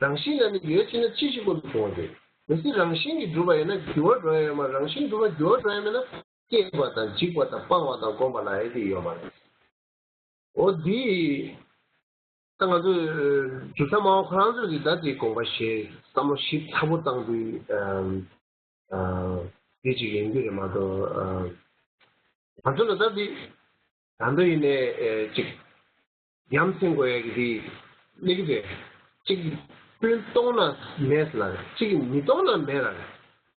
རང་བཞིན་ལ་ནི་ཡོད་ཅེ་ན་ཅི་ཞིག་ཀུན་ཏུ་བྱུང་བ་རེད། མི་ཚེ་རང་བཞིན་གྱིས་གྲུབ་པ་ཡིན་ན་འགྱུར་བ་འགྲོ་ཡ་ཡོད་མ་རེད། རང་བཞིན་གྲུབ་པ་འགྱུར་བ་འགྲོ་ཡ་མེད་ན་སྐྱེས་པ་དང་འཇིག་པ་དང་སྤང་བ་དང་བསྒོམ་པ་ལབ་ཡ་དེ་ཡོད་མ་རེད། འོ་འདི། ད་ང་ཚོས་རྒྱུ་མཚན་མང་པོ་ཁོ་རང་ཚོས་ཀྱིས་ད་དེའི་དགོངས་པ་བཞེས། བསམ་བློ་ཞིབ་ཚགས་པོ་བཏང་དུས། ཨམ། ཨ། འདི་གཅིག་ཡིན་རྒྱུ་རེད་མ་གཏོགས། ཨ། ང་ཚོ་ལ་ད་འདི་ད་ལྟ་ཡིན་ནའི་ཨེ་གཅིག་ཡ་མཚན་དགོས་ཡ་གི་དེ་སླེབས་ཀྱི་རེད། གཅིག་ཀུན་སྟོང་ན་མེད་ལ། གཅིག་མི་སྟོང་ན་མེད་ལ།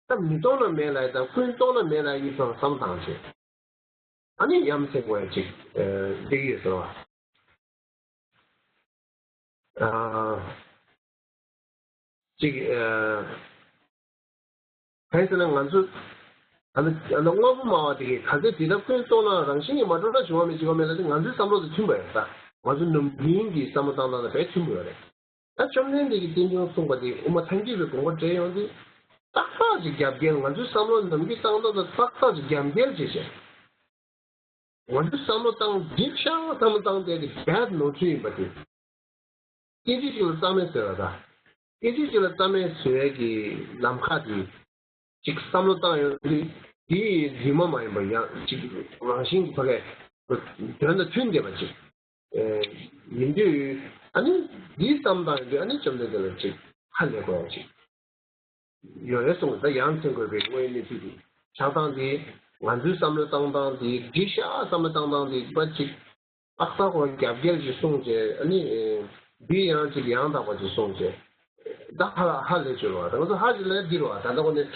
ད་མི་སྟོང་ན་མེད་ལ་དང་ཀུན་སྟོང་ན་མེད་ལ་གཉིས་བར་བསམ་བཏང་བྱས། ཨ་ནི་ཡ་མཚན་དགོས་ཡ་གཅིག་ཨ་འདི་ཡོད་ཟེར་བ། ཨ། གཅིག་ཨ། གང་ཡིན་ཟེར་ན་ང་ཚོ་ཨ་ནི་ཨ་ནི་དངོས་པོ་སྨྲ་བ་དེ་གིས་གལ་ཏེ་དེ་དག་ཀུན་སྟོང་ན་རང་བཞིན་གྱིས་མ་གྲུབ་ན་འབྱུང་བ་མེད་འཇིག་པ་མེད་ལ་དེ་ང་ཚོའི་བསམ་བློ་དང་མཐུན་པ་ཡོད་ད། ང་ཚོ་ནམ་རྒྱུན་གྱི་བསམ་བློ་བཏང་སྟངས་དང་དཔེ་མཐུན་པོ་ཡོད་རེད། ད་བཅོམ་ལྡན་འདས་ཀྱིས་རྟེན་འབྱུང་གསུངས་པ་དེ་དབུ་མ་ཐལ་འགྱུར་བའི་དགོངས་པ་འགྲེལ་ཡོང་དུས། ཏག་ཏག་ཅིག་རྒྱབ་འགལ། ང་ཚོའི་བསམ་བློ་ནམ་རྒྱུན་བཏང་སྟངས་དང་ཏག་ཏག་ཅིག་རྒྱབ་འགལ་བྱེད་བྱེད། ང་ཚོའི་བསམ་བློ་བཏང་འགྲིག་ཤག་བསམ་བློ་བཏང་བསྡད་དེ་བད་ནོར་འཁྲུལ་ཡིན་པ་དེ། སྐད་ཅིག་གཅིག་ལ་རྩ་མེད་བཟོས་པ་དང་། སྐད་ཅིག་གཅིག་ལ་རྩ་མེད་བཟོས་ཡས་ཀྱི་ལམ་ཁ་དེ། ཅིག་བསམ་བློ་བཏང་ཡོང་དུས་དེ་རྫུན་མ་མ་ཡིན་པ་ཡང་ཅིག་རང་བཞིན་གྱི་ཕ་གའི་དོན་དང་མཐུན་བསྡད་པ་ཅིག་ཨེ་ཡིན་དུས། ཨ་ནི་འདི་བསམ་བཏང་ཡོང་དུས་ཨ་ནི་བཅོམ་ལྡན་འདས་ལ་ཅིག་ཧ་ལས་དགོས་ཡ་ཅིག་ཡོད་རེད་གསུངས། ད་ཡ་མཚན་དགོས་པའི་དངོས་ཡོད་གནས་ཚུལ་དེ་ཆགས་སྟངས་དེ། ང་ཚོའི་བསམ་བློ་བཏང་སྟངས་དེ་འགྲིག་ཤག་བསམ་བློ་བཏང་སྟངས་དེ་པ་ཅིག་ཏག་ཏག་ཁོ་རྒྱབ་འགལ་ཅིག་གསུངས་བྱས། ཨ་ནི་འདི་ཡང་ཅིག་ཡང་དག་པ་ཅིག་གསུངས་བྱས། ད་ཧ་ཧ་ལས་བྱོས་རོགས། ད་ང་ཚོ་ཧ་ཅིག་ལས་འདི་རོགས། ད་ལྟ་ཁོ་ནས་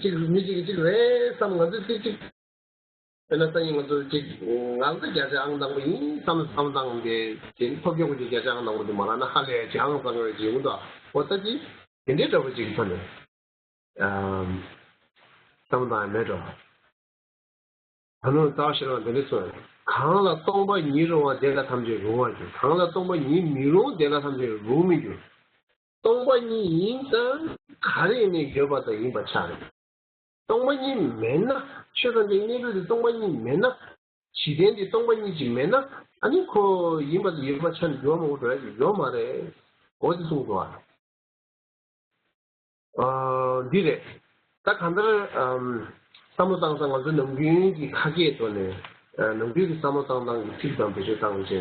ཅིག་མི་ཅིག་གིས་ཅིག་རེད་བསམ། ང་ཚོས་ཅིག་ཅིག་དཔེར་ན་སང་ཉིན་ང་ཚོ་ཅིག་ང་ཚོ་བརྒྱ་ཆ་ཨང་དང་པོ་ཡིན་བསམ་བསམ་བཏང་སྟེ་དེ་ཐོབ་རྒྱག་དགོས་ཀྱི་བརྒྱ་ཆ་ཨང་དང་པོ་དེ་མ་རག་ན་ཧ་ལས་ཅིག་ཨང་བསམ་དགོས་ཀྱི་ཡོང་འདུག་འོ་ད་ཅིག་དེ་འདྲའི་འདྲ་པོ་ཅིག་གི་ཐོག་ནས་བསམ་བཏང་ཡ་མེད་འགྲོ། ད་ནོར་རྩ་བ་ཤེས་རབ་འདི་འདྲ་གསུངས། གང་ལ་སྟོང་པ་ཉིད་རུང་བ་དེ་ལ་ཐམས་ཅད་རུང་བར་འགྱུར། གང་ལ་སྟོང་པ་ཉིད་མི་རུང་དེ་ལ་ཐམས་ཅད་རུང་མི་འགྱུར། སྟོང་པ་ཉིད་ཡིན་ཙང་ག་རེ་ཡིན་ནའི་ཡོད་པ་དང་ཡིན་པ་ཆགས་རེད། སྟོང་པ་ཉིད་མེད་ན་ཆོས་ཐམས་ཅད་གནས་ལུགས་དེ་སྟོང་པ་ཉིད་མེད་ན། གཞི་རྟེན་དེ་སྟོང་པ་ཉིད་ཅིག་མེད་ན་ཨ་ནི་ཁོ་ཡིན་པ་དང་ཡོད་པ་ཆགས་ནས་འགྱུར་བ་མང་པོ་འགྲོ་ཡ་ཅིག་ཡོད་མ་རེད། འོ་དེ་གསུངས་འདུག་ཨ། འདི་རེད། ད་གང་ལྟར་བསམ་བློ་བཏང་ས་ང་ཚོ་ནམ་རྒྱུན་གྱི་ཁ་སྐད་ཐོག་ནས་ནམ་རྒྱུན་གྱི་བསམ་བློ་བཏང་སྟངས་ཀྱི་ཚིག་དང་བེད་སྤྱོད་བཏང་བྱས་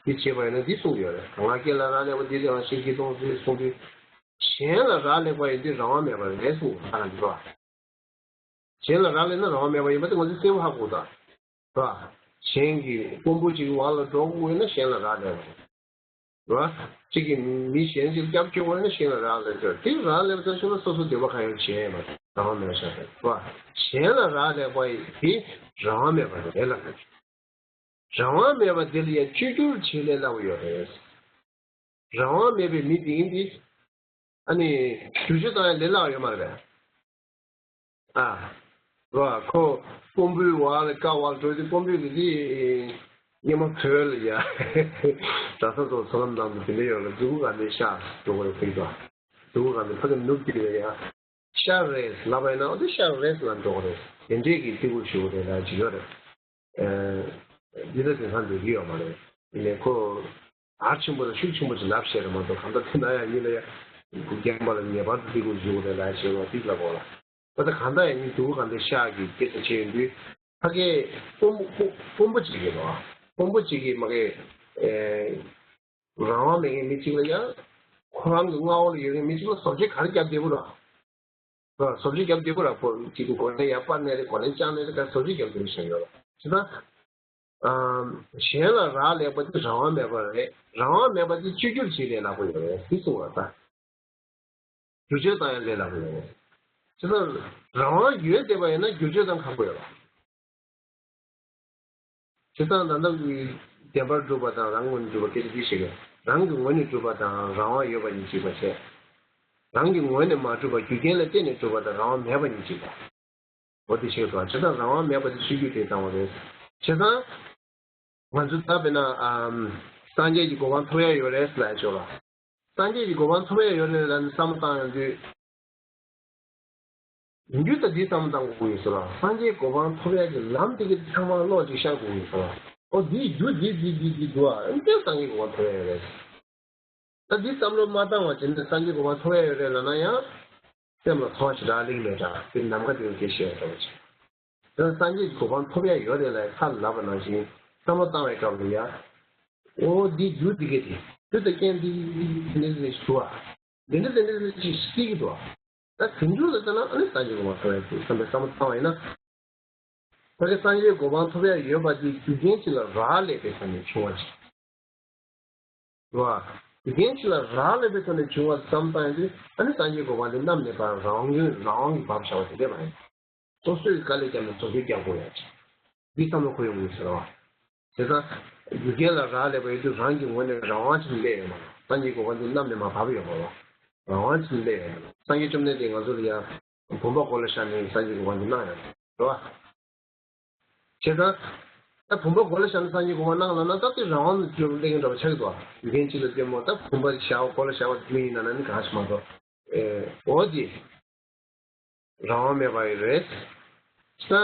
འདི་བྱས་པ་ཡིན་ན་འདི་གསུངས་ཡོད་རེད། ང་སྐད་ལ་རག་ལས་པ་འདི་རང་བཞིན་གྱིས་སྟོང་ཟད་གསུངས་དུས་གཞན་ལ་རག་ལས་པ་ཡིན་དུས་རང་དབང་མེད་པ་རེད་གསུངས་ཡོད་ད་ག་འདི་རོ། གཞན་ལ་རག་ལས་ན་རང་དབང་མེད་པ་ཡིན་པ་དེ་ང་ཚོས་གསལ་པོ་ཧ་གོ་ད། ར། གཞན་གྱི་དཔོན་པོ་ཅིག་བར་ལ་འགྲོ་དགོས་ན་གཞན་ལ་རག་ལས་པ་རེད། ར། གཅིག་གིས་མི་གཞན་ཅིག་སྐྱབས་བཅོལ་དགོས་ན་གཞན་ལ་རག་ལས་དགོས། དེ་རག་ལས་པ་ཚོ་ཤོར་ན་སོ་སོ་འདོད་པ་གང་ཡོད་བྱས་ཡོད་པ་རང་དབང་མེད་ཤག་རེད། ར། གཞན་ལ་རག་ལས་པ་ཡི་དེ་རང་དབང་མེད་པ་རེད་ལ། རང་དབང་མེད་པ་དེ་ལ་ཡང་བཅོས་བསྒྱུར་བྱེད་ལས་སླ་པོ་ཡོད་རེད། རང་དབང་མེད་པའི་མི་དེ་ཡིན་ཏེ། ཨ་ནི། བསྒྱུར་བཅོས་བཏང་ཡ་ལས་སླ་པོ་ཡོད་མ་རེད་པས། ཨ། རོ། ཁོ། དཔོན་པོའི་བར་ལ་དཀའ་བར་འགྲོ་དུས་དཔོན་པོས་ཀྱི་དེ། སྙེ་མ་བོས་ལ་ཡ། གྲྭ་ས་ཚོ་ཚོ་ལམ་དང་དེ་འདྲ་ཡོད་ལ་མཛུ་གུ་ག་ནས་ཤ་འགྲོ་གི་རེད་ཟེར་གྱི་འདུག་མཛུ་གུ་ག་ནས་ཕ་གི་ནུབ་ཀྱི་རེད་ཡ། ཤ་རེད་ལབ་པ་ཡིན་ན་འོ་དེ་ཤ་རེད་ལབ་འགྲོ་གི་རེད། དེ་འདྲས་ཀྱི་ལྟ་བུ་ཞུ་གི་རེད་ལ་ཅི་ཡོད་རེད། འདི་ལ་དེང་སང་འདོད་ཀྱི་ཡོད་མ་རེད། ཡིན་ནའི་ཁོ། ཨ་ཆེན་པོ་དང་ཤུགས་ཆེན་པོ་ཞིག་ལབ་བཤད་རེད་མ་གཏོགས་གང་ལྟར་དེ་ན་ཡང་ཡིན་ལ་ཡ། རྒན་པ་ལ་ངེས་པར་དུ་འདི་དགོས་བཟོ་དགོས་རེད་ལབ་བཤད་རོགས་འདི་ལབ་དགོས་ལ། ད་ལྟ་གང་ལྟར་ཡང་ཉིན་དུ་གང་ལྟར་ཤག་གི་སྐད་ཆ་བྱས་ཡོང་དུས། ཕ་གིའི་དཔོན་པོ་དཔོན་པོ་གཅིག་གིས་རོ། དཔོན་པོ་གཅིག་གིས་མ་གི། རང་དབང་མེད་མཁན་མི་གཅིག་ལ་ཡང་། ཁོ་རང་གི་མངའ་འོག་ལ་ཡོད་མཁན་མི་གཅིག་ལ་བཟོ་བཅོས་ག་རེ་རྒྱབ་བདེ་པོ་རོ། བཟོ་བཅོས་རྒྱབ་བདེ་པོ་ར་ཁོ་གཅིག་གི་གོ་ལེན་ཡར་སྤར་ནས་རེད་གོ་ལེན་བཅག་ནས་རེད་ག་བཟོ་བཅོས་རྒྱབ་བདེ་པོ་བྱས་ཡོད་ར། བྱས་ཙང་། གཞན་ལ་རག་ལས་པ་དེ་རང་དབང་མེད་པ་རེད། རང་དབང་མེད་པ་དེ་བཅོས་བསྒྱུར་བྱེད་ལས་སླ་པོ་ཡོད་རེད་དེ་གསུངས་པ་ད། བསྒྱུར་བཅོས་བཏང་ཡ་ལས་སླ་པོ་ཡོད་རེད། བྱས་ཙང་རང་དབང་ཡོད་བསྡད་པ་ཡིན་ན་བསྒྱུར་བཅོས་བཏང་ཁག་པོ་ཡོད་ར། བྱས་ཙང་ད་ལྟ་གི་བདེན་པར་གྲུབ་པ་དང་རང་ངོས་ནས་གྲུབ་པ་སྐད་ཆ་འདི་ཞིག་རེད། རང་གི་ངོས་ནས་གྲུབ་པ་དང་རང་དབང་ཡོད་པ་གཉིས་གཅིག་པ་བྱས། རང་གི་ངོས་ནས་མ་གྲུབ་པ་རྒྱུ་རྐྱེན་ལ་བརྟེན་ནས་གྲུབ་པ་དང་རང་དབང་མེད་པ་གཉིས་གཅིག་པ། འོ་དེ་ཤེས་དགོས། བྱས་ཙང་རང་དབང་མེད་པ་དེ་ཆོས་བརྒྱུད་དེ་བཏང་བ་རེད། བྱས་ཙང་། ང་ཚོ་ད་དཔེར་ན་ཨམ། སངས་རྒྱས་ཀྱི་གོ་འཕང་ཐོབ་ཡ་ཡོད་རེད་ལབ་ཡ་ཆོག་ལ། སངས་རྒྱས་ཀྱི་གོ་འཕང་ཐོབ་ཡ་ཡོད་རེད་ལབ་ནས་བསམ་བློ་བཏང་ཡོང་དུས། ཡིན་རྒྱུ་ད་འདི་བསམ་བློ་བཏང་དགོས་ཀྱི་ཡོད་ཟེར་ལ། སངས་རྒྱས་གོ་འཕང་ཐོབ་ཡ་གི་ལམ་དེ་གི་ཚང་མ་ལོག་ཅིག་ཤར་དགོས་ཀྱི་ཡོད་ཟེར་ལ། ཨོ་འདིའི་རྒྱུ་འདི་འདི་འདི་འདི་འདུག་ཨ། ཨེ་འདི་སངས་རྒྱས་གོ་འཕང་ཐོབ་ཡ་ཡོད་རེད། ད་འདི་བསམ་བློ་མ་བཏང་བ་བྱས་ནས་སངས་རྒྱས་གོ་འཕང་ཐོབ་ཡ་ཡོད་རེད་ལབ་ན་ཡང་། སེམས་ལ་ཚོར་བ་ཞེ་དྲག་སླེབས་མེད་འདྲ། དེ་ནམ་མཁའ་དེ་ཡང་སྐད་ཆ་བཤད་པ་འདྲ་བོ་ཅིག་ད་སངས་རྒྱས་ཀྱི་གོ་འཕང་ཐོབ་ཡ་ཡོད་རེད་ལབ་ཁ་ལབ་པ་ནང་བཞིན་བསམ་བློ་བཏང་བའི་སྐབས་ལ་ཡ། ཨོ་འདི་རྒྱུ་འདི་ག་དེ་རྒྱུ་དང་རྐྱེན་འདི་འདི་འདི་འདི་འདྲ་ཞིག་འདུག་ཨ། འདི་འདྲ་འདི་འདྲ་ཞིག་སྲིད་ཀྱི་འདུག་ཨ། ད་དེ་འདྲ་ལ་ལྟ་ན་ཨ་ནི་སངས་རྒྱས་གོ་འཕང་ཐོབ་ཡ་འདུག་བསམ་པའི་བསམ་བློ་བཏང་བ་ཡིན་ན། ཕ་གི་སངས་རྒྱས་གོ་འཕང་ཐོབ་ཡ་ཡོད་པ་འདི་རྒྱུ་རྐྱེན་ཅིག་ལ་རག་ལས་པའི་ཐོག་ནས་བྱུང་བ་ཅིག་རེད་བ། རྒྱུ་རྐྱེན་ཅིག་ལ་རག་ལས་པའི་ཐོག་ནས་བྱུང་བ་བསམ་བཏང་ཡོང་དུས་ཨ་ནི་སངས་རྒྱས་གོ་འཕང་འདི་གནམ་ནས་བབས་རང་དབང་རང་དབང་གིས་བབས་བཞག་པ་དེ་འདྲ་མ་ཡིན། སོ་སོས་དཀའ་ལས་བརྒྱབ་ནས་བཟོ་བཅོས་རྒྱག་དགོས་ཡ་ཅིག་འདི་བསམ་བློ་འཁོར་ཡོང་གི་ཟེར་བ། བྱས་ཙང་། རྒྱུ་རྐྱེན་ལ་རག་ལས་པ་ཡོད་དུས་རང་གི་ངོས་ནས་རང་དབང་ཅིག་སླེབས་ཡོད་མ་རེད། སངས་རྒྱས་གོ་འཕང་འདི་གནམ་ནས་མར་བབས་ཡོད་མ་རེད། རང་དབང་ཅིག་སླེབས་ཡོད་མ་རེད། སངས་རྒྱས་བཅོམ་ལྡན་འདས་ང་ཚོ་ལ་ཡང་བུམ་པ་མགོ་ལ་བཞག་ནས་སངས་རྒྱས་གོ་འཕང་འདི་གནང་ཡོད་རེད་བ། བྱས་ཙང་། ད་བུམ་པ་མགོ་ལ་བཞག་ནས་སངས་རྒྱས་གོ་འཕང་གནང་ལབ་ན་ད་དེ་རང་དབང་དུ་སླེབས་མཁན་འདྲ་བ་ཆགས་ཀྱི་འདུག་བ། རྒྱུ་རྐྱེན་ཅིག་ལ་བརྟེན་མོ་ད་བུམ་པ་བཞག་པ་མགོ་ལ་བཞག་པ་དེ་ཡིན་ན་ན་ནི་གང་ཞིག་མ་གཏོགས། ཨེ། འོ་དེ། རང་དབང་མེད་པ་ཡིན་རེད། ད།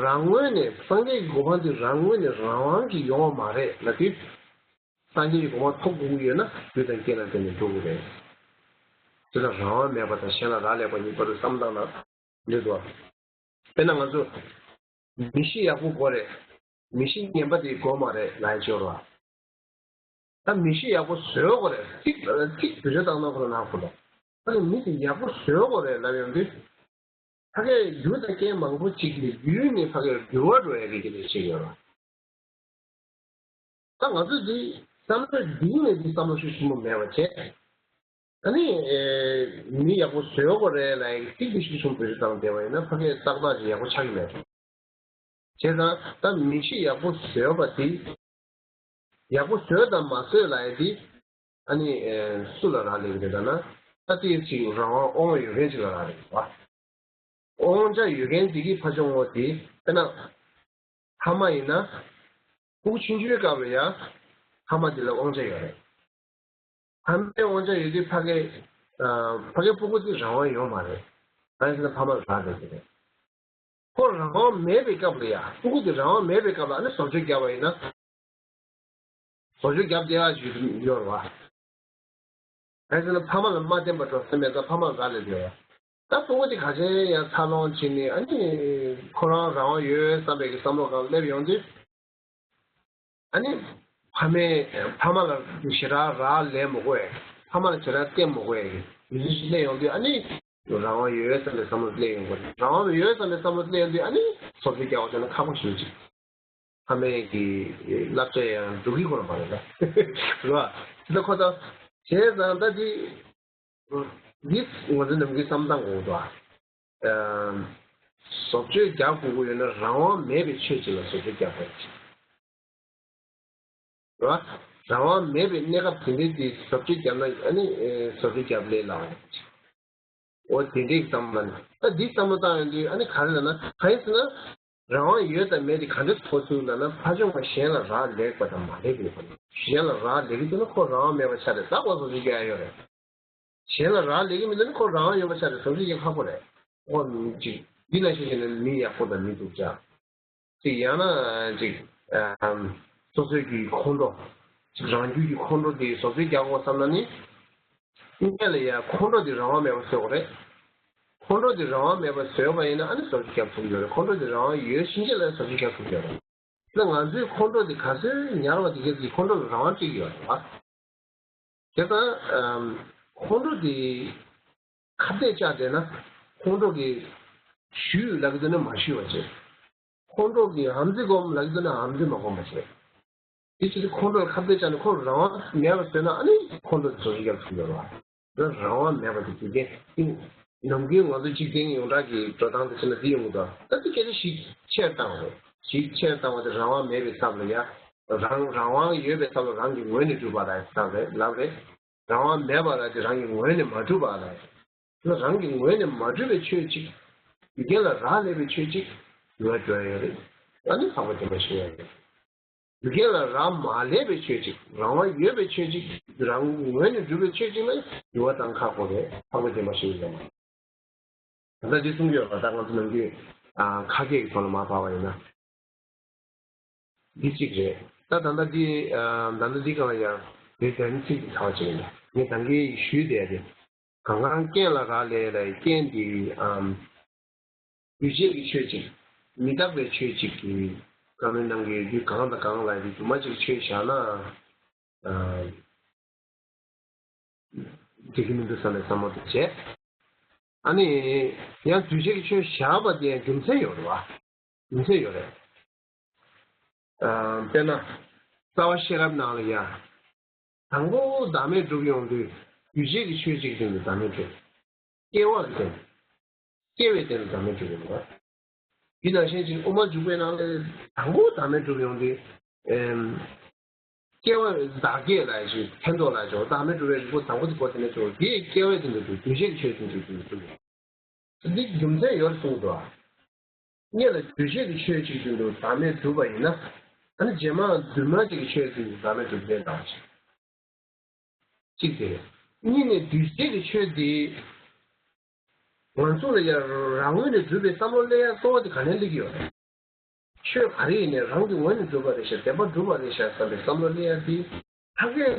རང་ངོས་ནས་སངས་རྒྱས་ཀྱི་གོ་འཕང་དེ་རང་ངོས་ནས་རང་དབང་གིས་ཡོང་བ་མ་རེད་ལབ་དུས། སངས་རྒྱས་ཀྱི་གོ་འཕང་ཐོབ་དགོས་ཀྱི་ཡོད་ན་རྒྱུ་དང་རྐྱེན་ལ་བརྟེན་ནས་འགྲོ་དགོས་རེད། དེ་ལ་རང་དབང་མེད་པ་དང་གཞན་ལ་རག་ལས་པ་གཉིས་བར་དུ་བསམ་བཏང་ན་འདོད་དོ། དཔེར་ན་ང་ཚོ་མི་གཤིས་ཡག་པོ་དགོས་རེད། མི་གཤིས་ངན་པ་དེ་དགོས་མ་རེད་ལབ་ཡ་ཅིག་ཡོད་རེད་བ། ད་མི་གཤིས་ཡག་པོ་བཟོ་དགོས་རེད། ཚིག་ཚིག་བེད་སྤྱོད་བཏང་ན་ཁོ་ལ་ནག་པོ་འདུག་ད་ནི་མི་དེ་ཡག་པོ་བཟོ་དགོས་རེད་ལབ་ཡོང་དུས། ཕ་གིའི་རྒྱུ་དང་རྐྱེན་མང་པོ་ཅིག་གིས་བརྒྱུད་ནས་ཕ་གིར་འགྱུར་བ་འགྲོ་ཡ་གི་སྐད་ཆ་བཤད་ཡོད་རེད། ད་ང་ཚོས་འདི་བསམ་བློ་འདི་ནས་འདི་བསམ་བློ་ཤུགས་ཆེན་པོ་མེད་པ་བྱས། ཨ་ནི། མི་ཡག་པོ་བཟོ་དགོས་རེད་ལབ་ཡ་གི་ཚིག་འདི་ཤུགས་ཆེན་པོ་བེད་སྤྱོད་བཏང་བསྡད་པ་ཡིན་ན་ཕ་གིའི་ཏག་ཏག་ཅིག་ཡག་པོ་ཆགས་ཀྱི་མེད། བྱས་ཙང་ད་མི་གཤིས་ཡག་པོ་བཟོས་པ་དེ། ཡག་པོ་བཟོས་དང་མ་བཟོས་ལབ་ཡ་དེ། ཨ་ནི་ཨེ་སུ་ལ་རག་ལས་ཀྱི་རེད་ལབ་ན། ད་ལྟའི་ཅིག་རང་དབང་དབང་ཆ་ཡོད་མཁན་ཅིག་ལ་རག་ལས་ཀྱི་རེད་བ། དབང་ཆ་ཡོད་མཁན་དེ་གི་ཕ་ཆུང་བོ་དེ་དཔེར་ན། ཕ་མ་ཡིན་ན། ཕྲུ་གུ་ཆུང་ཆུང་སྐབས་ལ་ཡ། ཕ་མ་དེ་ལ་དབང་ཆ་ཡོད་རེད། ཕ་མའི་དབང་ཆ་ཡོད་དུས་ཕ་གི་ཨ། ཕ་གི་ཕྲུ་གུ་དེ་རང་དབང་ཡོད་མ་རེད། གང་ཡིན་ཟེར་ན་ཕ་མ་ལ་རག་ལས་ཀྱི་རེད། ཁོ་རང་དབང་མེད་པའི་སྐབས་ལ་ཡ། ཕྲུ་གུ་དེ་རང་དབང་མེད་པའི་སྐབས་ལ་ཨ་ནི་བཟོ་བཅོས་བརྒྱབ་པ་ཡིན་ན། བཟོ་བཅོས་བརྒྱབ་བསྡད་ཡག་ཞིག་ཡོད་རེད་བ། གང་ཡིན་ཟེར་ན་ཕ་མ་ལ་མ་བརྟེན་པ་འགྲོ་ས་མེད་ཙང་ཕ་མ་ལ་རག་ལས་བསྡད་ཡོད། ད་ཕྲུ་གུ་དེ་ག་ཚོད་ཡང་འཚར་ལོངས་བྱས་ནས་ཨ་ནི་ཁོ་རང་རང་དབང་ཡོད་བསམ་པའི་གི་བསམ་བློ་སྒང་སླེབས་ཡོང་དུས། ཨ་ནི་ཕ་མས་ཕ་མ་ལ་ཞེ་དྲག་རག་ལས་མི་དགོས། ཕ་མ་ལ་ཞེ་དྲག་བརྟེན་མི་དགོས་ཡ་གི་མི་ཚེ་ཞིག་སླེབས་ཡོང་དུས་ཨ་ནི་རང་དབང་ཡོད་བསམ་པའི་བསམ་བློ་སླེབས་ཡོང་དགོས། རང་དབང་ཡོད་བསམ་པའི་བསམ་བློ་སླེབས་ཡོང་དུས་ཨ་ནི་བཟོ་བཅོས་རྒྱག་པ་བྱས་ན་ཁག་པོ་ཞེ་པོ་ཅིག་ཕ་མའི་གི་བསླབ་བྱ་ཡང་འགྲོ་གི་ཁོ་རང་མ་རེད་ལ། རེད་བ། དེ་ལ་ཁོ་ད་བྱས་ཙང་ད་དེ། འདི་ང་ཚོ་ནམ་རྒྱུན་བསམ་སྟངས་དགོས་འདུག་ཨ། བཟོ་བཅོས་རྒྱག་དགོས་ཀྱི་ཡོད་ན་རང་དབང་མེད་པའི་ཆོས་ཅིག་ལ་བཟོ་བཅོས་རྒྱག་དགོས་ཀྱི་རེད། རང་དབང་མེད་པའི་གནས་སྐབས་དེ་འདྲའི་དེ་བཟོ་བཅོས་རྒྱབ་ན་ཨ་ནི་བཟོ་བཅོས་རྒྱབ་ལས་སླ་བ་རེད། འོ་དེ་འདྲའི་བསམ་བློ་ནི་ད་འདི་བསམ་བློ་བཏང་ཡོང་དུས་ཨ་ནི་ག་རེ་ལབ་ན་གང་ཡིན་ཟེར་ན། རང་དབང་ཡོད་དང་མེད་དེ་ག་འདྲ་གོ་ཚུལ་ལབ་ན་ཕ་ཆུང་བ་གཞན་ལ་རག་ལས་པ་དང་མ་ལས་པའི་སྐོར་ནི་གཞན་ལ་རག་ལས་ཀྱི་འདུག་ན་ཁོ་རང་དབང་མེད་པ་ཆགས་རེད། ད་ཁོ་བཟོ་བཅོས་རྒྱག་ཡ་ཡོད་རེད། གཞན་ལ་རག་ལས་ཀྱི་མི་འདུག་ན་ཁོ་རང་དབང་ཡོད་པ་ཆགས་རེད། བཟོ་བཅོས་རྒྱག་ཁག་པོ་རེད། ཁོ་ཅིག་འདི་ན་ཤེས་བྱས་ན་མི་ཡག་པོ་དང་མི་སྡུག་ཅག་ཅིག་ཡང་ན་ཅིག་ཨམ། སོ་སོའི་གི་ཁོང་ཁྲོ། ཅིག་རང་རྒྱུད་ཀྱི་ཁོང་ཁྲོ་དེ་བཟོ་བཅོས་རྒྱག་དགོས་བསམ་ན་ནི། སྔོན་ལ་ཡ་ཁོང་ཁྲོ་དེ་རང་དབང་མེད་པ་བཟོ་དགོས་རེད། ཁོང་ཁྲོ་དེ་རང་དབང་མེད་པ་བཟོས་པ་ཡིན་ན་ཨ་ནི་བཟོ་བཅོས་རྒྱག་ཐུབ་ཀྱི་ཡོད་རེད། ཁོང་ཁྲོ་དེ་རང་དབང་ཡོད་ཕྱིན་ཆད་ལ་བཟོ་བཅོས་རྒྱག་ཐུབ་ཀྱི་ཡོད་རེད། ད་ང་ཚོའི་ཁོང་ཁྲོ་དེ་ག་ཚོད་ཉར་བ་དེ་གས་ཀྱི་ཁོང་ཁྲོ་ལ་རང་དབང་སྤྲད་ཀྱི་ཡོད་རེད་བ། དེ་ལྟར་ཁོང་ཁྲོ་དེ་ཁ་གཏད་བཅག་བསྡད་ན་ཁོང་ཁྲོ་གི་ཞུས་ལབ་ཀྱི་འདུག་ན་མ་ཞུས་པ་བྱེད། ཁོང་ཁྲོ་གི་ཧམ་ཚིག་སྒོམ་ལབ་ཀྱི་འདུག་ན་ཧམ་ཚིག་མ་སྒོམ་པ་བྱེད། དེ་ཕྱིར་ཁོང་ཁྲོ་ལ་ཁ་གཏད་བཅག་ནས་ཁོ་རང་དབང་མེད་པ་བཟོས་ན་ཨ་ནི་ཁོང་ཁྲོ་དེ་བཟོ་བཅོས་རྒྱག་ཐུབ་ཡོད་རེད་བ། ད་རང་དབང་མེད་པ་དེ་འཇིག་རྟེན་སྟེང་ནམ་རྒྱུན་ང་ཚོ་འཇིག་རྟེན་ཡོངས་གྲགས་ཀྱི་འགྲོ་སྟངས་དེ་ཕྱིན་ན་འདི་ཡོང་གི་འདུག་ད་དེ་སྐད་ཆ་ཞིབ་ཆེར་བཏང་བ་རེད། ཞིབ་ཆེར་བཏང་བ་དེ་རང་དབང་མེད་པའི་ཚབ་ལ་ཡ། རང་རང་དབང་ཡོད་པའི་ཚབ་ལ་རང་གི་ངོས་ནས་གྲུབ་པ་ལ་ཚབ་རེད་ལབ་རེད། རང་དབང་མེད་པ་ལ་དེ་རང་གི་ངོས་ནས་མ་གྲུབ་པ་ལ། ད་རང་གི་ངོས་ནས་མ་གྲུབ་པའི་ཆོས་གཅིག་རྒྱུ་རྐྱེན་ལ་རག་ལས་པའི་ཆོས་གཅིག་འགྱུར་བ་འགྲོ་ཡ་ཡོད་རེད། ཨ་ནི་འཕགས་པ་སྡོམ་པ་ཞིག་ཡོད་རེད། རྒྱུ་རྐྱེན་ལ་རག་མ་ལས་པའི་ཆོས་གཅིག་རང་དབང་ཡོད་པའི་ཆོས་གཅིག་རང་ངོས་ནས་གྲུབ་པའི་ཆོས་གཅིག་ལ་འགྱུར་བ་བཏང་ཁག་པོ་རེད། འཕགས་པ་སྡོམ་པ་ཞིག་ཡོད་རེད། ད་ལྟ་འདི་གསུང་གི་ཡོད་པ་ད་ང་ཚོ་ནམ་རྒྱུན་ཨ་ཁ་སྐད་ཀྱི་ཐོག་ལ་མར་ཕབ་པ་ཡིན་ན། འདི་གཅིག་རེད། ད་ད་ལྟ་འདི་ཨ་ད་ལྟ་འདི་སྒང་ལ་ཡང་དེ་དོན་ཚིག་གི་ཚར་བ་ཅིག་ཡིན་ད་ངས་ད་གིན་ཞུས་བསྡད་དེ། གང་གང་རྐྱེན་ལ་རག་ལས་ལ་རྐྱེན་འདི་ཨམ། འདུས་བྱས་ཀྱི་ཆོས་གཅིག་མི་རྟག་པའི་ཆོས་གཅིག་གི་བཀའ་མོལ་གནང་གི་ཡོད་དུས་གང་དང་གང་ལ་ཡི་དུ་མ་གཅིག་ཆོས་བཞག་ན། ཨ། འགྲིག་གི་མི་འདུག་བསམ་པའི་བསམ་བློ་དེ་བྱས། ཨ་ནི། ཡང་འདུས་བྱས་ཀྱི་ཆོས་བཞག་པ་དེ་ཡང་རྒྱུ་མཚན་ཡོད་རེད་བ། རྒྱུ་མཚན་ཡོད་རེད། ཨ། དཔེར་ན། རྩ་བ་ཤེས་རབ་ནང་ལ་ཡང་། དང་པོ་བདག་མེད་སྒྲུབ་ཡོང་དུས་འདུས་བྱས་ཀྱི་ཆོས་གཅིག་སྟེང་དུ་བདག་མེད་སྒྲུབ། སྐྱེ་བ་གི་སྟེང་དུ། སྐྱེ་བའི་སྟེང་དུ་བདག་མེད་སྒྲུབ་ཡོང་བ། འདི་ནང་བཞིན་ཅིག་དབུ་མ་འཇུག་པའི་ནང་ལ་དང་པོ་བདག་མེད་སྒྲུབ་ཡོང་དུས། ཨེམ། སྐྱེ་བ་བདག་སྐྱེ་ལ་ཞིག་ཕན་འདོགས་ལ་ཞོག་བདག་མེད་སྒྲུབ་པའི་རིགས་པོ་དང་པོ་དེ་གོ་དེ་ནས་ཞོག་དེའི་སྐྱེ་བའི་སྟེང་དུ་འདུས་བྱས་ཀྱི་ཆོས་སྟེང་དུ་འདུས་འདུས། འདི་རྒྱུ་མཚན་ཡོད་གསུངས་འདུག་སྔོན་ལ་འདུས་བྱས་ཀྱི་ཆོས་གཅིག་སྟེང་དུ་བདག་མེད་སྒྲུབ་པ་ཡིན་ན། ཨ་ནི་རྗེས་མ་འདུས་མ་བྱས་ཀྱི་ཆོས་སྟེང་དུ་བདག་མེད་སྒྲུབ་ལེན་དང་། གཅིག་དེ། གཉིས་ནས་འདུས་བྱས་ཀྱི་ཆོས་འདི། ང་ཚོ་ལ་ཡང་རང་ངོས་ནས་གྲུབ་པའི་བསམ་བློ་སླེབས་ཡ་གཙོ་བོ་དེ་ག་ནས་སླེབས་ཀྱི་ཡོད་རེད། ཆོས་ག་རེ་ཡིན་ནའི་རང་གི་ངོས་ནས་གྲུབ་པ་རེད་ཤག་བདེན་པ་གྲུབ་པ་རེད་ཤག་བསམ་པའི་བསམ་བློ་སླེབས་ཡ་དེ། ཕ་གིར་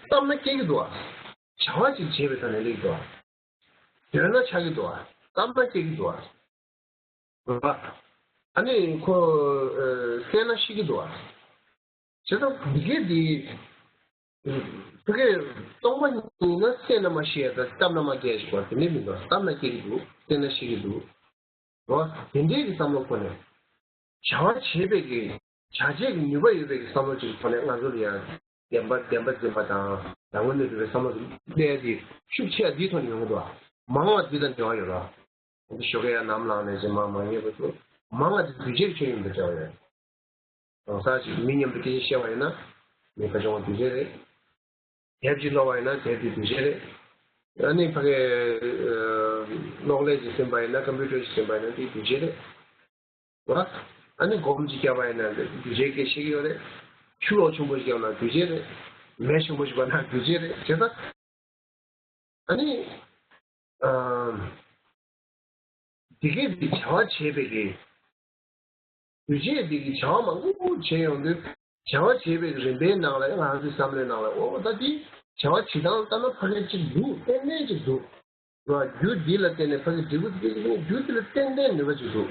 བསམ་ན་སྐྱེ་གི་འདུག་ཨ། བྱ་བ་ཅིག་བྱེད་པའི་ཐོག་ནས་སླེབས་ཀྱི་འདུག་ཨ། འདོད་ན་ཆགས་ཀྱི་འདུག་ཨ། བསམ་ན་སྐྱེ་གི་འདུག་ཨ། རེད་པ། ཨ་ནི་ཁོ། ཨ། བསད་ན་ཤི་གི་འདུག་ཨ། བྱས་ཙང་འདི་གའི་འདི། ཕ་གིར་སྟོང་པ་ཉིད་ཡིན་ན་བསད་ན་མ་ཤི་ཡ་དང་བཏབ་ན་མ་སྐྱེ་ཞིག་པ་དེ་འདྲ་མི་འདུག་བཏབ་ན་སྐྱེ་གི་འདུག་བསད་ན་ཤི་གི་འདུག་རོ། དེ་འདྲའི་གི་བསམ་བློ་ཁོ་ནས། བྱ་བ་བྱེད་པའི་གི། བྱ་བྱེད་ཀྱི་ནུས་པ་ཡོད་པའི་གི་བསམ་བློ་ཅིག་ཁོ་ནས་ང་ཚོ་ལ་ཡང་། བདེན་པ་བདེན་པ་འཛིན་པ་དང་རང་ངོས་ནས་གྲུབ་པའི་བསམ་བློ་དེ་གནས་དེ་ཤུགས་ཆེ་བ་འདིའི་ཐོག་ནས་ཡོང་གི་འདུག་བ། མང་བ་འདི་དང་འབྲེལ་བ་ཡོད་ར། འདི་ཞོགས་ཀས་ཡར་ནམ་ལངས་ནས་ཅིག་མར་མ་ངེས་པ་ཚོ། མང་བ་དེ་འདུས་བྱས་ཀྱི་ཆོས་ཡིན་པའི་འབྲེལ་བ་ཡོད། གང་ཟག་ཅིག་མི་མཉམ་དུ་སྐད་ཆ་བཤད་པ་ཡིན་ན་མི་ཁ་བྱུང་བ་འདུས་བྱས་རེད། དེབ་ཅིག་ཀློག་པ་ཡིན་ན་དེབ་དེ་འདུས་བྱས་རེད། ཨ་ནི་ཕ་གི་གློག་ཀླད་ཅིག་ཟིན་པ་ཡིན་ན་ཀམ་པུ་ཊར་ཅིག་ཟིན་པ་ཡིན་ན་དེ་འདུས་བྱས་རེད། བ། ཨ་ནི་སྒོམ་ཅིག་བརྒྱབ་པ་ཡིན་ན་འདུས་བྱས་སྐད་ཆ་བཤད་ཀྱི་ཡོད་རེད། ཆུ་ལོག་ཆེན་པོ་ཞིག་བརྒྱབ་ན་འདུས་བྱས་རེད། མེ་ཆེན་པོ་ཞིག་འབར་ན་འདུས་བྱས་རེད། བྱས་ཙང་། ཨ་ནི། ཨ། འདི་གའི་འདི་བྱ་བ་བྱེད་པའི་གི། འདུས་བྱས་འདི་གི་བྱ་བ་མང་པོ་བྱེད་ཡོང་དུས། བྱ་བ་བྱེད་པའི་རིམ་པའི་ནང་ལ་ང་ཚོའི་བསམ་བློའི་ནང་ལ་འོ་ད་འདི་བྱ་བ་བྱེད་སྟངས་ལྟ་ན་ཕ་གི་གཅིག་འདུག་ཏན་ཏན་གཅིག་འདུག་རྒྱུ་འདི་ལ་བརྟེན་ནས་ཕ་གི་འབྲས་བུ་འདི་འདི་རྒྱུ་འདི་ལ་ཏན་ཏན་ནུས་པ་གཅིག་འདུག་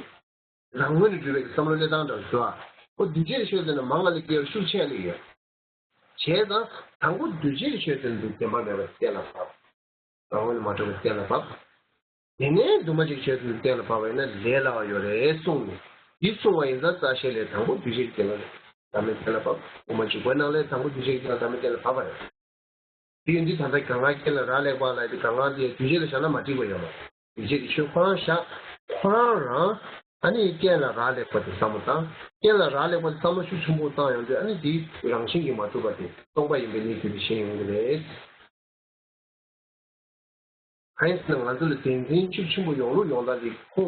རང་ངོས་ནས་གྲུབ་པའི་བསམ་བློ་སླེབས་སྟངས་འདྲ་བོ་ཞིག་འདུག་ཨ། འོ་འདུས་བྱས་ཀྱི་ཆོས་དེ་ནི་མང་ང་ལས་སྐྱེ་བར་ཤུགས་ཆེ་ལ་ཡོད། བྱས་ཙང་དང་པོ་འདུས་བྱས་ཀྱི་ཆོས་དེ་ནི་བདེན་པ་མེད་པར་གཏན་ལ་ཕབ། རང་ངོས་ནས་མ་གྲུབ་པར་གཏན་ལ་ཕབ། དེ་ནས་འདུས་མ་བྱས་ཀྱི་ཆོས་དེ་ནི་གཏན་ལ་ཕབ་པ་ཡིན་ན་ལས་སླ་བ་ཡོད་རེད་གསུངས་ནས། འདི་གསུངས་པ་ཡིན་ཙང་རྩ་ཤེ་ལས་དང་པོ་འདུས་བྱས་ཀྱི་རྐྱེན་ལ་བདག་མེད་གཏན་ལ་ཕབ། དབུ་མ་འཇུག་པའི་ནང་ལས་དང་པོ་འདུས་བྱས་ཀྱི་རྐྱེན་ལ་བདག་མེད་གཏན་ལ་ཕབ་པ་རེད། དེ་ཡིན་དུས་ད་ལྟ་གང་ག་རྐྱེན་ལ་རག་ལས་པ་ལབ་དུས་གང་ག་དེ་འདུས་བྱས་ལ་བཞག་ན་མ་འགྲིག་པ་ཡོད་མ་རེད། འདུས་བྱས་ཀྱི་ཆོས་ཁོ་རང་བཞག་ཁོ་རང་རང་ཨ་ནི་རྐྱེན་ལ་རག་ལས་པ་དེ་བསམ་བློ་བཏང་། རྐྱེན་ལ་རག་ལས་པ་དེ་བསམ་བློ་ཤུགས་ཆེན་པོ་བཏང་ཡོང་དུས་ཨ་ནི་དེའི་རང་བཞིན་གྱིས་མ་གྲུབ་པ་དེ་སྟོང་པ་ཡིན་པའི་གནས་ཚུལ་དེ་ཤེས་ཡོང་གི་རེད། གང་ཡིན་ཟེར་ན་ང་ཚོ་ལ་བདེན་འཛིན་ཤུགས་ཆེན་པོ་ཡོང་ལུགས་ཡོང་སྟངས་དེ་ཁོ་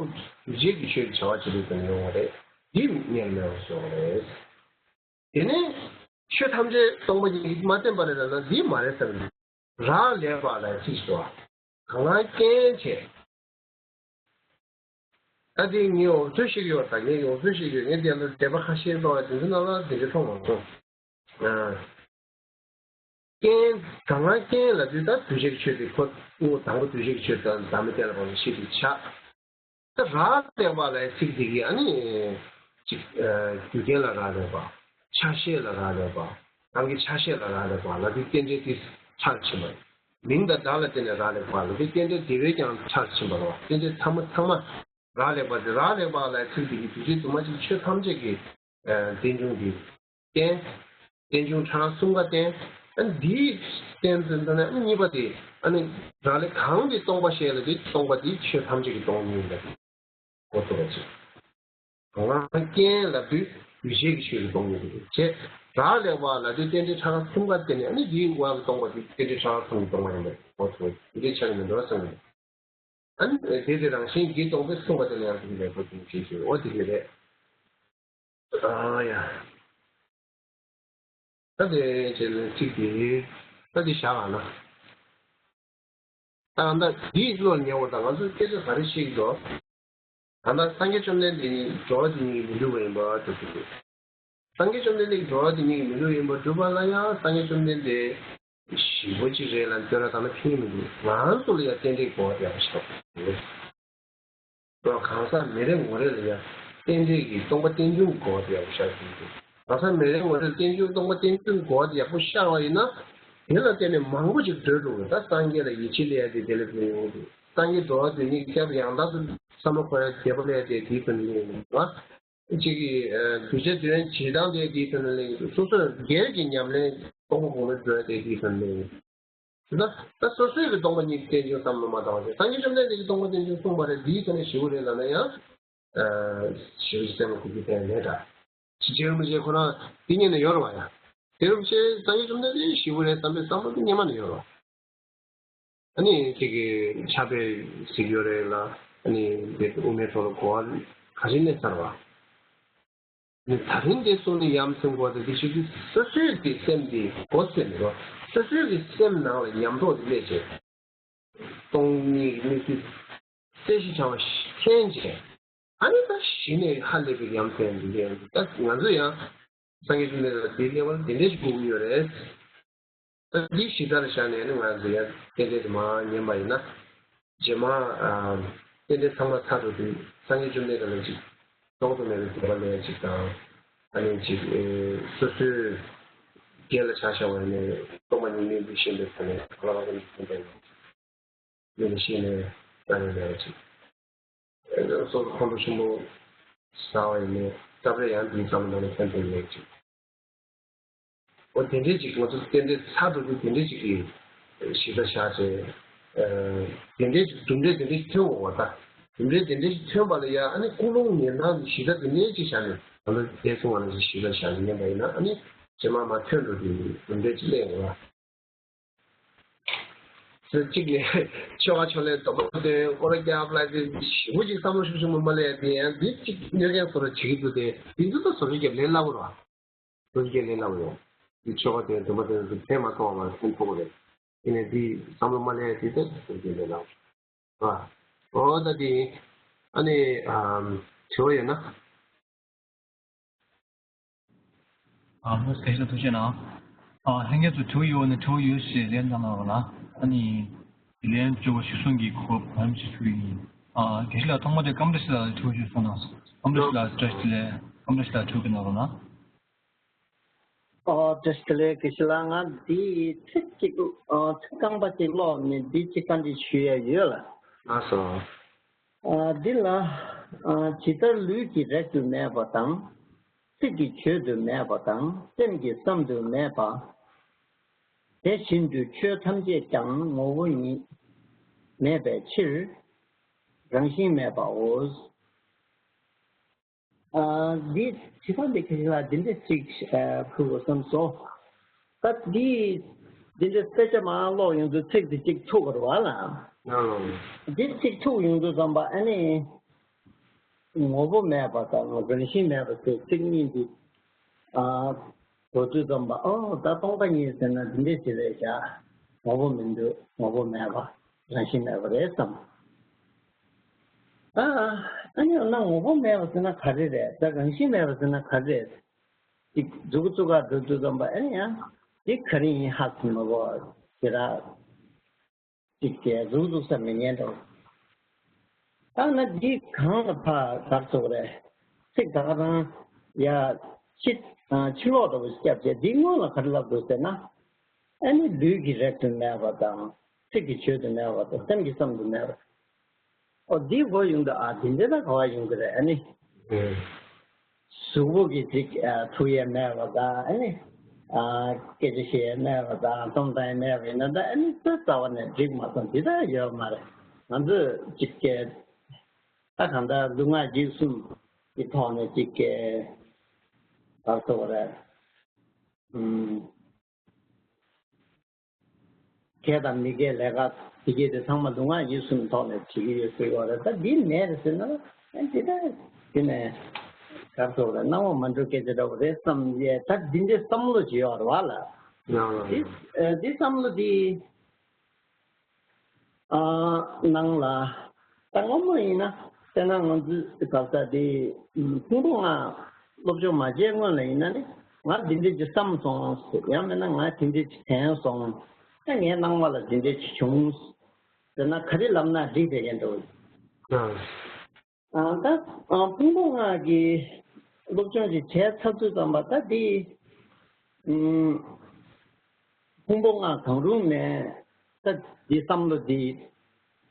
འདུས་བྱས་ཀྱི་ཆོས་ཀྱི་བྱ་བ་བྱེད་དུས་ཙམ་ཡོང་བ་རེད། འདི་དམིགས་ཡུལ་མེད་པ་བཟོ་བ་རེད། དེ་ནས་ཆོས་ཐམས་ཅད་སྟོང་པ་ཉིད་ཀྱིས་མ་བརྟེན་པ་རེད་ལབ་ན་འདི་མ་རེད་བསམ་གྱི་འདུག་རག་ལས་པ་ལ་ཅིག་ཞུ་བ། གང་ལ་རྐྱེན་བྱས། ད་དེ་ངས་འུ་ཚོས་ཤེས་ཀྱི་ཡོད། ད་ངས་འུ་ཚོས་ཤེས་ཀྱི་ཡོད། ངས་དེ་ལ་དད་པ་ཁ་ཤས་གཏོང་བ་དེ་ཚོ་ནང་ལ་དེ་འདྲ་མཐོང་མ་སོང་། ཨ། རྐྱེན། གང་ལ་རྐྱེན་ལབ་དུས་ད་འདུས་བྱས་ཀྱི་ཆོས་དེ་ཁོ་དངོས་དང་པོ་འདུས་བྱས་ཀྱི་ཆོས་དང་བདག་མེད་གཏན་ལ་ཕབ་པའི་ཤེས་པའི་ཆ། ད་རག་ལས་པ་ལབ་ཚིག་འདི་གིས་ཨ་ནི། ཅིག་ཨ། རྒྱུ་རྐྱེན་ལ་རག་ལས་པ། ཆ་ཤས་ལ་རག་ལས་པ། རང་གི་ཆ་ཤས་ལ་རག་ལས་པ་ལབ་དུས་རྟེན་འབྲེལ་དེ་ཚར་ཕྱིན་པ་རེད། མིང་དང་བརྡ་ལ་བརྟེན་ནས་རག་ལས་པ་ལབ་དུས་རྟེན་འབྲེལ་དེ་བས་ཀྱང་ཚར་ཕྱིན་པ་རེད་བ། རྟེན་འབྲེལ་ཚང་མ་ཚང་མ་རག་ལས་པ་དེ། རག་ལས་པ་ལབ་ཚིག་འདི་གིས་འདུས་བྱས་དུ་མ་ཅིག་ཆོས་ཐམས་ཅད་ཀྱི་ཨ། རྟེན་འབྱུང་གི་རྟེན། རྟེན་འབྱུང་ཕྲ་རགས་གསུམ་ཀ་བརྟེན། ཨ་ནི་འདིའི་རྟེན་དུ་འདི་ནས་གཉིས་པ་དེ་ཨ་ནི་རག་ལས་གང་གིས་སྟོང་པ་ཞེས་ལབ་དུས་སྟོང་པ་དེ་ཆོས་ཐམས་ཅད་ཀྱིས་སྟོང་ཉིད་ཡིན་པས་གོ་ཐུབ་པ་ཅིག་གང་ལ་རྐྱེན་ལབ་དུས་འདུས་བྱས་ཀྱི་ཆོས་ཀྱིས་སྟོང་ཉིད་ཡིན་པས་བྱས། རག་ལས་པ་ལབ་དུས་རྟེན་འབྲེལ་ཕྲ་རགས་གསུམ་ཀ་བརྟེན་ནས་ཨ་ནི་འདིའི་དབང་གིས་སྟོང་པ་དེ་རྟེན་འབྲེལ་ཕྲ་རགས་གསུམ་གྱིས་སྟོང་པ་ཡིན་པས་གོ་ཐུབ་པ་འདི་འདྲའི་ཆ་ནས་མི་འདུག་བསམ་གྱི་འདུག་ཨ་ནི་དེ་དེ་རང་བཞིན་གྱིས་སྟོང་པས་གསུངས་པ་དེ་ལ་ཡང་དེ་ལས་ཁོ་དེ་ཞེས་ཞུ་འོ་དེ་ག་རེད། ཨ་ཡ། ད་དེ་བྱས་ནས་ཚིག་དེ་ད་དེ་བཞག་ཨ་ན། ད་ད་འདིའི་བློ་ཉེ་བོ་དང་ང་ཚོས་སྐད་ཆ་ག་རེ་བཤད་ཀྱི་འདུག་ད་ལྟ་སངས་རྒྱས་བཅོམ་ལྡན་འདས་ཉིད་འགྲོ་བ་དེ་ཉིད་ཀྱིས་མི་འགྲུབ་པ་ཡིན་པ་སྒྲུབ་ཀྱི་འདུག་སངས་རྒྱས་བཅོམ་ལྡན་འདས་ཀྱིས་འགྲོ་བ་དེ་ཉིད་ཀྱིས་མི་འགྲུབ་ཡིན་པར་སྒྲུབ་པ་ལ་ཡང་སངས་རྒྱས་བཅོམ་ལྡན་འདས་ཞི་བ་ཅིག་རེད་ལ་བསྟོད་ར་བཏང་ན་ཕན་གྱི་མི་འདུག་ང་ཚོ་ལ་ཡང་རྟེན་འབྲེལ་གོ་བ་ཡག་པོ་ཞིག་དགོས། གང་ཟག་མི་རེ་ངོ་རེ་ལ་ཡང་རྟེན་འབྲེལ་གྱི་སྟོང་པ་རྟེན་འབྱུང་གི་གོ་བ་ཡག་པོ་ཞིག་དགོས། གང་ཟག་མི་རེ་ངོ་རེ་ལ་རྟེན་འབྱུང་སྟོང་པ་རྟེན་འབྱུང་གི་གོ་བ་ཡག་པོ་ཤར་བ་ཡིན་ན། དེ་ལ་བརྟེན་ནས་མང་པོ་ཞིག་གྲོལ་འགྲོ་གི། ད་སངས་རྒྱས་ལ་ཡིད་ཆེས་སླེབས་ཡ་དེ་དེ་ལ་བརྟེན་ཡོང་གི། སངས་རྒྱས་འགྲོ་བ་དོན་གཉིས་ཀྱི་སྐྱབས་ཡང་དག་ཏུ་བསམ་བློ་འཁོར་ཡ་དད་པ་སླེབས་ཡ་དེ་དེའི་དོན་ལ་ཡིན་པ། གཅིག་གིས་ཨ་གདུལ་བྱ་དོན་བྱེད་སྟངས་དེ་དེའི་དོན་ལ་ཡིན། སོ་སོས་སྒེར་གྱི་ཉམས་ལེན་སྤོང་བ་གོང་ལ་འགྲོ་ཡ་དེ་དེའི་དོན་ལ་ཡིན། ད་ད་སོ་སོའི་གི་སྟོང་པ་ཉིད་རྟེན་འབྱུང་བསམ་བློ་མ་བཏང་བ་དེ། སངས་རྒྱས་བཅོམ་ལྡན་འདས་ཀྱིས་སྟོང་པ་རྟེན་འབྱུང་གསུངས་པ་རེད། འདིའི་ཐད་ནས་ཞི་བ་རེད་ལབ་ན་ཡང་། ཨ་ཞི་བ་ཞིག་སེམས་ལ་འཁོར་རྒྱུ་གང་ཡང་མེད་ད། ཅི་བྱེད་རིན་པོ་ཆེ་ཁོ་རང་དེ་ཉིད་ནས་ཡོད་རེད་བ་ཡ། དེ་རིན་པོ་ཆེ་སངས་རྒྱས་བཅོམ་ལྡན་འདས་ཞི་བ་རེད་བསམ་པའི་བསམ་བློ་དེ་སྔོན་མ་ནས་ཡོད་རེད་བ། ཨ་ནི་དེ་གི་ཕྱག་དཔེ་གཟིགས་ཡོད་རེད་ལ། ཨ་ནི་དེ་དབུ་མའི་ཐོག་ལ་གོ་བ་ག་ཚོད་གནས་ཚར་བ། ནི་ད་རིང་དེ་སོང་ནས་ཡ་མཚན་གོ་བ་དེ་ཞིག་གིས་སོ་སོའི་གི་སེམས་དེ་གོ་ཚོད་ནས་རོ། སོ་སོའི་གི་སེམས་ནང་ལ་ཉམས་རྟོགས་དེ་སླེབས་བྱས། སྟོང་ཉིད་ཀྱི་གནས་ཚུལ་གསལ་ཞིང་དྲང་བ་ཞིག་མཁྱེན་བྱས། ཨ་ནི་ད་གཞི་ནས་ཧ་ལས་པའི་ཡ་མཚན་འདི་ལས་ད་ང་ཚོ་ཡང་སངས་རྒྱས་བཅོམ་ལྡན་འདས་ལ་དེའི་སླད་པ་ལ་དེ་འདྲ་ཞིག་དགོས་ཀྱི་ཡོད་རེད། ད་འདི་གཞི་རྩར་བཞག་ནས་ནི་ང་ཚོ་ཡང་རྟེན་འབྲེལ་དེ་མར་ཉན་པ་ཡིན་ན། རྗེས་མ་ཨ་རྟེན་འབྲེལ་ཚང་མ་ཚར་འགྲོ་དུས་སངས་རྒྱས་བཅོམ་ལྡན་འདས་ལ་ཅིག་ལྡོག་ཏུ་མེད་པའི་དད་པ་ལས་ཅིག་དང་། ཨ་ནི་ཅིག་ཨེ་སོ་སོའི་སྒེར་ལ་ཆ་བཞག་པ་ཡིན་ནའི་སྟོང་པ་ཉིད་མིན་འདུ་ཤེས་པའི་ཐོག་ནས་གང་ལ་གང་འཚམ་དེ་ཡིན་ཤེས་ནས་ད་ནི་ལས་ཅིག་ཨེ་སོ་སོ་ཁོང་ཁྲོ་ཆེན་པོ་ཟ་བ་ཡིན་ནའི་སྐབས་རེ་ཡང་འདིའི་བསམ་བློ་ནང་ནས་ཐོན་ཐོན་ལས་ཅིག་འོ་དེ་འདྲས་ཅིག་ང་ཚོ་རྟེན་འབྲེལ་ཚར་འགྲོ་དུས་དེ་འདྲས་ཅིག་གི་གཞི་རྩ་བཞག་བྱས། ཨ་དེ་འདྲས་ཅིག་དུམ་འགྲིག་དེ་འདྲས་ཅིག་ཐོན་འོང་བ་ད། རྒྱུ་འབྲས་དེ་འདྲ་ཞིག་ཐོན་པ་ལ་ཡ། ཨ་ནི་ཀུན་སློང་ཉན་སྟངས་ཀྱི་གཞི་རྩ་དེ་འདྲ་ཅིག་བཞག་ནས། ད་ལྟ་དེ་གསུངས་པ་ནང་བཞིན་གཞི་རྩ་བཞག་ནས་ཉན་པ་ཡིན་ན། ཨ་ནི་རྗེས་མ་མར་ཐོན་འགྲོ་དུས་རྒྱུ་འབྲས་ཅིག་སླེབས་ཡོང་བ། ཚེ་གཅིག་ནས་ཆོ་ག་ཕྱག་ལེན་སྡོམ་པ་འདོན། སྐོར་ར་རྒྱབ་ལ་དེ་ཞེ་པོ་ཅིག་བསམ་བློ་ཤུགས་ཆེན་པོ་མ་སླེབས་ཡ་དེ་ཡང་། དེ་གཅིག་གནོད་མཁན་བཟོ་འདྲ་བྱེད་ཀྱི་འདུག་སྟེ། དེ་ཚོ་ད་བཟོ་འདྲ་རྒྱབ་ལེན་སླ་པོ་རེད་བ། བཟོ་འདྲ་རྒྱབ་ལེན་སླ་པོ་རེད། དེ་ཆོ་ག་འདོན། སྡོམ་པ་འདོན། དེ་ཕན་མ་ཐོགས་པ་ཕན་ཐོགས་པ་རེད། དེ་ནས་དེ་བསམ་བློ་མ་སླེབས་ཡ་དེ་ད་བཟོ་འདྲ་རྒྱབ་ལེན་སླ་པོ་རེད་བ། འོ་ད་དེ་ཨ་ནི་ཨམ་དྲི་བ་ཡོད་ན། ཨ་ལྷོ་སྐད་ཆ་ཐུགས་རྗེ་གནང་། ཨ་ལྷན་རྒྱས་ཚོ་དྲི་བ་ཡོད་ན་དྲི་བ་ཡོད་ཞེས་ལན་གནང་རོགས་གནང་། ཨ་ནི་ལན་བཅོལ་བ་གཞིར་བཟུང་གི་གོ་སྐབས་ཞིག་ཞུ་ཡིན། ཨ་དགེ་བཤེས་ལགས། ཐོག་མ་དེ་ཀམ་བཀྲ་ཤིས་ལགས་ལ་དྲི་བ་ཞུ་སོང་ན། ཀམ་བཀྲ་ཤིས་ལགས་བཀྲ་ཤིས་བདེ་ལེགས། ཀམ་བཀྲ་ཤིས་ལགས་དྲི་བ་གནང་རོགས་གནང་། ཨོ་བཀྲ་ཤིས་བདེ་ལེགས་དགེ་བཤེས་ལགས། ང་འདི་ཚིག་གཅིག་ཨ་ཚིག་རྐང་པ་གཅིག་ཀློག་ནས་འདི་གཅིག་བཀའ་འདྲི་ཞུ་ཡ་ཡོད་ལ། ལགས་སོ། ཨ་འདི་ལ་ཨ་ཇི་ལྟར་ལུས་ཀྱི་རེག་ཏུ་མེད་པ་དང་། ཚིག་གིས་བརྗོད་དུ་མེད་པ་དང་། སེམས་ཀྱིས་བསམ་དུ་མེད་པ། དེ་བཞིན་དུ་ཆོས་ཐམས་ཅད་ཀྱང་ངོ་བོ་ཉིད་མེད་པའི་ཕྱིར། རང་བཞིན་མེད་པའོ། ཨ་འདི་དྲི་བ་འདི་དགེ་བཤེས་ལགས་འདི་འདྲ་ཅིག་ཨ་ཕུལ་དགོས་བསམ་སོང་། ད་འདི་འདི་འདྲ་དཔེ་ཆ་མར་ཀློག་ཡོང་དུས་ཚིག་འདི་གཅིག་ཐུག་པ་རེད་བ་ལ། ཨང་། འདི་གཅིག་ཐུག་ཡོང་དུས་ཙམ་པ་ཨ་ནི་ངོ་བོ་མེད་པ་དང་རང་བཞིན་མེད་པ་ཟེར་ཚིག་གཉིས་འདི་ཨ་གོ་དུས་ཙམ་པ། ཨོ་ད་སྟོང་པ་ཉིད་ཟེར་ན་འདི་འདྲ་ཞིག་རེད་བཞག་ངོ་བོ་མི་འདུག་ངོ་བོ་མེད་པ། རང་བཞིན་མེད་པ་རེད་བསམ། ཨ་ཨ་ནི་འོ་ན་ངོ་བོ་མེད་པ་ཟེར་ན་ག་རེ་རེད། ད་རང་བཞིན་མེད་པ་ཟེར་ན་ག་རེ་རེད། ཅིག་མཛུབ་བཙུགས་ག་འགྲོ་དུས་ཙམ་པ་ཨ་ནི་ཡང་འདི་ག་རེ་ཡིན་ཧ་གོ་མི་གོ་ཞེ་དྲག་ཅིག་གི་མཛུབ་བཙུགས་ས་མི་ཉན་འགྲོ། ད་ན་འདི་གང་ལ་ཕར་གར་སོགས་རེད། ཚིག་ད་ག་རང་ཡ་ཕྱི་ཕྱི་ལོགས་འདྲ་བོ་སྐྱབས་བྱས། འདི་སྔོན་ལ་ག་རེ་ལབ་འདུག་ཟེར་ན། ཨ་ནི་ལུས་ཀྱིས་རེག་ཏུ་མེད་པ་དང་། ཚིག་གིས་བརྗོད་དུ་མེད་པ་དང་། སེམས་ཀྱིས་བསམ་དུ་མེད་པ། ཨོ་འདི་གོ་ཡོང་དུས་ཨ་འདི་འདྲ་ད་ག་བ་ཡོང་གི་རེད། ཨ་ནི་ཨེ། གཟུགས་པོ་གི་ཅིག་ཨ་ཐུག་ཡས་མེད་པ་དང་། ཨ་ནི་ཨ་སྐད་ཆ་བཤད་ཡས་མེད་པ་དང་། རྩོམ་བཏང་ཡས་མེད་པ་ཡིན་ན་ད་ཨ་ནི་ད་རྩ་བ་ནས་འགྲིག་མ་སོང་། འདི་ད་ཡོད་མ་རེད། ང་ཚོས་ཅིག་གི་ད་གང་ལྟར་ལུས་ངག་ཡིད་གསུམ་གྱི་ཐོག་ནས་ཅིག་གི་ག་རེ་ཟེར་དགོས་རེད། ཨུམ། དགེ་དང་མི་དགེའི་ལས་ཀ་དེ་གས་དེ་ཚང་མ་ལུས་ངག་ཡིད་གསུམ་ཐོག་ནས་བྱེད་ཀྱི་ཡོད་ཟེར་གྱི་ཡོད་རེད། ད་འདི་མེད་རེད་ཟེར་ན། ཨ་འདི་ད་འདི་ནས་ག་རེ་ཟེར་དགོས་རེད། སྣང་བ་མ་འགྲོ་སྐད་ཆ་འདྲ་བོ་རེད་བསམ་ཡས། ད་འདི་འདྲའི་བསམ་བློ་ཅིག་ཡོད་རེད་བ་ལ། ཡང་ལ། འདི་ཨ་འདི་བསམ་བློ་འདི་ཨ་ནང་ལ་ད་སྔོན་མ་ཡིན་ན་དཔེར་ན་ང་ཚོའི་ག་ས་དེ་ཕུང་པོ་ལྔ་སློབ་སྦྱོང་མ་བྱས་སྔོན་ལ་ཡིན་ན་ནི། ང་འདི་འདྲ་ཅིག་བསམ་སོང་ཟེར། ཡང་མིན་ན་ང་དེ་འདྲ་ཅིག་དྲན་སོང་། ད་ངའི་སྣང་བ་ལ་འདི་འདྲ་ཅིག་བྱུང་ཟེར་ན་ག་རེ་ལབ་ན་འགྲིག་བསྡད་མཁན་འདུག་ཨ། ཨ་ད་ཨ་ཕུང་པོ་ལྔ་གི་སློབ་སྦྱོང་ཅིག་བྱས་ཚར་དུས་ཙམ་པ་ད་འདི་ཨུམ། ཕུང་པོ་ལྔ་གང་རུང་ནས་ད་འདི་བསམ་བློ་འདི་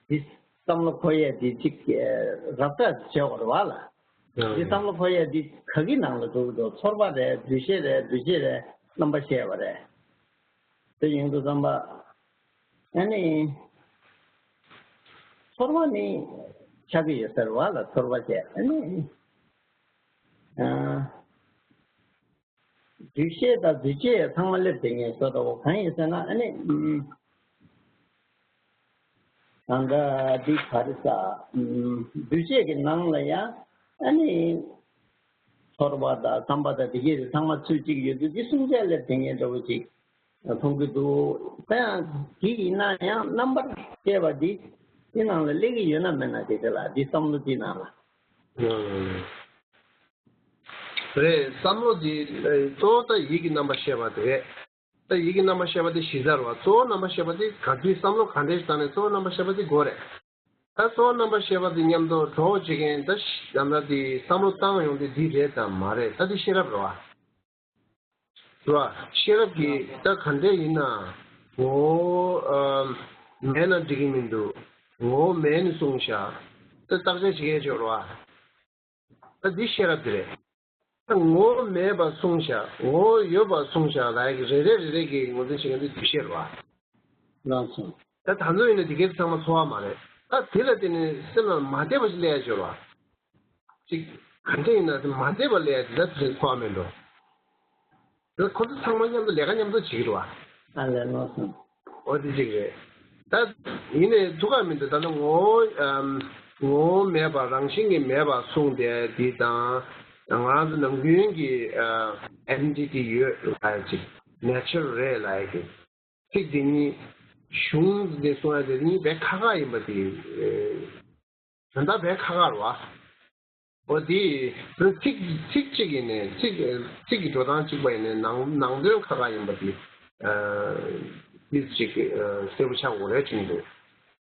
འདི་བསམ་བློ་འཁོར་ཡས་འདི་གཅིག་རབ་བསྒྲགས་བྱས་པ་རེད་བ་ལ། འདི་བསམ་བློ་འཁོར་ཡས་འདི་ག་གི་ནང་ལ་འགྲོ་གི་འདུག་ཚོར་བ་རེད། འདུ་ཤེས་རེད། འདུ་བྱེད་རེད། རྣམ་པར་ཤེས་པ་རེད། དེ་ཡིན་དུས་ཙམ་པ་ཨ་ནི་ཚོར་བ་ནི་ཆགས་ཀྱི་ཡོད་ས་རེད་བ་ལ། ཚོར་བ་བྱས་ཨ་ནི་ཨ། འདུ་ཤེས་དང་འདུ་བྱེད་ཚང་མ་སླེབས་བསྡད་མཁན་བཟོ་འདྲ་བོ་གང་ཡིན་ཟེར་ན། ཨ་ནི་ཨུམ། ད་ལྟ་འདི་ག་རེ་ཟ། ཨུམ། འདུ་བྱེད་ཀྱི་ནང་ལ་ཡང་ཨ་ནི་ཚོར་བ་དང་བསམ་པ་དང་དེ་གས་དེ་ཚང་མ་ཚུད་ཅིག་ཡོད་དུས། འདི་གསུམ་ཆ་སླེབས་བསྡད་མཁན་འདྲ་བོ་ཅིག་མཐོང་གི་འདུག་ད་ཡང་འདི་ཡིན་ན་ཡང་རྣམ་པར་ཤེས་པ་འདི་འདི་ནང་ལ་སླེབས་ཀྱི་ཡོད་ན་མེད་ན་དེ་དེ་ལ་འདི་བསམ་བློ་འདི་ནང་ལ། རེད། བསམ་བློ་འདི་ཨེ་གཙོ་བོ་ད་ཡིད་ཀྱི་རྣམ་པར་ཤེས་པ་དེ་རེད། ད་ཡིད་ཀྱི་རྣམ་པར་ཤེས་པ་དེ་གཞི་རྩ་རེད་བ། གཙོ་བོ་རྣམ་པར་ཤེས་པ་དེ་ག་དུས་བསམ་བློ་ག་འདྲ་ཞིག་བཏང་ནས་གཙོ་བོ་རྣམ་པར་ཤེས་པ་དེ་དགོས་རེད། ད་གཙོ་བོ་རྣམ་པར་ཤེས་པ་དེ་མཉམ་དུ་འགྲོགས་བྱེད་མཁན་ད་ཤ་ད་ལྟ་དེ་བསམ་བློ་བཏང་ཡོང་དེ་འདི་རེད་དམ་མ་རེད། ད་དེ་ཤེས་རབ་རེད་བ། རེད་བ། ཤེས་རབ་ཀྱིས་ད་ག་འདྲས་ཡིན་ན་ངོ་བོ་ཨ་མེད་ན་འགྲིག་གི་མི་འདུག་ངོ་བོ་མེད་ནས་གསུངས་ཤག་ད་བརྟག་དཔྱད་བྱེད་མཁན་ཅིག་ཡོད་རེད་བ། ད་འདི་ཤེས་རབ་དེ་རེད། ད་ངོ་བོ་མེད་པ་གསུངས་ཤག་ངོ་བོ་ཡོད་པ་གསུངས་ཤག་ལབ་ཡག་གི་རེ་རེ་རེ་རེ་གི་ངོས་འཛིན་བྱེད་མཁན་དེ་འདུ་ཤེས་རེད་བ། ལགས་སོ། ད་ད་ཚོད་ཡིན་ན་འདི་གའི་ཚང་མ་ཚོར་བ་མ་རེད། ད་དེ་ལ་བརྟེན་ནས་སེམས་ལ་མ་བདེ་བ་ཞིག་སླེབས་ཡ་ཅིག་ཡོད་རེད་བ། ཅིག་ག་འདྲ་ཡིན་ན་མ་བདེ་བ་སླེབས་ཡ་དེ་ད་དེ་འདྲ་ཐོག་མེད་འགྲོ། ཁོ་ཚོ་ཚང་མ་མཉམ་དུ་ལས་ཀ་མཉམ་དུ་བྱེད་ཀྱི་རེད་བ། ཨ་ལས་ལོ་སོང་། འོ་དེ་གཅིག་རེད། ད་ཡིན་ནའི་ཐུགས་ཁག་མི་འདུག་ད་ལྟ་ངོ་བོ་ཨམ་ངོ་བོ་མེད་པ་རང་བཞིན་གྱིས་མེད་པ་གསུངས་ཏེ་འདི་དང་ང་རང་ཚོ་ནམ་རྒྱུན་གྱི་ཨ་ཨའི་ཌེན་ཊི་ཊི་ཡོད་ལབ་ཡ་ཅིག་ནེ་ཅར་རེད་ལབ་ཡ་གི་ཚིག་འདི་གཉིས་གཞུང་འདི་གསུང་ཡ་དེ་གཉིས་དཔེ་ཁག་ཁག་ཡིན་པ་དེ་ཨེ་དོན་དག་དཔེ་ཁག་ཁག་རེད་བ། འོ་དེ་ཚིག་ཚིག་གཅིག་ཡིན་ནའི་ཚིག་ཚིག་གི་འགྲོ་སྟངས་གཅིག་པ་ཡིན་ནའི་ནང་ནང་དོན་ཁག་ཁག་ཡིན་པ་དེ་ཨ་དེ་གཅིག་ཨ་གསལ་པོ་ཆགས་དགོས་རེད་དྲན་འདུག་བྱས་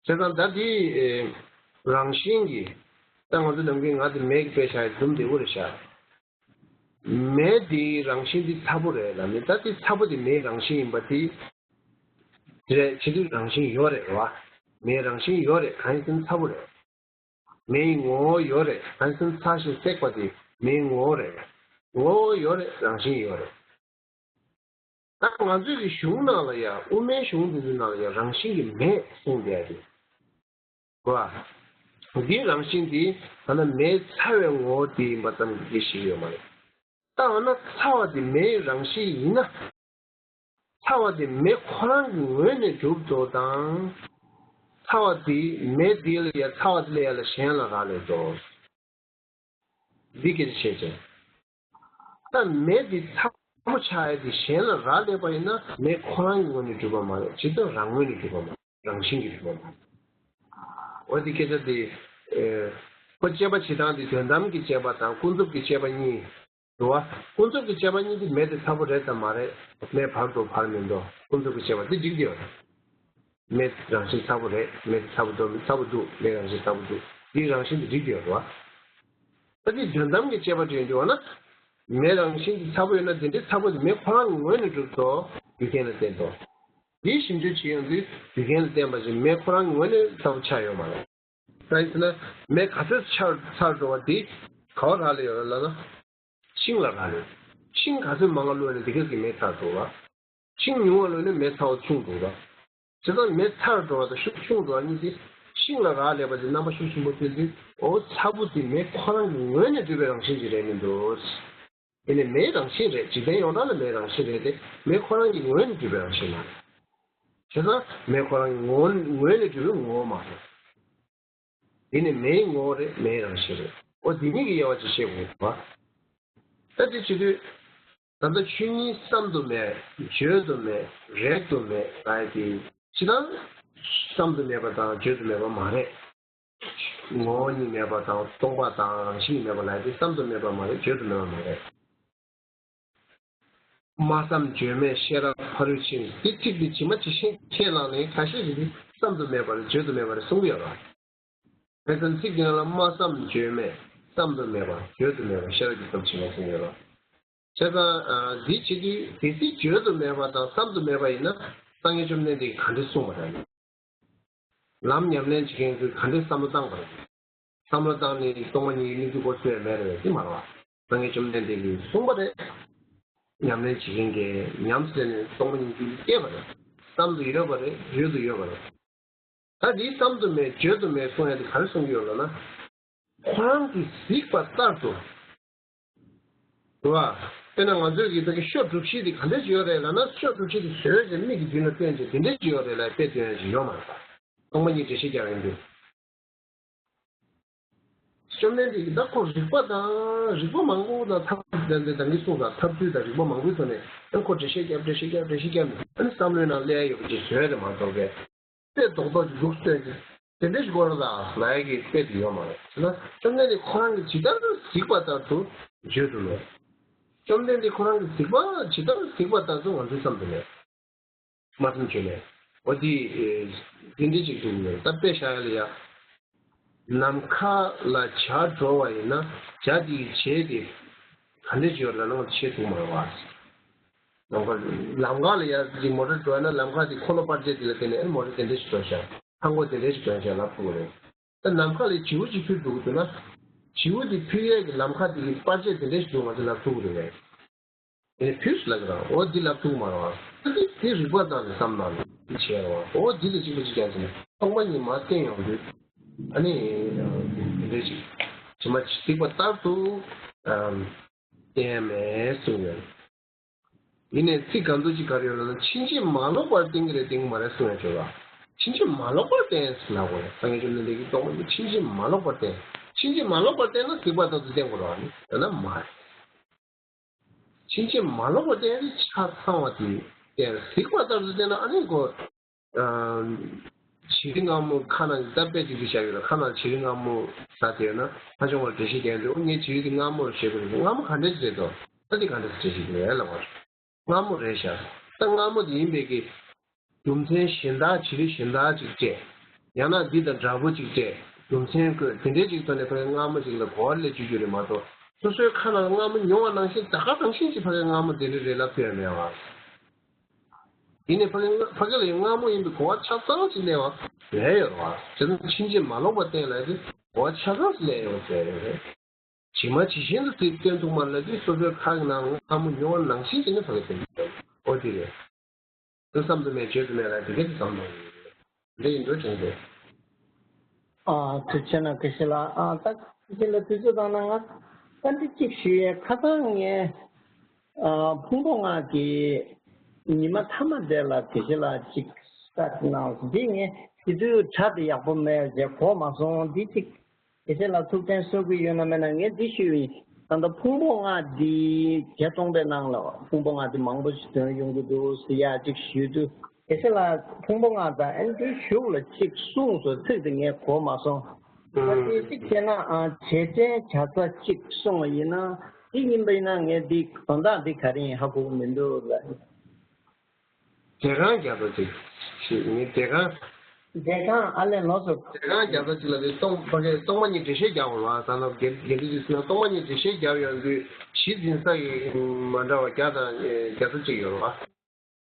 ཙང་ད་དེ་ཨེ་རང་བཞིན་གྱིས་ད་ང་ཚོ་ནམ་རྒྱུན་ང་དེ་མེད་ཀྱི་དཔེ་བཞག་ཡ་འཛུམ་བདེ་པོ་རེད་ཤག་མེ་དེའི་རང་བཞིན་དེ་ཚ་པོ་རེད་ལབ་ནས་ད་དེ་ཚ་པོ་དེ་མེའི་རང་བཞིན་ཡིན་པ་དེ་རེད། བྱེད་དུས་རང་བཞིན་ཡོད་རེད་བ། མེའི་རང་བཞིན་ཡོད་རེད། གང་ཡིན་ཟེར་ན་ཚ་པོ་རེད། མེའི་ངོ་བོ་ཡོད་རེད། གང་ཡིན་ཟེར་ན་ཚ་ཞིང་བསྲེགས་པ་དེ་མེའི་ངོ་བོ་རེད། ངོ་བོ་ཡོད་རེད། རང་བཞིན་ཡོད་རེད། ད་ང་ཚོའི་གི་གཞུང་ནང་ལ་ཡང་དབུ་མའི་གཞུང་འདི་ཚོའི་ནང་ལ་ཡང་རང་བཞིན་གྱིས་མེད་གསུངས་བསྡད་དེ། གོ་བ། འདིའི་རང་བཞིན་འདི་ཐ་ན་མེ་ཚ་བའི་ངོ་བོ་དེ་ཡིན་པ་ཙམ་གྱིས་ཤེས་ཀྱི་ཡོད་མ་རེད། ད་འོ་ན་ཚ་བ་དེ་མེའི་རང་བཞིན་ཡིན་ན། ཚ་བ་དེ་མེ་ཁོ་རང་གི་ངོས་ནས་གྲུབ་འགྲོ་དང་། ཚ་བ་དེ་མེ་དེ་ལ་ཡ་ཚ་བ་དེ་ལ་ཡ་ལ་གཞན་ལ་རག་ལས་འགྲོ། འདི་སྐད་ཆ་བཤད་ཅིང་། ད་མེ་འདི་ཚ་པོ་ཆགས་ཡ་དེ་གཞན་ལ་རག་ལས་པ་ཡིན་ན་མེ་ཁོ་རང་གི་ངོས་ནས་གྲུབ་པ་མ་རེད། ཇི་ལྟར་རང་ངོས་ནས་གྲུབ་པ་མ་རེད། རང་བཞིན་གྱིས་གྲུབ་པ་མ་རེད། འོ་དེ་སྐད་ཆ་དེ། ཨེ། ཁོ་དཔྱད་པ་བྱེད་སྟངས་དེ་དོན་དམ་གྱི་དཔྱད་པ་དང་ཀུན་རྫོབ་ཀྱི་དཔྱད་པ་གཉིས། རེད་བ། ཀུན་རྫོབ་ཀྱི་དཔྱད་པ་གཉིས་དེ་མེ་དེ་ཚ་པོ་རེད་དམ་མ་རེད། མེ་བར་དོ་བར་མི་འདོ། ཀུན་རྫོབ་ཀྱི་དཔྱད་པ་དེ་འགྲིག་བསྡད་ཡོད་རེད། མེ་རང་བཞིན་ཚ་པོ་རེད། མེ་ཚ་པོ་འདུག་མེ་ཚ་པོ་འདུག་མེ་རང་བཞིན་ཚ་པོ་འདུག་འདིའི་རང་བཞིན་དེ་འགྲིག་བསྡད་ཡོད་རེད་བ། ད་འདི་དོན་དམ་གྱི་དཔྱད་པ་དྲན་འདུག་བ་ན། མེ་རང་བཞིན་གྱིས་ཚ་པོ་ཡོད་ན་དེ་འདྲའི་ཚ་པོ་དེ་མེ་ཁོ་རང་གི་ངོས་ནས་གྲུབ་ཏོ། རྒྱུ་རྐྱེན་ལ་བརྟེན་ཏོ། འདིའི་ཞིབ་འཇུག་བྱེད་ཡོང་དུས་རྒྱུ་རྐྱེན་ལ་བརྟེན་པ་ཞིག་མེ་ཁོ་རང་གི་ངོས་ནས་ཚ་པོ་ཆགས་ཡོད་མ་རེད། གང་ཡིན་ཟེར་ན་མེ་ག་ཚོད་ཆར་ཚར་འགྲོ་བ་དེ་ག་བ་རག་ལས་ཡོད་རེད་ལབ་ན། ཤིང་ལ་རག་ལས། ཤིང་ག་ཚོད་མང་བ་བླུགས་ནས་དེ་ག་གི་མེ་ཚར་འགྲོ་བ། ཤིང་ཉུང་བ་བླུགས་ནས་མེ་ཚ་བོ་ཆུང་འགྲོ་བ། བྱས་ཙང་མེ་ཚར་འགྲོ་བ་དང་ཤུགས་ཆུང་འགྲོ་བ་གཉིས་དེ་ཤིང་ལ་རག་ལས་པ་དེ་རྣམ་པ་ཤུགས་ཆེན་པོ་སྟོན་དུས་འོ་ཚ་པོ་དེ་མེ་ཁོ་རང་གི་ངོས་ནས་གྲུབ་པའི་རང་བཞིན་ཅིག་རེད་མི་འདུག་དེ་ནི་མེའི་རང་བཞིན་རེད། འཇིག་རྟེན་ཡོངས་གྲགས་ལ་མེའི་རང་བཞིན་རེད་དེ་མེ་ཁོ་རང་གི་ངོས་ནས་གྲུབ་པའི་རང་བཞིན་མ་རེད། བྱས་ཙང་མེ་ཁོ་རང་གི་ངོ་ངོས་ནས་གྲུབ་པའི་ངོ་བོ་མ་རེད། དེ་ནི་མེའི་ངོ་བོ་རེད། མེའི་རང་བཞིན་རེད། ཨོ་དེ་གཉིས་ཀྱི་དབྱེ་བ་ཅིག་ཤེས་དགོས་པ། ད་དེ་བྱེད་དུས་ད་ལྟ་ཆོས་ཉིད་བསམ་དུ་མེད། བརྗོད་དུ་མེད། རེག་ཏུ་མེད་ལབ་ཡ་དེ་ཇི་ལྟར་བསམ་དུ་མེད་པ་དང་བརྗོད་དུ་མེད་པ་མ་རེད། ངོ་བོ་ཉིད་མེད་པ་དང་སྟོང་པ་དང་རང་བཞིན་མེད་པ་ལབ་ཡ་དེ་བསམ་དུ་མེད་པ་མ་རེད། བརྗོད་དུ་མེད་པ་མ་རེད། སྨྲ་བསམ་བརྗོད་མེད་ཤེས་རབ་ཕ་རོལ་ཕྱིན། འདི་ཚིག་འདི་ཇི་མ་ཇི་བཞིན་ཁས་བླངས་ནས་ཁ་ཤས་ཤིག་གིས་བསམ་དུ་མེད་པ་རེད། བརྗོད་དུ་མེད་པ་རེད་གསུང་གི་ཡོད་རེད། དེ་ཙམ་ཚིག་འདི་ནང་ལ་སྨྲ་བསམ་བརྗོད་མེད་བསམ་དུ་མེད་པ་བརྗོད་དུ་མེད་པ་ཤེས་རབ་ཀྱི་སྟོབས་ཆེན་པོ་གསུང་གི་ཡོད་རེད། བྱས་ཙང་འདི་བྱེད་དུས་དེ་ཚིག་བརྗོད་དུ་མེད་པ་དང་བསམ་དུ་མེད་པ་ཡིན་ན་སངས་རྒྱས་བཅོམ་ལྡན་འདས་ཀྱིས་ག་འདྲ་གསུངས་པ་རེད། ལམ་ཉམས་ལེན་བྱེད་མཁན་ཚོས་ག་འདྲའི་བསམ་བློ་བཏང་པ་རེད། བསམ་བློ་བཏང་ནས་སྟོང་པ་ཉིད་ཀྱི་གནས་ཚུལ་གོ་ཐུབ་ཡ་མེད་རེད་ཟེར་མ་རེད་བ། སངས་རྒྱས་བཅོམ་ལྡན་འདས་ཀྱིས་གསུངས་པ་རེད། ཉམས་ལེན་བྱེད་མཁན་གྱིས་ཉམས་ཟེར་ནས་སྟོང་པ་ཉིད་ཀྱི་སྐྱེས་པ་རེད། བསམ་དུ་ཡོད་པ་རེད། བརྗོད་དུ་ཡོད་པ་རེད། ད་འདིའི་བསམ་དུ་མེད་བརྗོད་དུ་མེད་གསུང་ཡ་དེ་ག་རེ་གསུང་གི་ཡོད་ལབ་ན། ཁོ་རང་གིས་གཟིགས་པ་ལྟར་དུ། རེད་བ། དཔེར་ན་ང་ཚོས་ཀྱི་ད་གི་ཤོ་གྲུ་བཞི་དེ་ག་འདྲས་ཅིག་ཡོད་རེད་ལབ་ན་ཤོ་གྲུ་བཞི་དེ་བཟོས་ཏེ་མིག་གི་མདུན་ལ་སྟོན་ཏེ་དེ་འདྲས་ཅིག་ཡོད་རེད་ལབ་དཔེ་སྟོན་ཡ་ཞིག་ཡོད་མ་རེད་པ། སྟོང་པ་ཉིད་འགྲེལ་བཤད་རྒྱག་ཡོང་དུས། བཅོམ་ལྡན་འདས་ཀྱིས་ད་ཁོ་རིགས་པ་དང་རིགས་པ་མང་པོ་དང་ཐབས་ལྡན་ཏེ་ད་གིན་གསུངས་ཙང་ཐབས་ཚུལ་དང་རིགས་པ་མང་པོའི་ཐོག་ནས་ཨ་ཁོ་འགྲེལ་བཤད་རྒྱབ་འགྲེལ་བཤད་རྒྱབ་འགྲེལ་བཤད་རྒྱབ་ནས་ཨ་ནི་བསམ་བློའི་ནང་སླེབས་ཡ་ཡོད་པ་ཅིག་བཟོས་རེད་མ་གཏོགས་པས། དཔེ་རྡོག་རྡོག་ཅིག་ལུགས་སྟོན་ཏེ་དེ་འདྲ་ཞིག་དགོས་རེད་ད་ལབ་ཡ་གི་དཔེ་དེ་ཡོད་མ་རེད། བྱས་ན་བཅོམ་ལྡན་འདས་ཁོ་རང་གིས་ཇི་ལྟར་གཟིགས་པ་ལྟར་དུ་བརྗོད་དུ་མེད། བཅོམ་ལྡན་འདས་ཁོ་རང་གིས་གཟིགས་པ་ཇི་ལྟར་གཟིགས་པ་ལྟར་དུ་ང་ཚོས་བསམ་དུ་མེད། སྨྲ་བསམ་བརྗོད་མེད། འོ་དེ་དེ་འདྲ་ཅིག་འདུག་ནས་ད་དཔེ་བཞག་ཡ་ལ་ཡ། ནམ་མཁའ་ལ་བྱ་འགྲོ་བ་ཡིན་ན་བྱ་དེའི་བྱེད་དེ་ག་འདྲ་ཅིག་ཡོད་ལབ་ན་ང་ཚོ་ཤེས་ཐུབ་མ་རེད་བ། ནམ་མཁའ་ལམ་ཁ་ལ་ཡ་ཅིག་མོ་ཊ་འགྲོ་ཡ་ན་ལམ་ཁ་དེ་འཁོར་ལོ་སྤར་ཆས་དེ་ལ་བརྟེན་ནས་ཨེ་མོ་ཊ་དེ་འདྲ་ཞིག་འགྲོ་ཤག་ཧང་གོ་དེ་འདྲ་ཞིག་འགྲོ་ཤག་ལབ་ཐུབ་ཀྱི་རེད། ད་ནམ་མཁའ་ལ་བྱིའུ་ཅིག་འཕུར་འགྲོ་གི་འདུག་ན། བྱིའུ་དེ་འཕུར་ཡས་ཀྱི་ལམ་ཁ་དེ་གི་སྤར་ཆས་དེ་འདྲ་ཞིག་འདུག་ང་ཚོ་ལབ་ཐུབ་ཀྱི་རེད་པས། དེ་ནས་ཕུས་ལབ་ཀྱི་རེད། འོ་འདི་ལབ་ཐུབ་ཀྱི་མ་རེད་བ། ད་འདི་དེ་རིགས་པ་བཏང་ནས་བསམ་བློ་ནས་འདི་བྱས་རེད་བ། འོ་འདི་ལ་གཅིག་པ་གཅིག་རྐྱང་བྱས་ནས་སྟོང་པ་ཉིད་མར་བསྟན་ཡོང་དུས། ཨ་ནི་དེ་འདྲ་ཅིག་ཇི་མ་ཇི་སྲིད་པ་ལྟར་དུ་བསྟན་མེད་གསུངས་ཡོད། ཡིན་ནའི་ཚིག་གང་འདུག་ཅིག་ག་རེ་ཡོད་ལབ་ན། ཕྱིན་ཅི་མ་ལོག་པར་བསྟན་གྱི་རེད་བསྟན་གྱི་མ་རེད་གསུངས་ཡ་ཅིག་ཡོད་ལ། ཕྱིན་ཅི་མ་ལོག་པར་བསྟན་ཟེར་ལབ་དགོས་རེད། སངས་རྒྱས་བཅོམ་ལྡན་འདས་ཀྱིས་སྟོང་པ་ཉིད་ཕྱིན་ཅི་མ་ལོག་པར་བསྟན། ཕྱིན་ཅི་མ་ལོག་པར་བསྟན་ན་གཟིགས་པ་ལྟར་དུ་བསྟན་དགོས་རེད་བ། ཡང་ན་མ་རེད། ཕྱིན་ཅི་མ་ལོག་པར་བསྟན་ཏེ་ཆ་ཚང་བ་དེ་བསྟན། གཟིགས་པ་ལྟར་དུ་བསྟན་ན་ཨ་ནི་ཁོ། བྱི་རིལ་མངར་མོ་ཁ་ནང་ད་དཔེ་ཅིག་ཏུ་བཞག་ཡོད་ན། ཁ་ནང་བྱི་རིལ་མངར་མོ་ཟ་དེ་ཡོད་ན། ཕ་ཆུང་བར་འགྲེལ་བཤད་རྒྱག་དུས། ཨོ་ངས་བྱི་རིལ་དེ་མངར་མོ་རེད་ཞེས་པ་རེད། མངར་མོ་ག་འདྲ་ཞིག་རེད་དོ། ད་དེ་ག་འདྲ་ཞིག་འགྲེལ་བཤད་རྒྱག་ཡོད་ལབ་པ་རེད། མངར་མོ་རེད་ཤག་ད་མངར་མོ་དེ་ཡིན་པའི་གི་རྒྱུ་མཚན་གཞན་དག་བྱི་རིལ་གཞན་དག་ཅིག་སྤྲད། ཡང་ན་འདི་དང་འདྲ་པོ་ཅིག་སྤྲད། རྒྱུ་མཚན་བཀོད། དེ་འདྲའི་ཅིག་ཐོག་ནས་ཕ་གི་མངར་མོ་ཅིག་ལ་གོ་བ་ལེན་བཅུག་རྒྱུ་རེད་མ་གཏོགས། སོ་སོའི་ཁ་ནང་ལ་མངར་མོ་མྱོང་བ་ནང་བཞིན། ད་ག་ནང་བཞིན་ཅིག་ཕ་གི་མངར་མོ་དེ་འདྲ་རེད་ལབ་ཐུབ་ཡ་མེད་བ། ཡིན་ནའི་ཕ་གི་ཕ་གི་ལ་ཡང་མངར་མོ་ཡིན་པའི་གོ་བ་ཆ་ཚང་ཅིག་ལེན་པ་ལོས་ཡོད་རེད་བ། བྱས་ཙང་ཕྱིན་ཅི་མ་ལོག་པར་བསྟན་ལབ་དུས་གོ་བ་ཆ་ཚང་ཅིག་ལེན་ཡོང་ཟེར་ཡོད་རེད། ཇི་མ་ཇི་བཞིན་དུ་ཚིག་བསྟན་ཐུབ་མ་ལབ་དུས། སོ་སོའི་ཁ་ནང་མངར་མོ་མྱོང་བ་ནང་བཞིན་བྱས་ནས་ཕ་གི་བསྟན་གྱི་ཡོད། ཨོ་དེ་རེད། དེ་བསམ་དུ་མེད་བརྗོད་དུ་མེད་ལ། དེ་ག་དེ་བསམ་དུ་མེད། འདི་ཡིན་འགྲོ་དྲན་ཏེ། ཨ་ཐུགས་རྗེ་ཆེ་གནང་། དགེ་བཤེས་ལགས། ཨ་ད་དགེ་བཤེས་ལགས་དུས་ཚོད་བཏང་ན་ང་བཀའ་འདྲི་གཅིག་ཞུ་ཡས། ཁ་སང་ངས་ཨ་ཕུང་པོ་ལྔ་གི་ཉི་མ་མཐའ་མ་དེ་ལ་དགེ་བཤེས་ལགས་གཅིག་གསལ་གནང་སོང་། འདི་ངས་དེ་དུས་དྲ་དེ་ཡག་པོ་མེད་བྱས་གོ་མ་སོང་། འདི་གཅིག་དགེ་བཤེས་ལགས་ཐུགས་བསྟན་གསོལ་གྱི་ཡོད་ན་མེད་ན་ངས་འདི་ཞུས་ཡིན། ད་ལྟ་ཕུང་པོ་ལྔ་འདི་བརྒྱད་སྟོང་པའི་ནང་ལ་ཕུང་པོ་ལྔ་འདི་མང་པོ་ཞིག་ཐོན་ཡོང་གི་འདུག་ཟེར་ཡ་གཅིག་ཞུས་དུས། དགེ་བཤེས་ལགས་ཕུང་པོ་ལྔ་དང་ཨ་ནི་དེའི་གཞུག་ལ་གཅིག་གསུངས་སོང་། ཚིག་དེ་ངས་གོ་མ་སོང་། ད་དེ་གཅིག་བྱས་ན་ཨ་རྗེས་དྲན་བརྒྱ་རྩ་གཅིག་གསུངས་པ་ཡིན་ན། འདི་ཡིན་པ་ཡིན་ན་ངས་འདི་དོན་དག་འདི་ག་རེ་ཡིན་ཧ་གོ་གི་མི་འདུག་ལ། འབྲས་རྐང་བརྒྱ་རྩ་གཅིག་ཞེས། ངས་འབྲས་རྐང་། འབྲས་རྐང་། ཨ་ལས་ལོགས་སུ། འབྲས་རྐང་བརྒྱ་རྩ་གཅིག་ལ་དེ་སྟོང་ཕ་གི་སྟོང་པ་ཉིད་འགྲེལ་བཤད་རྒྱག་དགོས་རེད་བ། ད་ནང་དགེ་དགེ་འདུན་ཅིག་ཟེར་ན་སྟོང་པ་ཉིད་འགྲེལ་བཤད་རྒྱག་ཡོང་དུས་གཞི་འཛིན་ས་ཡི་མ་འདྲ་བ་བརྒྱ་དང་བརྒྱ་རྩ་གཅིག་ཡོད་རེད་བ།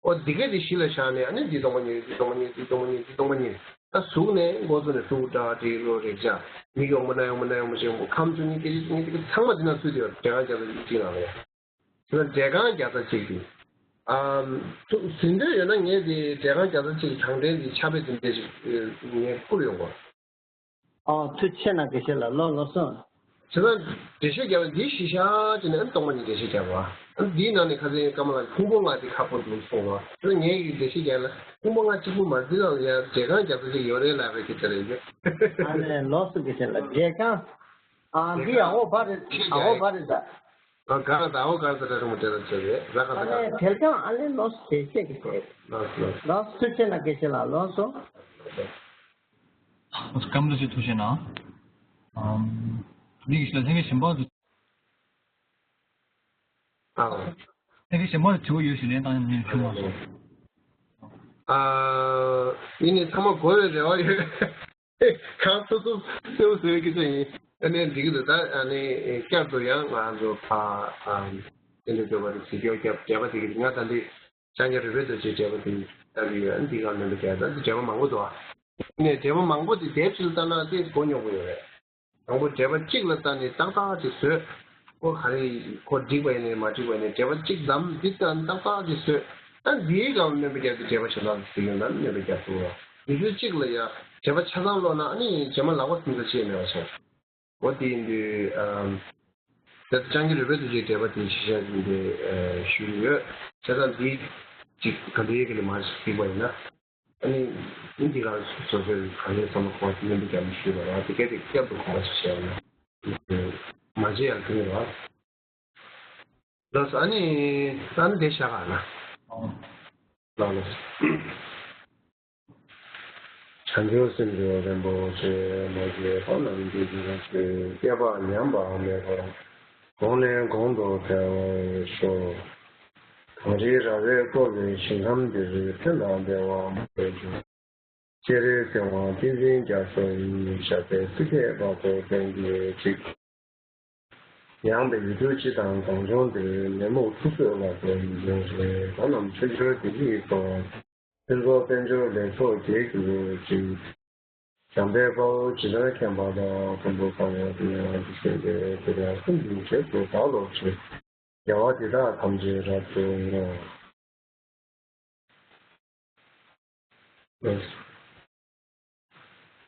ཨོ་འདི་ག་དེ་གཞི་ལ་བཞག་ནས། ཨ་ནི་འདི་སྟོང་པ་ཉིད། འདི་སྟོང་པ་ཉིད། འདི་སྟོང་པ་ཉིད། འདི་སྟོང་པ་ཉིད། ད་གཟུགས་ནས་འགོ་བཙུགས་ནས་གཟུགས་སྒྲ་དྲི་རོ་རེག་བྱ། མིག་གཡོགས་མ། རྣ་གཡོགས་མ། སྣ་གཡོགས་མ། ལྕེ་གཡོགས་མ། ཁམས་བཅུ་གཉིས། སྐྱེ་མཆེད་བཅུ་གཉིས། དེ་ག་ཚང་མ་འདི་ན་ཚུད་དེ་ཡོད། འབྲས་རྐང་བརྒྱ་རྩ་གཅིག་ལ་ཡ། དེ་ལ་འབྲས་རྐང་བརྒྱ་རྩ་གཅིག་གི། ཨམ། ཐུགས་ཟིན་འདོད་ཡོད་ན་ངས་དེ་འབྲས་རྐང་བརྒྱ་རྩ་གཅིག་གི་དྲང་ལྡན་གྱི་ཕྱག་དཔེ་དེ་འདྲ་ཞིག་ངས་བསྐུར་ཡོང་གོ། ཨོ་ཐུགས་རྗེ་ཆེ་གནང་། དགེ་བཤེས་ལགས་ལོ་ལོ་སོང་། བྱས་ཙང་འགྲེལ་བཤད་རྒྱབ་པ་འདི་གཞི་བཞག་བྱས་ནས་ཨ་ནི་སྟོང་པ་ཉིད་འགྲེལ་བཤད་རྒྱབ་པ། ཨ་ནི་འདིའི་ནང་ནས་ཁ་སང་ཀརྨ་ལགས་ཀྱིས་ཕུང་པོ་ལྔ་དེ་ཁག་པོ་འདུག་གསུངས་པ། བྱས་ཙང་ངས་ཀྱིས་འགྲེལ་བཤད་རྒྱབ་ལ་ཕུང་པོ་ལྔ་གཅིག་པུ་མ་རེད། འདི་ནང་ལ་ཡང་འབྲས་རྐང་བརྒྱ་རྩ་གཅིག་ཡོད་རེད་ལབ་པའི་སྐད་ཆ་རེད། ཨ་ནི་ལོ་སོང་། དགེ་བཤེས་ལགས། འབྲས་རྐང་། ཨ་འདི་ཨ་ཧོ་བ་རེད། ཨ་ཧོ་བ་རེད་ད། ཨ་ག་ར་ད་ཨོ་ག་ར་ད་ད་རུང་མ་དེ་ད་ཚོད་རེད། ར་ག་ད་ཨ་ག་ལས་དེར་ཀྱང་ཨ་ལས་ལོ་སེ་ཤེ་གི་ཟེར། ལགས་སོ་ལགས་སོ། ལགས་སོ། ཐུགས་རྗེ་ཆེ་གནང་། དགེ་བཤེས་ལགས་ལོ་སོང་། སྐམ་ལོ་ཞིག་ཐུགས་རྗེ་གནང་། ཨམ། འདི་གི་ཞིག་ལ་ལྷན་རྒྱས་གཞན་པ་ཚོ། ཨ། ལྷན་རྒྱས་གཞན་པ་ཚོ་དྲི་བ་ཡོད་ཞིག་ལན་བཏང་ཉན་བྱུང་བ་སོང་། ཨ། ཡིན་ནའི་ཚང་མ་གོ་བའི་རེ་བ་ཡོད། གང་ཐུབ་ཐུབ་གསལ་པོ་བཟོ་བའི་སྐད་ཆ་ཡིན། ཨ་ནི་འགྲིག་གི་འདུག་ད་ཨ་ནི་བསྐྱར་དུ་ཡང་ང་ཚོ་ཕ་ཨ་རྟེན་འབྲེལ་བརྗོད་པ་དེ་གཟིགས་སྐྱོར་བརྒྱབ། འགྲེལ་པ་དེ་གི་ང་ད་འདི་ལྕང་སྐྱ་རོལ་པའི་རྡོ་རྗེའི་འགྲེལ་པ་དེ་ལྟ་གི་ཡོད། ཨ་ནི་འདི་ག་ནས་འདི་རྒྱག་ད་འདི་འགྲེལ་པ་མང་པོ་འདུག་ཨ་ནི་འགྲེལ་པ་མང་པོ་དེ་དེབ་ཅིག་ལ་བལྟ་ན་དེ་གོ་མྱོང་གི་ཡོད་རེད། དང་པོ་འགྲེལ་པ་གཅིག་ལ་བལྟས་ནས་ཏག་ཏག་ཅིག་བཟོས། ཁོ་ག་རེ་ཁོ་འགྲིག་པ་ཡིན་ནའི་མ་འགྲིག་པ་ཡིན་ནའི་འགྲེལ་པ་གཅིག་བདམས། འདི་ལྟ་ན་ཏག་ཏག་ཅིག་བཟོས། ཨ་འདིའི་སྒང་སྣོན་པ་རྒྱག་དུས་འགྲེལ་པ་གཞན་དག་ཏུ་ཡོང་ན་སྣོན་པ་རྒྱག་ཐུབ་རོགས། ཉི་ཤུ་གཅིག་ལ་ཡ་འགྲེལ་པ་ཆ་ཚང་ཀློག་ན་ཨ་ནི་རྗེས་མ་ལག་པ་ཟིན་ཚར་ཅེས་མེད་པ་ཆགས། འོ་དེ་ཡིན་དུས་ཨམ། ད་ལྟ་ལྕང་སྐྱ་རོལ་པའི་རྡོ་རྗེའི་འགྲེལ་པ་དེ་གཞི་བཞག་ཡིན་པའི་ཞུ་གི་ཡོད། བྱས་ཙང་འདི་གཅིག་ག་འདྲའི་གི་ལ་མ་གཟིགས་པ་ཡིན་ན། ཨ་ནི་ཡིན་འདི་ག་སོ་སོའི་ག་ནས་བསམ་བློ་གོ་བ་སྙན་པོ་རྒྱག་མི་ཤེས་པ་ར། དེ་གས་དེ་བསྐྱར་དུ་གོ་བ་ཞིག་བྱས་ན་མ་བརྗེད་ཡང་དེ་ནི་ར། ལགས་སོ། ཨ་ནི་ཨ་ནི་དེ་བཞག་ག་ན། ལགས་ལགས། བྱང་ཆུབ་སེམས་མཆོག་རིན་པོ་ཆེ། མ་སྐྱེས་པ་རྣམས་སྐྱེ་གྱུར་ཅིག་བསྐལ་པ་ཉམས་པ་མེད་པར་གོང་ནས་གོང་དུ་འཕེལ་བར་ཤོག་གངས་རིའི་ར་བས་བསྐོར་བའི་ཞིང་ཁམས་འདིར་ཕན་དང་བདེ་བ་མང་པོ་འབྱུང་། སྤྱན་རས་གཟིགས་དབང་བསྟན་འཛིན་རྒྱ་མཚོ་ཡི་ཞབས་པད་སྲིད་མཐའི་བར་དུ་བརྟན་གྱུར་ཅིག་ཡངས་པའི་ཡུལ་གྲུ་སྤྱི་དང་གངས་ལྗོངས་འདིར་ནད་མུག་འཁྲུག་རྩོད་ལ་སོགས་མི་འབྱུང་ཞིང་། ལྷ་རྣམས་ཆོས་འབྱོར་བདེ་སྐྱིད་སྟོབས། ཕུན་ཚོགས་དཔལ་འབྱོར་ལེགས་ཚོགས་རྒྱས་གྱུར་ཅིག་བྱམས་པའི་དཔའ་བོ་ཇི་ལྟར་མཁྱེན་པ་དང་། ཁམས་གསུམ་ས་གཡོ་དེ་ཡང་དེ་བཞིན་ཏེ། དེ་ལས་སེམས་ཀྱི་རྗེས་སུ་བདག་སློབ་ཅིང་། དགེ་བ་འདི་དག་ཐམས་ཅད་རབ་ཏུ་བསྔོ།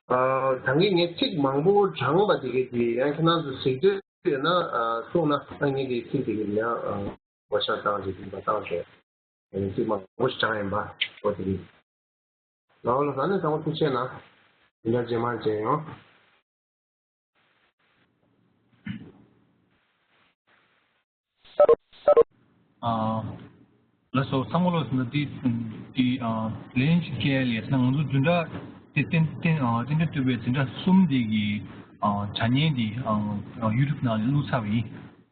ཨ། ད་གིན་ངས་ཚིག་མང་པོ་དྲངས་པ་དེ་གས་དེ་ཡང་ཁྱེད་རང་ཚོ་གཟིགས་འདོད་ཡོད་ན་གསུངས་ན། ཨ་ངས་དེ་ཚིག་དེ་གས་ཡང་བགོ་བཤའ་བཏང་བྱས་དེ་འདྲ་བཏང་བྱས། ཚིག་མང་པོ་ཞིག་དྲངས་ཡིན་པ་འོ་དེ་རེད། ལའོ་ལ་ད་ནི་ཚང་མ་ཐུགས་རྗེ་གནང་། དེ་འདྲ་རྗེས་མར་མཇལ་ཡོང་། ལགས་སོ། ཚང་མ་ལོ་ཟིན་ན་དེ་དེ་ལན་ཞིག་བསྐྱལ་ཡས་ན་ང་ཚོ་བདུན་ཕྲག་དེ་ཏན་ཏན་ཏན་ཏན་སྟོད་པའི་འཛིན་གྲྭ་གསུམ་དེ་གི་དྲ་བརྙན་དེ་ཡུ་ཊུབ་ནང་ལ་བླུགས་ཚར་བ་ཡིན།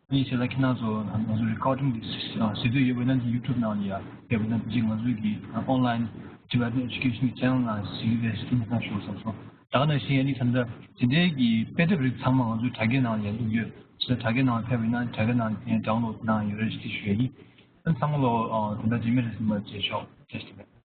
ཨ་ནི་བྱས་ཙང་ཁྱེད་རང་ཚོ་ང་ཚོ་རི་ཀོར་ཌིང་འདི་གཟིགས་འདོད་ཡོད་པ་ན་ཡུ་ཊུབ་ནང་ལ་ཡ་ཡོད་པ་ན་དེ་ང་ཚོའི་གི་ཨོན་ལའིན་ཊི་བེ་ཊན་ཨེ་ཌུ་ཀེ་ཤན་གི་ཅེ་ནལ་ནང་གཟིགས་རེས་ཞུ་ན་ཞུ་བསམ་སོང་། ད་ག་ནང་བཞིན་ཨ་ནི་ད་ལྟ་དེ་འདྲའི་གི་དཔེ་དེབ་རིགས་ཚང་མ་ང་ཚོའི་དྲ་རྒྱའི་ནང་ལ་ཡ་བླུགས་ཡོད། བྱས་ཙང་དྲ་རྒྱའི་ནང་ལ་ཕེབས་པ་ཡིན་ན་དྲ་རྒྱའི་ནང་ལ་ཡ་ཌའོན་ལོཌ་གནང་ཡོད་རེད་ཞེས་ཞུ་ཡ་ཡིན། ཨ་ནི་ཚང་མ་ལོ་ད་ལྟ་རྗེས་མའི་རེས་གཟིགས་མ་བྱེད་ཆོག་བཀྲ་ཤིས་བདེ་ལེགས།